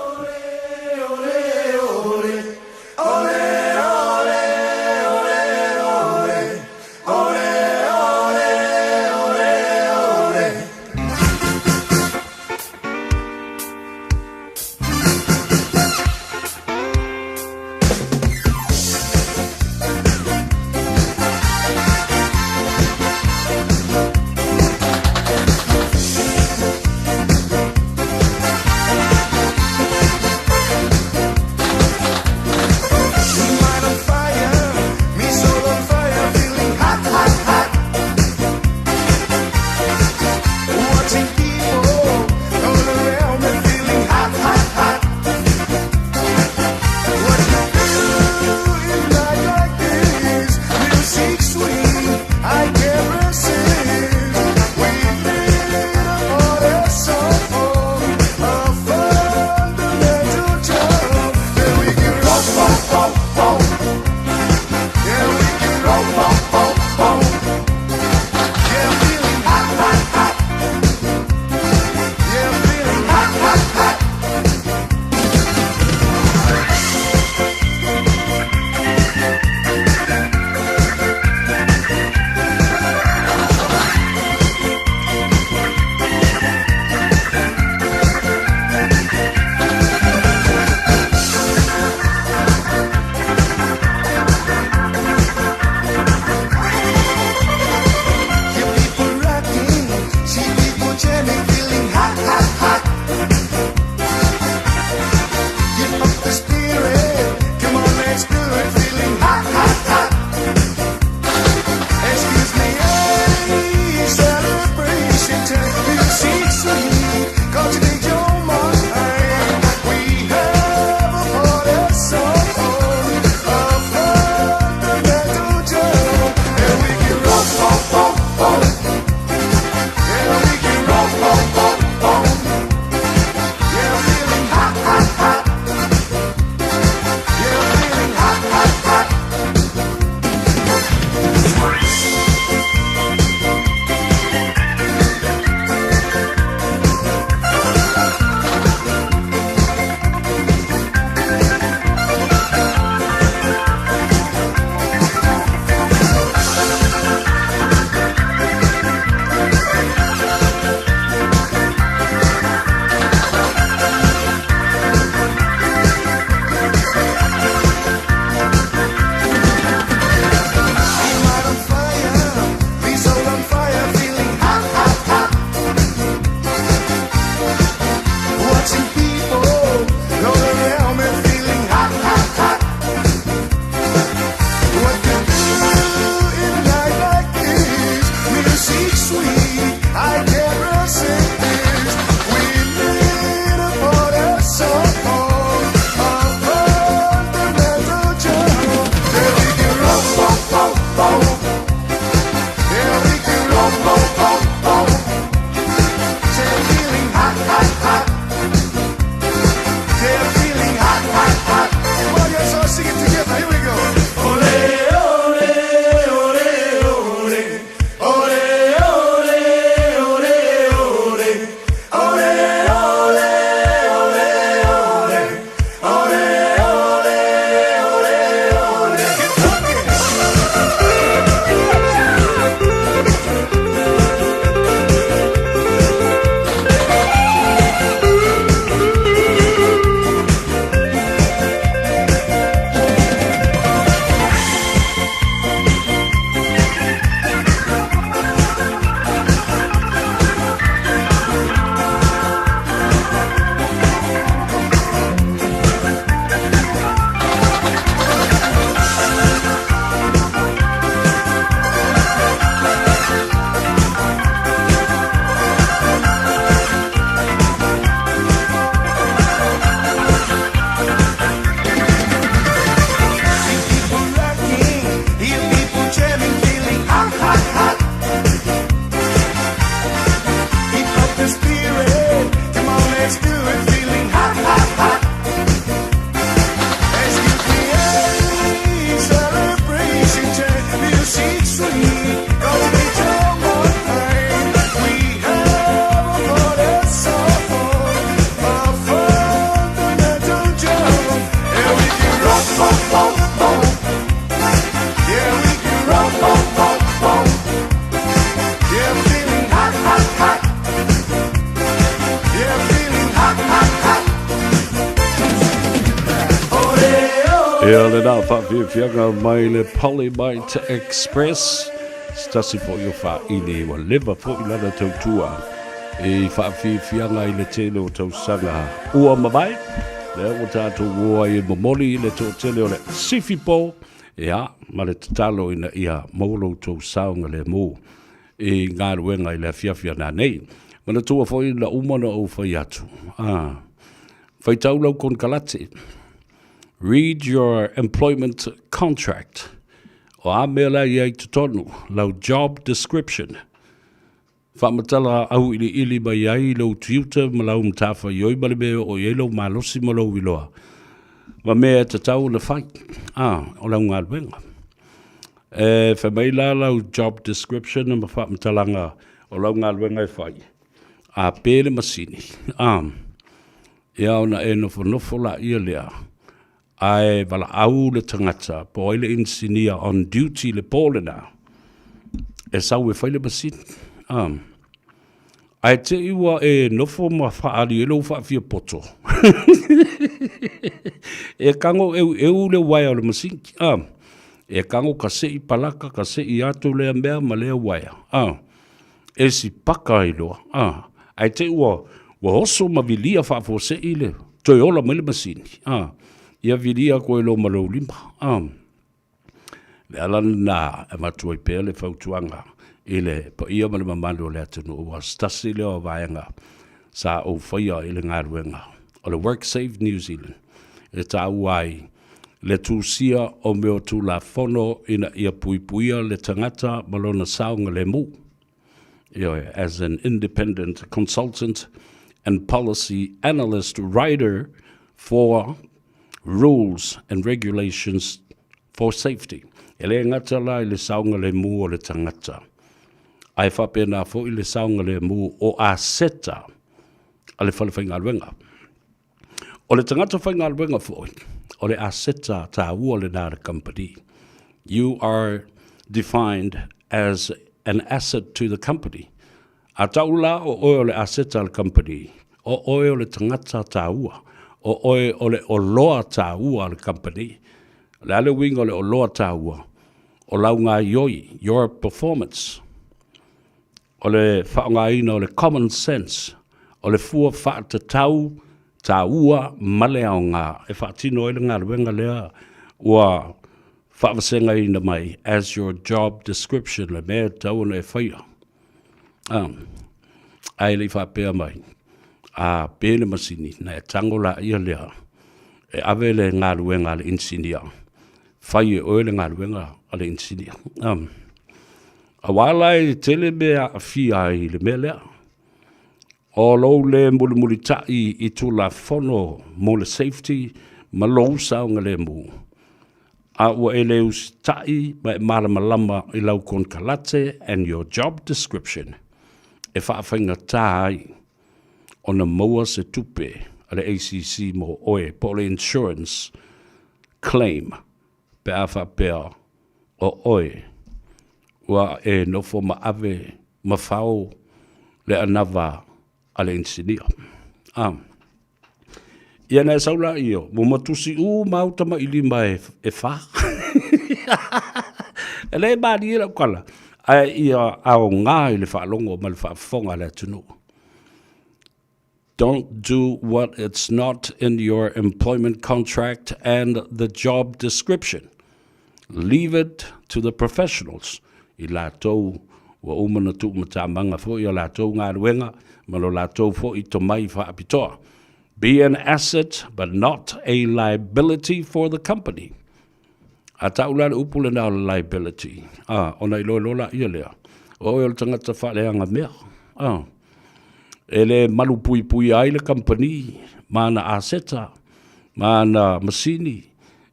Listen, gonna be your one time. We have a party song, a fundamental jump. Yeah, we can rock, rock, rock, rock. Yeah, we can rock, rock, rock, rock. Yeah, feeling hot, hot, hot. Yeah, feeling hot, hot, hot. Ia lena faafiafiaga mai le Polymite Express se tasi foi o faaili ua leva foi lana tautua i faafiafiaga i le tele o tausaga ua mavae lea ua tatou o ai e momoli i le toatele o le sifi po ia ma le tatalo ina ia maua lo outou saogalemu i galuega i le afiafi a nanei. Manatua foi na uma ona ou fai atu, ah, faitau lau konekarate, read your employment contract, o a mea la i ai totonu, lau job description, faamatala auiliili mai ai lou tiute ma lau matafaioi ma le mea e oo i ai lou malosi ma lou iloa, ma mea e tatau ona fai, ah, o lau galuega. E fai mai la lau job description ma faamatalaga o lau galuega e fai, a pe le masini, a, ia ona e nofonofo laia lea, ae valaau le tagata po o ai le inisinia on duty i le po lena, e sau e fai le masini. A, ae te i ua e nofo ma faaali ai lou faafiapoto, e tago eueu le uaea o le masini, a, e tago kasei palaka, kasei atu lea mea ma lea uaea, a, e sipaka ai loa, a, ae te i ua, ua oso ma vilia faafuasei le toe ola mai le masini, a, ia vilia atu ai loa ma lou lima, a. Le ala lena e avatu ai pea le fautuaga i le paia ma le mamalu o le atunuu, aua se tasi lea o vaega sa ou faia i le galuega o le WorkSafe New Zealand e taua ai le tusia o mea o Tulafono ina ia puipuia le tagata ma lona saogalemu. Ioe, as an independent consultant and policy analyst writer for rules and regulations for safety. E le gata la i le saogalemu o le tagata, ae faapena foi le saogalemu o aseta a le fale faigaluega. O le tagata faigaluega foi, o le aseta taua lena a le kamupani. You are defined as an asset to the company. A tau la o oe o le aseta a le kamupani, o oe o le tagata taua, o oe o le oloa taua a le kamupani. O le a le uiga o le oloa taua? O lau gaoioi, your performance. O le faaaogaina o le common sense, o le fua faatatau taua ma le aoga e faatino ai le galuega lea ua faavasegaina mai as your job description, le mea e tatau ona e faia. Ae le i faapea mai, a pe le masini, na e tago laia lea e ave le galuega a le inisinia, fai e oe le galuega a le inisinia. Aua la e tele mea e aafia ai i le mea lea. O lou le mulimulitai i Tulafono mo le safety ma lou saogalemu, a ua e le usitai ma e malamalama i lau konekarate and your job description, e faafaigata ai ona maua se tupe a le ACC mo oe po o le insurance claim pe a faapea o oe ua e nofo ma ave ma fao le anava a le inisinia. A. Ia na e sau la io, mo matusi u ma au tamailima e, e wha. e le malie lau kala. Ae ia aoga i le faalogo ma le faafofoga a le atunuu. Don't do what it's not in your employment contract and the job description. Leave it to the professionals, i latou ua uma ona tuumatamaga foi a latou galuega ma lo latou foi tomai faapitoa. Be an asset but not a liability for the company. A tau la le upu lena o le liability, a, ona iloiloa laia lea, o oe o le tagata faaleaga mea, a, e le malupuipuia ai le kamupani ma ana aseta, ma ana masini,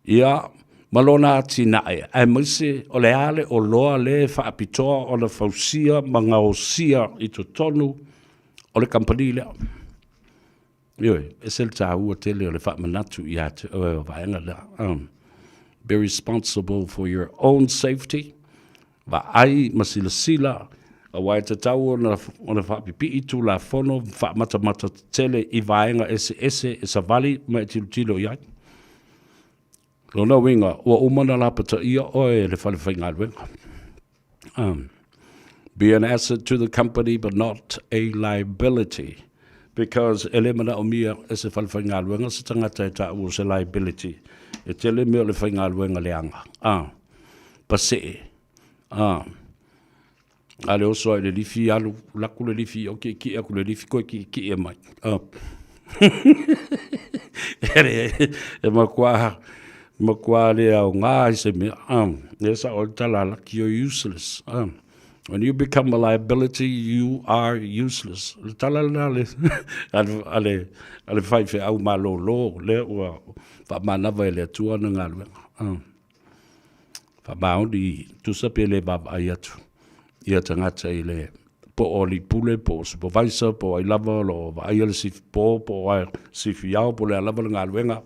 ia, ma lona atinae, aemaise o le a le oloa lea e faapitoa ona fausia ma gaosia i totonu o le kamupani lea. Ioe, ese le taua tele o le faamanatu ia te oe o vaega lea. Be responsible for your own safety. Vaai ma silasila, aua e tatau ona, ona faapipii Tulafono faamatamata tetele i vaega eseese e savali ma e tilotilo i ai. Lona uiga, ua uma ona lapataia oe e le fale faigaluega. Be an asset to the company but not a liability because e le manaomia e se fale faigaluega se tagata e taua o se liability. E tele mea o le faigaluega leaga. Pasee. A le oso ai le lifi, alu laku le lifi, o kiekie aku le lifi, koe kiekie mai. Oh. e makuā, makuā le ao ngā i se mea. E sa o le tala laki, you're useless. When you become a liability, you are useless. Le tala lena le, a le, a le whai wheau malōlō, le ua whaamanawa e le atua na galuega. Faamaoni, tusa pe le vaavaai atu ia tagata i le po o alii pule, po o supervisor, po o ai lava o lo o vaaia le sifi po, po o sifi ao, po o le a lava le galuega,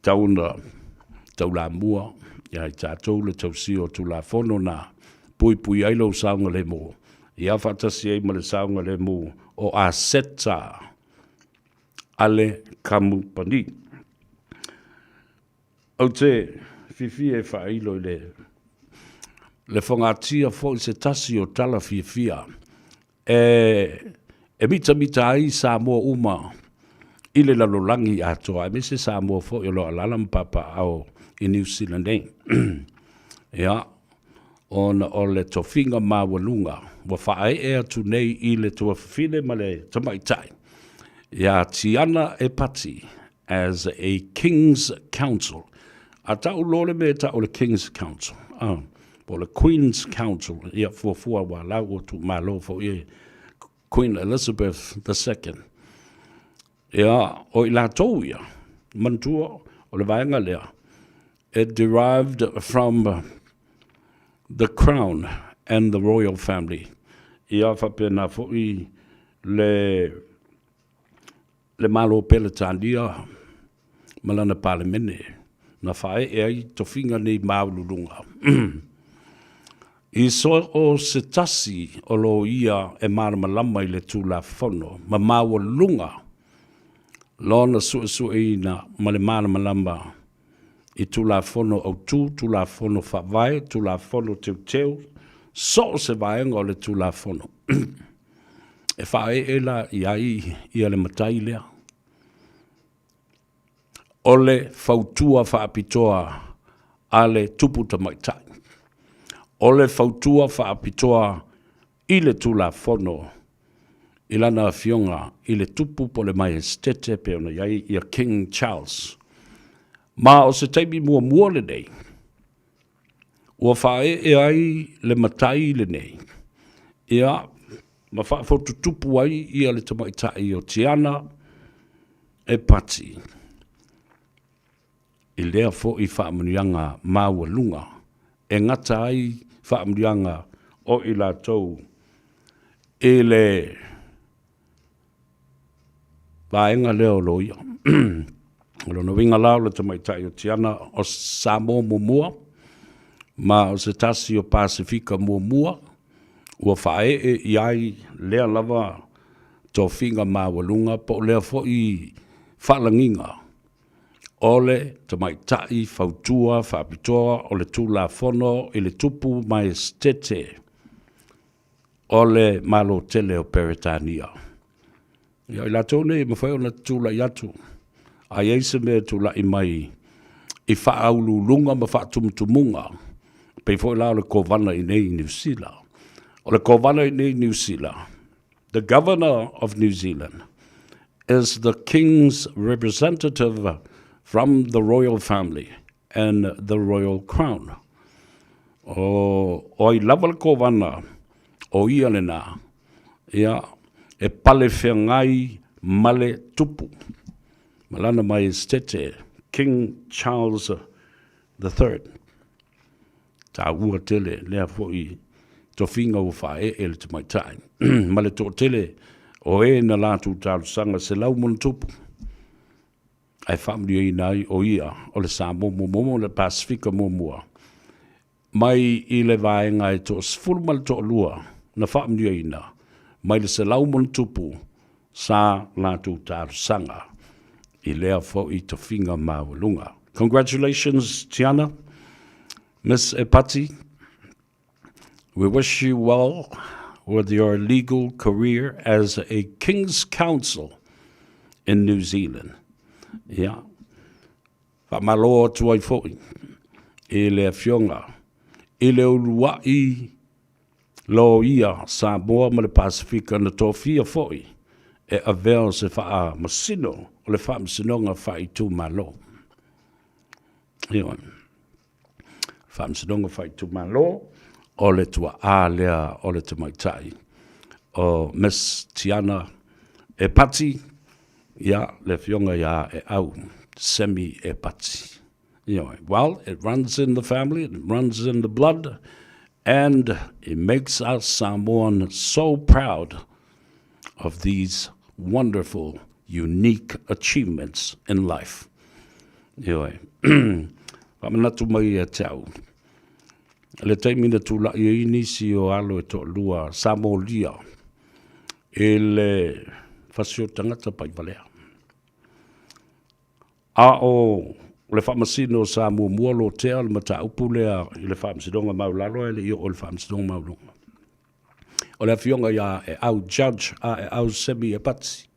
tau ona taulamua ia i tatou le tausia o Tulafono na puipui ai lou saogalemu, ia faatasi ai ma le saogalemu o aseta a le kamupani. Ou te fiafia e faailo i le le fogatia foi se tasi o tala fiafia e e mitamita ai Samoa uma i le lalolagi atoa, aemaise Samoa foi o lo o alaala ma papaaao i Niu Sila nei. Ia, ona o le tofiga maualuga ua faaee atu nei i le tuafafine ma le tamaitai ia Tiana Epati as a King's Counsel. A tau loa le mea e tau o le King's Counsel, po o le Queen's Counsel, ia fuafua aua la ua tuumalo foi e Queen Elizabeth II. Ia, o i latou ia, manatua o le vaega lea, it derived from the crown and the royal family. Ia faapena foi le le Malo Peretania ma lana Palemene na faaee ai tofiga nei maualuluga. I so o se tasi o loia e malamalama i le Tulafono ma maualuluga lona suesueina ma le malamalama i Tulafono Autu, Tulafono Faavae, Tulafono Teuteu, so o se vaega o le Tulafono. E faaee la i ai ia le matai lea. O le fautua faapitoa a le tupu tamaitai. O le fautua faapitoa i le Tulafono i lana afioga i le Tupu po o le Maiesetete pei ona i ai ia King Charles. Ma o se taimi muamua lenei ua faaee ai le matai lenei, ia, ma faafotutupu ai ia le tamaitai o Tiana e Pati i lea foi faamanuiaga maualuga e gata ai faamanuiaga o i latou i le vaega lea o loia. O lona uiga la o le tamaitai o Tiana o Samoa muamua ma o se tasi o Pasefika muamua ua faaee i ai lea lava tofiga maualuga po o lea foi faalagiga o le tamaitai fautua faapitoa o le Tulafono i le Tupu Maiesetete o le Malo tele o Peretania. Ia, o i latou nei e mafai ona tulai atu, a i ai se mea e tulai mai i faauluuluga ma faatumutumuga, pei foi la o le Kovana i nei i Niu Sila. O le Kovana i nei i Niu Sila, the Governor of New Zealand is the King's representative from the royal family and the royal crown. O, o ai lava le Kovana, o ia lena, ia, e pale feagai ma le tupu. Ma lana Maiesetete, King Charles the Third. Taua tele lea foi tofiga ua faaee le tamaitai ma le toatele o e na latou talosaga 100+, ae faamanuiaina ai o ia o le Samoa muamua ma le Pasefika muamua mai i le vaega e 12 na faamanuiaina mai le 100+ sa latou talosaga i lea foi tofiga maualuga. Congratulations Tiana, Miss Epati, we wish you well with your legal career as a King's Counsel in New Zealand. Ia, faamalo atu ai foi i le Afioga i le uluai Loia Samoa ma le Pasefika na tofia foi e avea o se Faamasino o le Faamasinoga Faaitumalo. Ioe. Faamasinoga Faaitumalo o le tuaa lea o le tamaitai o Miss Tiana Epati, ia, le afioga ia Eau Semi Epati. Ioe. Well, it runs in the family, it runs in the blood, and it makes us Samoan so proud of these wonderful, unique achievements in life. Ioe. Faamanatu mai ia te au. Le taimi na tula'i ai nisi o alo e toalua sa molia i le fasi o tagata paivalea. A o le Faamasino sa muamua lotea le mataupu lea i le Faamasinoga Maualalo ae le i oo i le Faamasinoga Maualuga. O le Afioga ia Eau Judge a Eau Semi Epati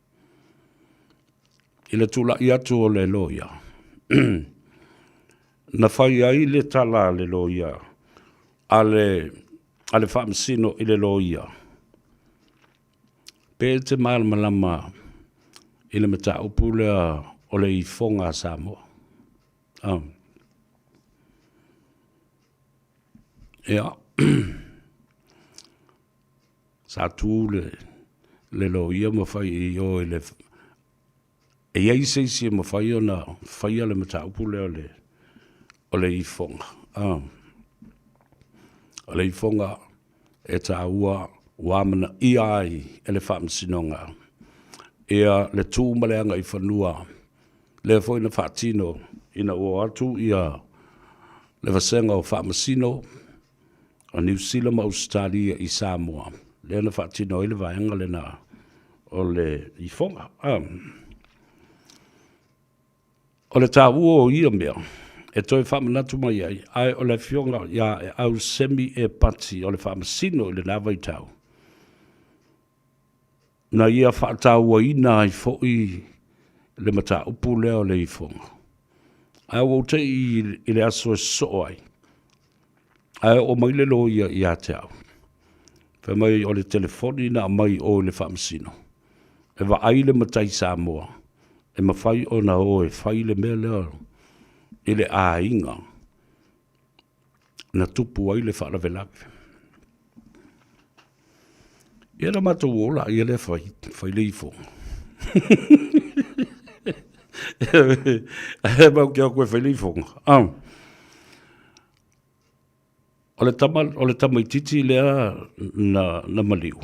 i le tula'i atu o le loia na fai ai le tala a le loia a le a le Faamasino i le loia Pe e te malamalama i le mataupu lea o le ifoga a Samoa. Oh. Ia, sa tu le, le loia ma fai i o i le... E i ai se isi e mafai ona faia le mataupu lea o le, o le ifoga. Oh. O le ifoga e taua ua amanaia ai e le Faamasinoga ia le tu ma le agaifanua lea foi na faatino ina ua o atu ia le vasega o Faamasino o Niu Sila ma Ausetalia i Samoa, lea na faatino ai le vaega lena o le ifoga. O le taua o ia mea e toe faamanatu mai ai, ae o le Afioga ia Eau Semi Epati o le Faamasino i lena vaitau, na ia faatauaina ai foi le mataupu lea o le ifoga. Ae ua ou te'i i le aso e sosoo ai, ae oo mai le loia ia te au, fai mai o le telefoni na aumai i o i le Faamasino, e vaai le matai Samoa e mafai ona o e fai le mea lea i le aiga na tupu ai le faalavelave. Ia na matou o la ia lea fai, fai le ifoga. E mau ke aku e fai le ifoga. Ah. O le tama, o le tamaitiiti lea na, na maliu.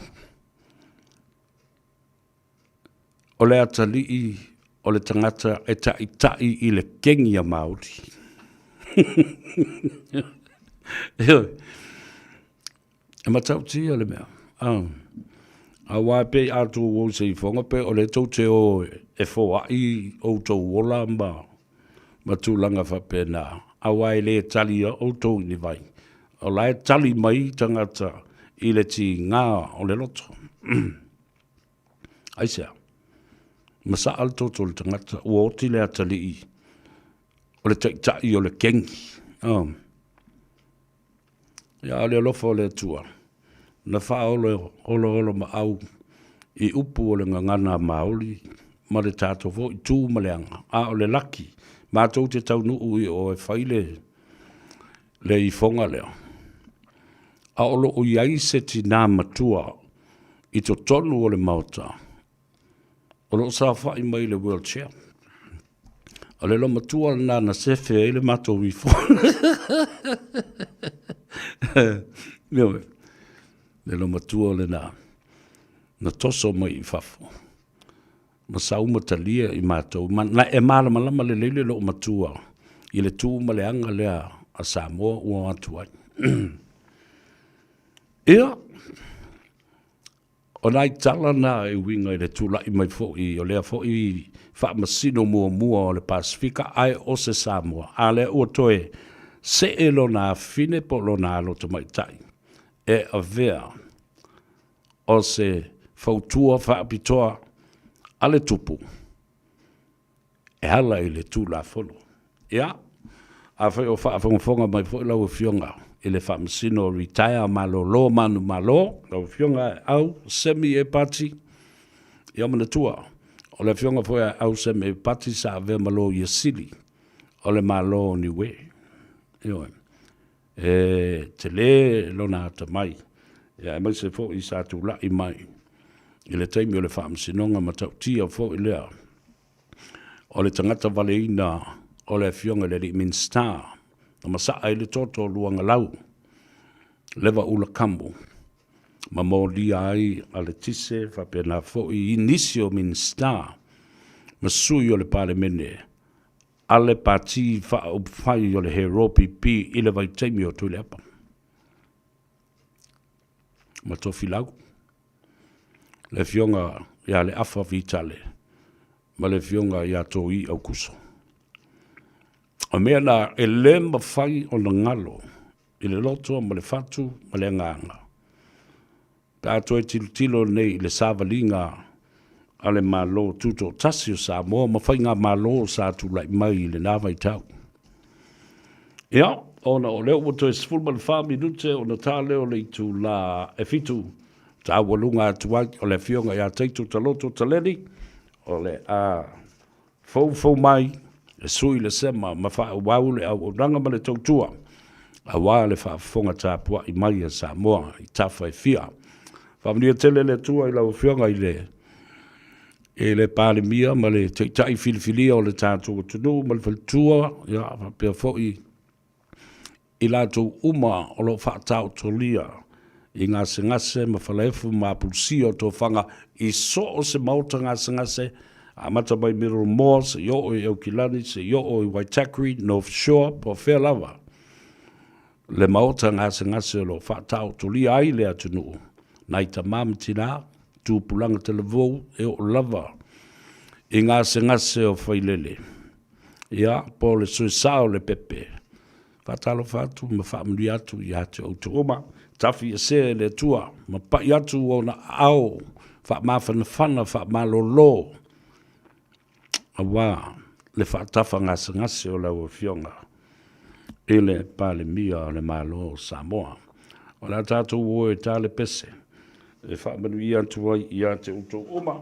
O le atalii o le tagata e taʻitaʻi i le kegi a Māori. Ioe. E matautia le mea. Ah. Aua e pei a tou o i se ifoga pe o lea tou te o e foai outou ola ma ma tulaga faapena, aua e le talia outou i ni vai. O la e tali mai tagata i le tiga o le loto. Aisea? Masaa le toto o le tagata, ua oti le atalii o le taitai o le kegi. Oh. Ia, a o le alofa o le Atua, na faaoloholomaau i upu o le gagana a Māori ma le tatou foi tu ma le aga, a o le laki, matou te taunuu i o e fai le, le ifoga lea. A o lo o i ai se tinā matua i totonu o le Maota, o lo o saofai mai i le wheelchair. O le lomatua lena na sefe ai le matou ifo. Ioe, le lomatua lena na toso mai i fafo ma sauma talia i matou. Ma, na e malamalama lelei le loomatua i le tu ma le aga lea a Samoa ua o atu ai. Ia, O nai tala na e uiga i le tulai mai foi o lea foi faamasino muamua o le Pasefika ae o se Samoa, a lea ua toe see lona afine po o lona alo tamaitai e avea o se fautua faapitoa a le Tupu e ala i le Tulafono. Ia, afai o faafogafoga mai foi lau Afioga i le Faamasino retire malolo manumalo, lau Afioga Aeau Semi Epati, ia manatua, o le Afioga foi a Aeau Semi Epati sa avea ma Loia Sili o le Malo o Niue. Ioe. E tele lona atamai, ia aemaise foi sa tulai mai i le taimi o le Faamasinoga matautia foi lea o le tagata valeina o le Afioga i le alii Minisita na masaa ai le toto o Luagalau, Leva Ula Kamu, ma molia ai a Letise faapena foi i nisi o Minisita ma sui o le Palemene a le Pati Faaupufai o le HRPP i le vaitaimi o Tuilaepa ma Tofilau. Le Afioga ia Leafa Vitale ma le Afioga ia Toi Aukuso. O mea na e le mafai ona galo i le loto ma le fatu ma le agaga. Pe a toe tilotilo nei i le savaliga a le Malo Tutoatasi o Samoa ma faigamalo sa tulai mai i lena vaitau. Ia, ona o lea ua toe 14 minute ona ta lea o le itula e 7, taualuga atu ai o le Afioga ia Taito Taloto Taleni, o le a foufou mai e sui le sema ma faaauau le auaunaga ma le tautua aua le faafofoga tapuai mai a Samoa i tafa e fia. Faamanuia tele le Atua i lau Afioga i le i le Palemia ma le Taitai filifilia o le tatou atunuu ma le faletua, ia, faapea foi i latou uma o lo o faataotolia i gasegase ma falaefu ma apulusia o tofaga i so o se maota gasegase, amata mai Middlemore seia oo i Aukilani, seia oo i Waitakere, North Shore, po o fea lava le maota gasegase o lo o faataotolia ai le atunuu, nai tama ma tina, tupulaga talavou e oo lava i gasegase o failele, ia, po o le suesa o le pepe. Faatalofa atu ma faamanuia atu ia te outou uma. Tafi ese e le Atua ma pai atu ona aao faamafanafana faamalolo aua le faatafa gasegase o lau Afioga i le Palemia o le Malo o Samoa. O le a tatou o e ta le pese e faamanuia atu ai ia te outou uma.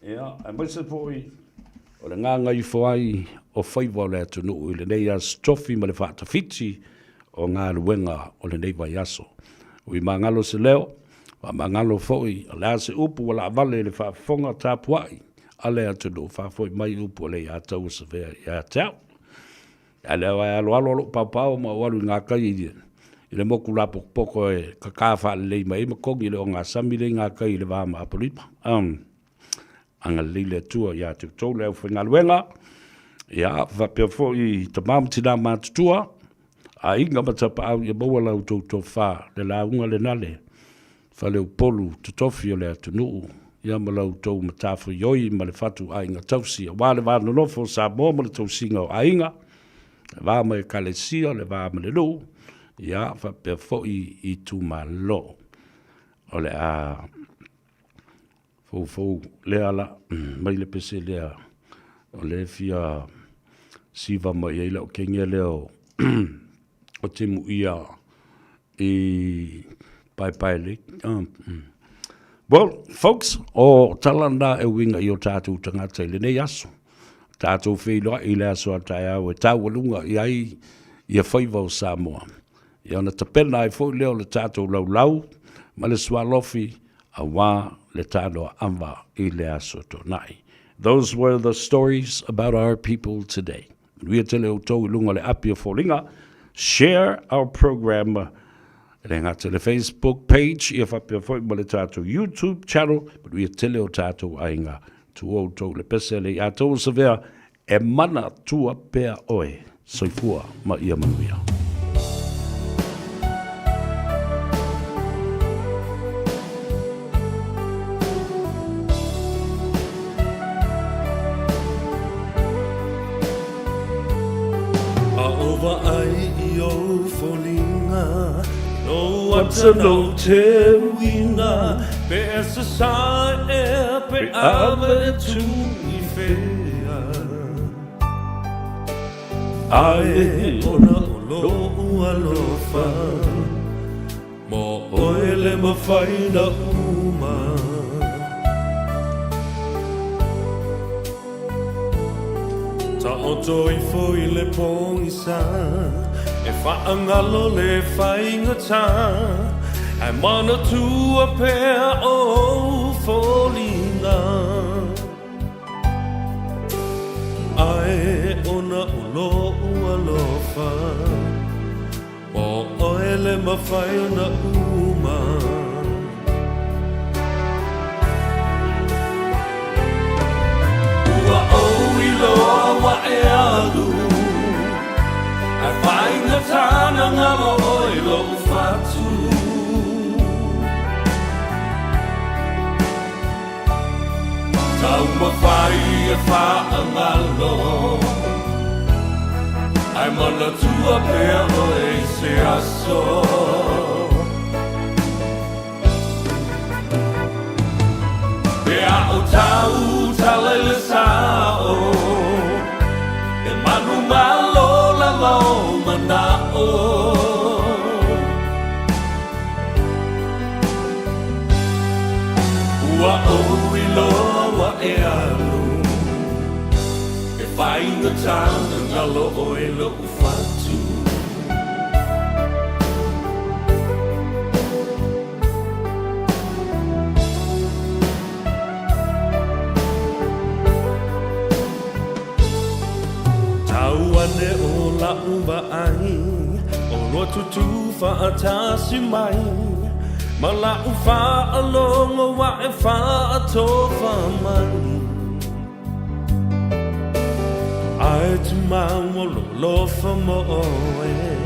Ia, aemaise foi o le gagaifo ai o faiva o le atunuu i lenei aso tofi ma le faatafiti o galuega o lenei vaiaso. Ui magalo se leo, faamagalo foi o le a se upu ua laavale i le faafofoga tapuai a le atunuu, faafoi mai upu a le iataua savea ia te au. A lea e aloalo lou paopao ma ou alu i gakai i le moku lapokopoko e kaka faalelei mai ai ma kogi le ogasami lea i gakai i le va ma Apolima. Agalelei le Atua ia te outou le aufaigaluega, ia faapea foi tama ma tina matutua, aiga ma tapaau ia maua la outou tofa le lauga lena le faleupolu totofi o le atunuu, ia ma la outou matafaioi ma le fatu aiga tausi aua le va nonofo o Samoa ma le tausiga o aiga, le va ma Ekalesia, le va ma le nuu, ia faapea foi itumalo. O le a foufou lea la mai le pese lea o lea e fia siva mai ai lau kenge lea o Timuia i Paepae Lake. Well, folks, o tala na e uiga i o tatou tagata i lenei aso. Tatou feiloai i le aso a taeao e taualuga i ai ia faiva o Samoa. Ia ona tapena ai foi lea o le tatou laulau ma le sualofi aua le tanoaava i le aso Toonai. Those were the stories about our people today. Manuia tele outou i luga o le api o foliga. Share our program e le gata i le Facebook page ia faapea foi ma le tatou YouTube channel. Manuia tele o tatou aiga. Tuu outou i le pese a le ia tou savea e manatua pea oe. Soifua ma ia manuia. A o vaai i ou foliga, No ata no te uiga, Pe e sasae ea, pe ava e tu i whea. Ae ona o lo'u alofa, Mo oe le mawhai na uma. Taoto ifo i le pogisa, E whaangalo le whaingata, Ae manatua pea ou foliga. Ae ona o lo'u alofa, O oe le mawhai ona uma. Ua ou iloa ua e alu, Ae faigata na ngalo oe lo'u fatu. Taumafai e whaangalo, Ae manatua pea oe i se aso. Pe a o tau tala i le sao, E manumalo lava o mana'o. Ua ou iloa ua e alu, E faigata na ngalo oe lo'u fatu. Tau ane o la'u vaai, Olua tutū faatasi mai, Ma la'u faalogo ua e faatofa mai. Ae tumau o lou alofa mo oe.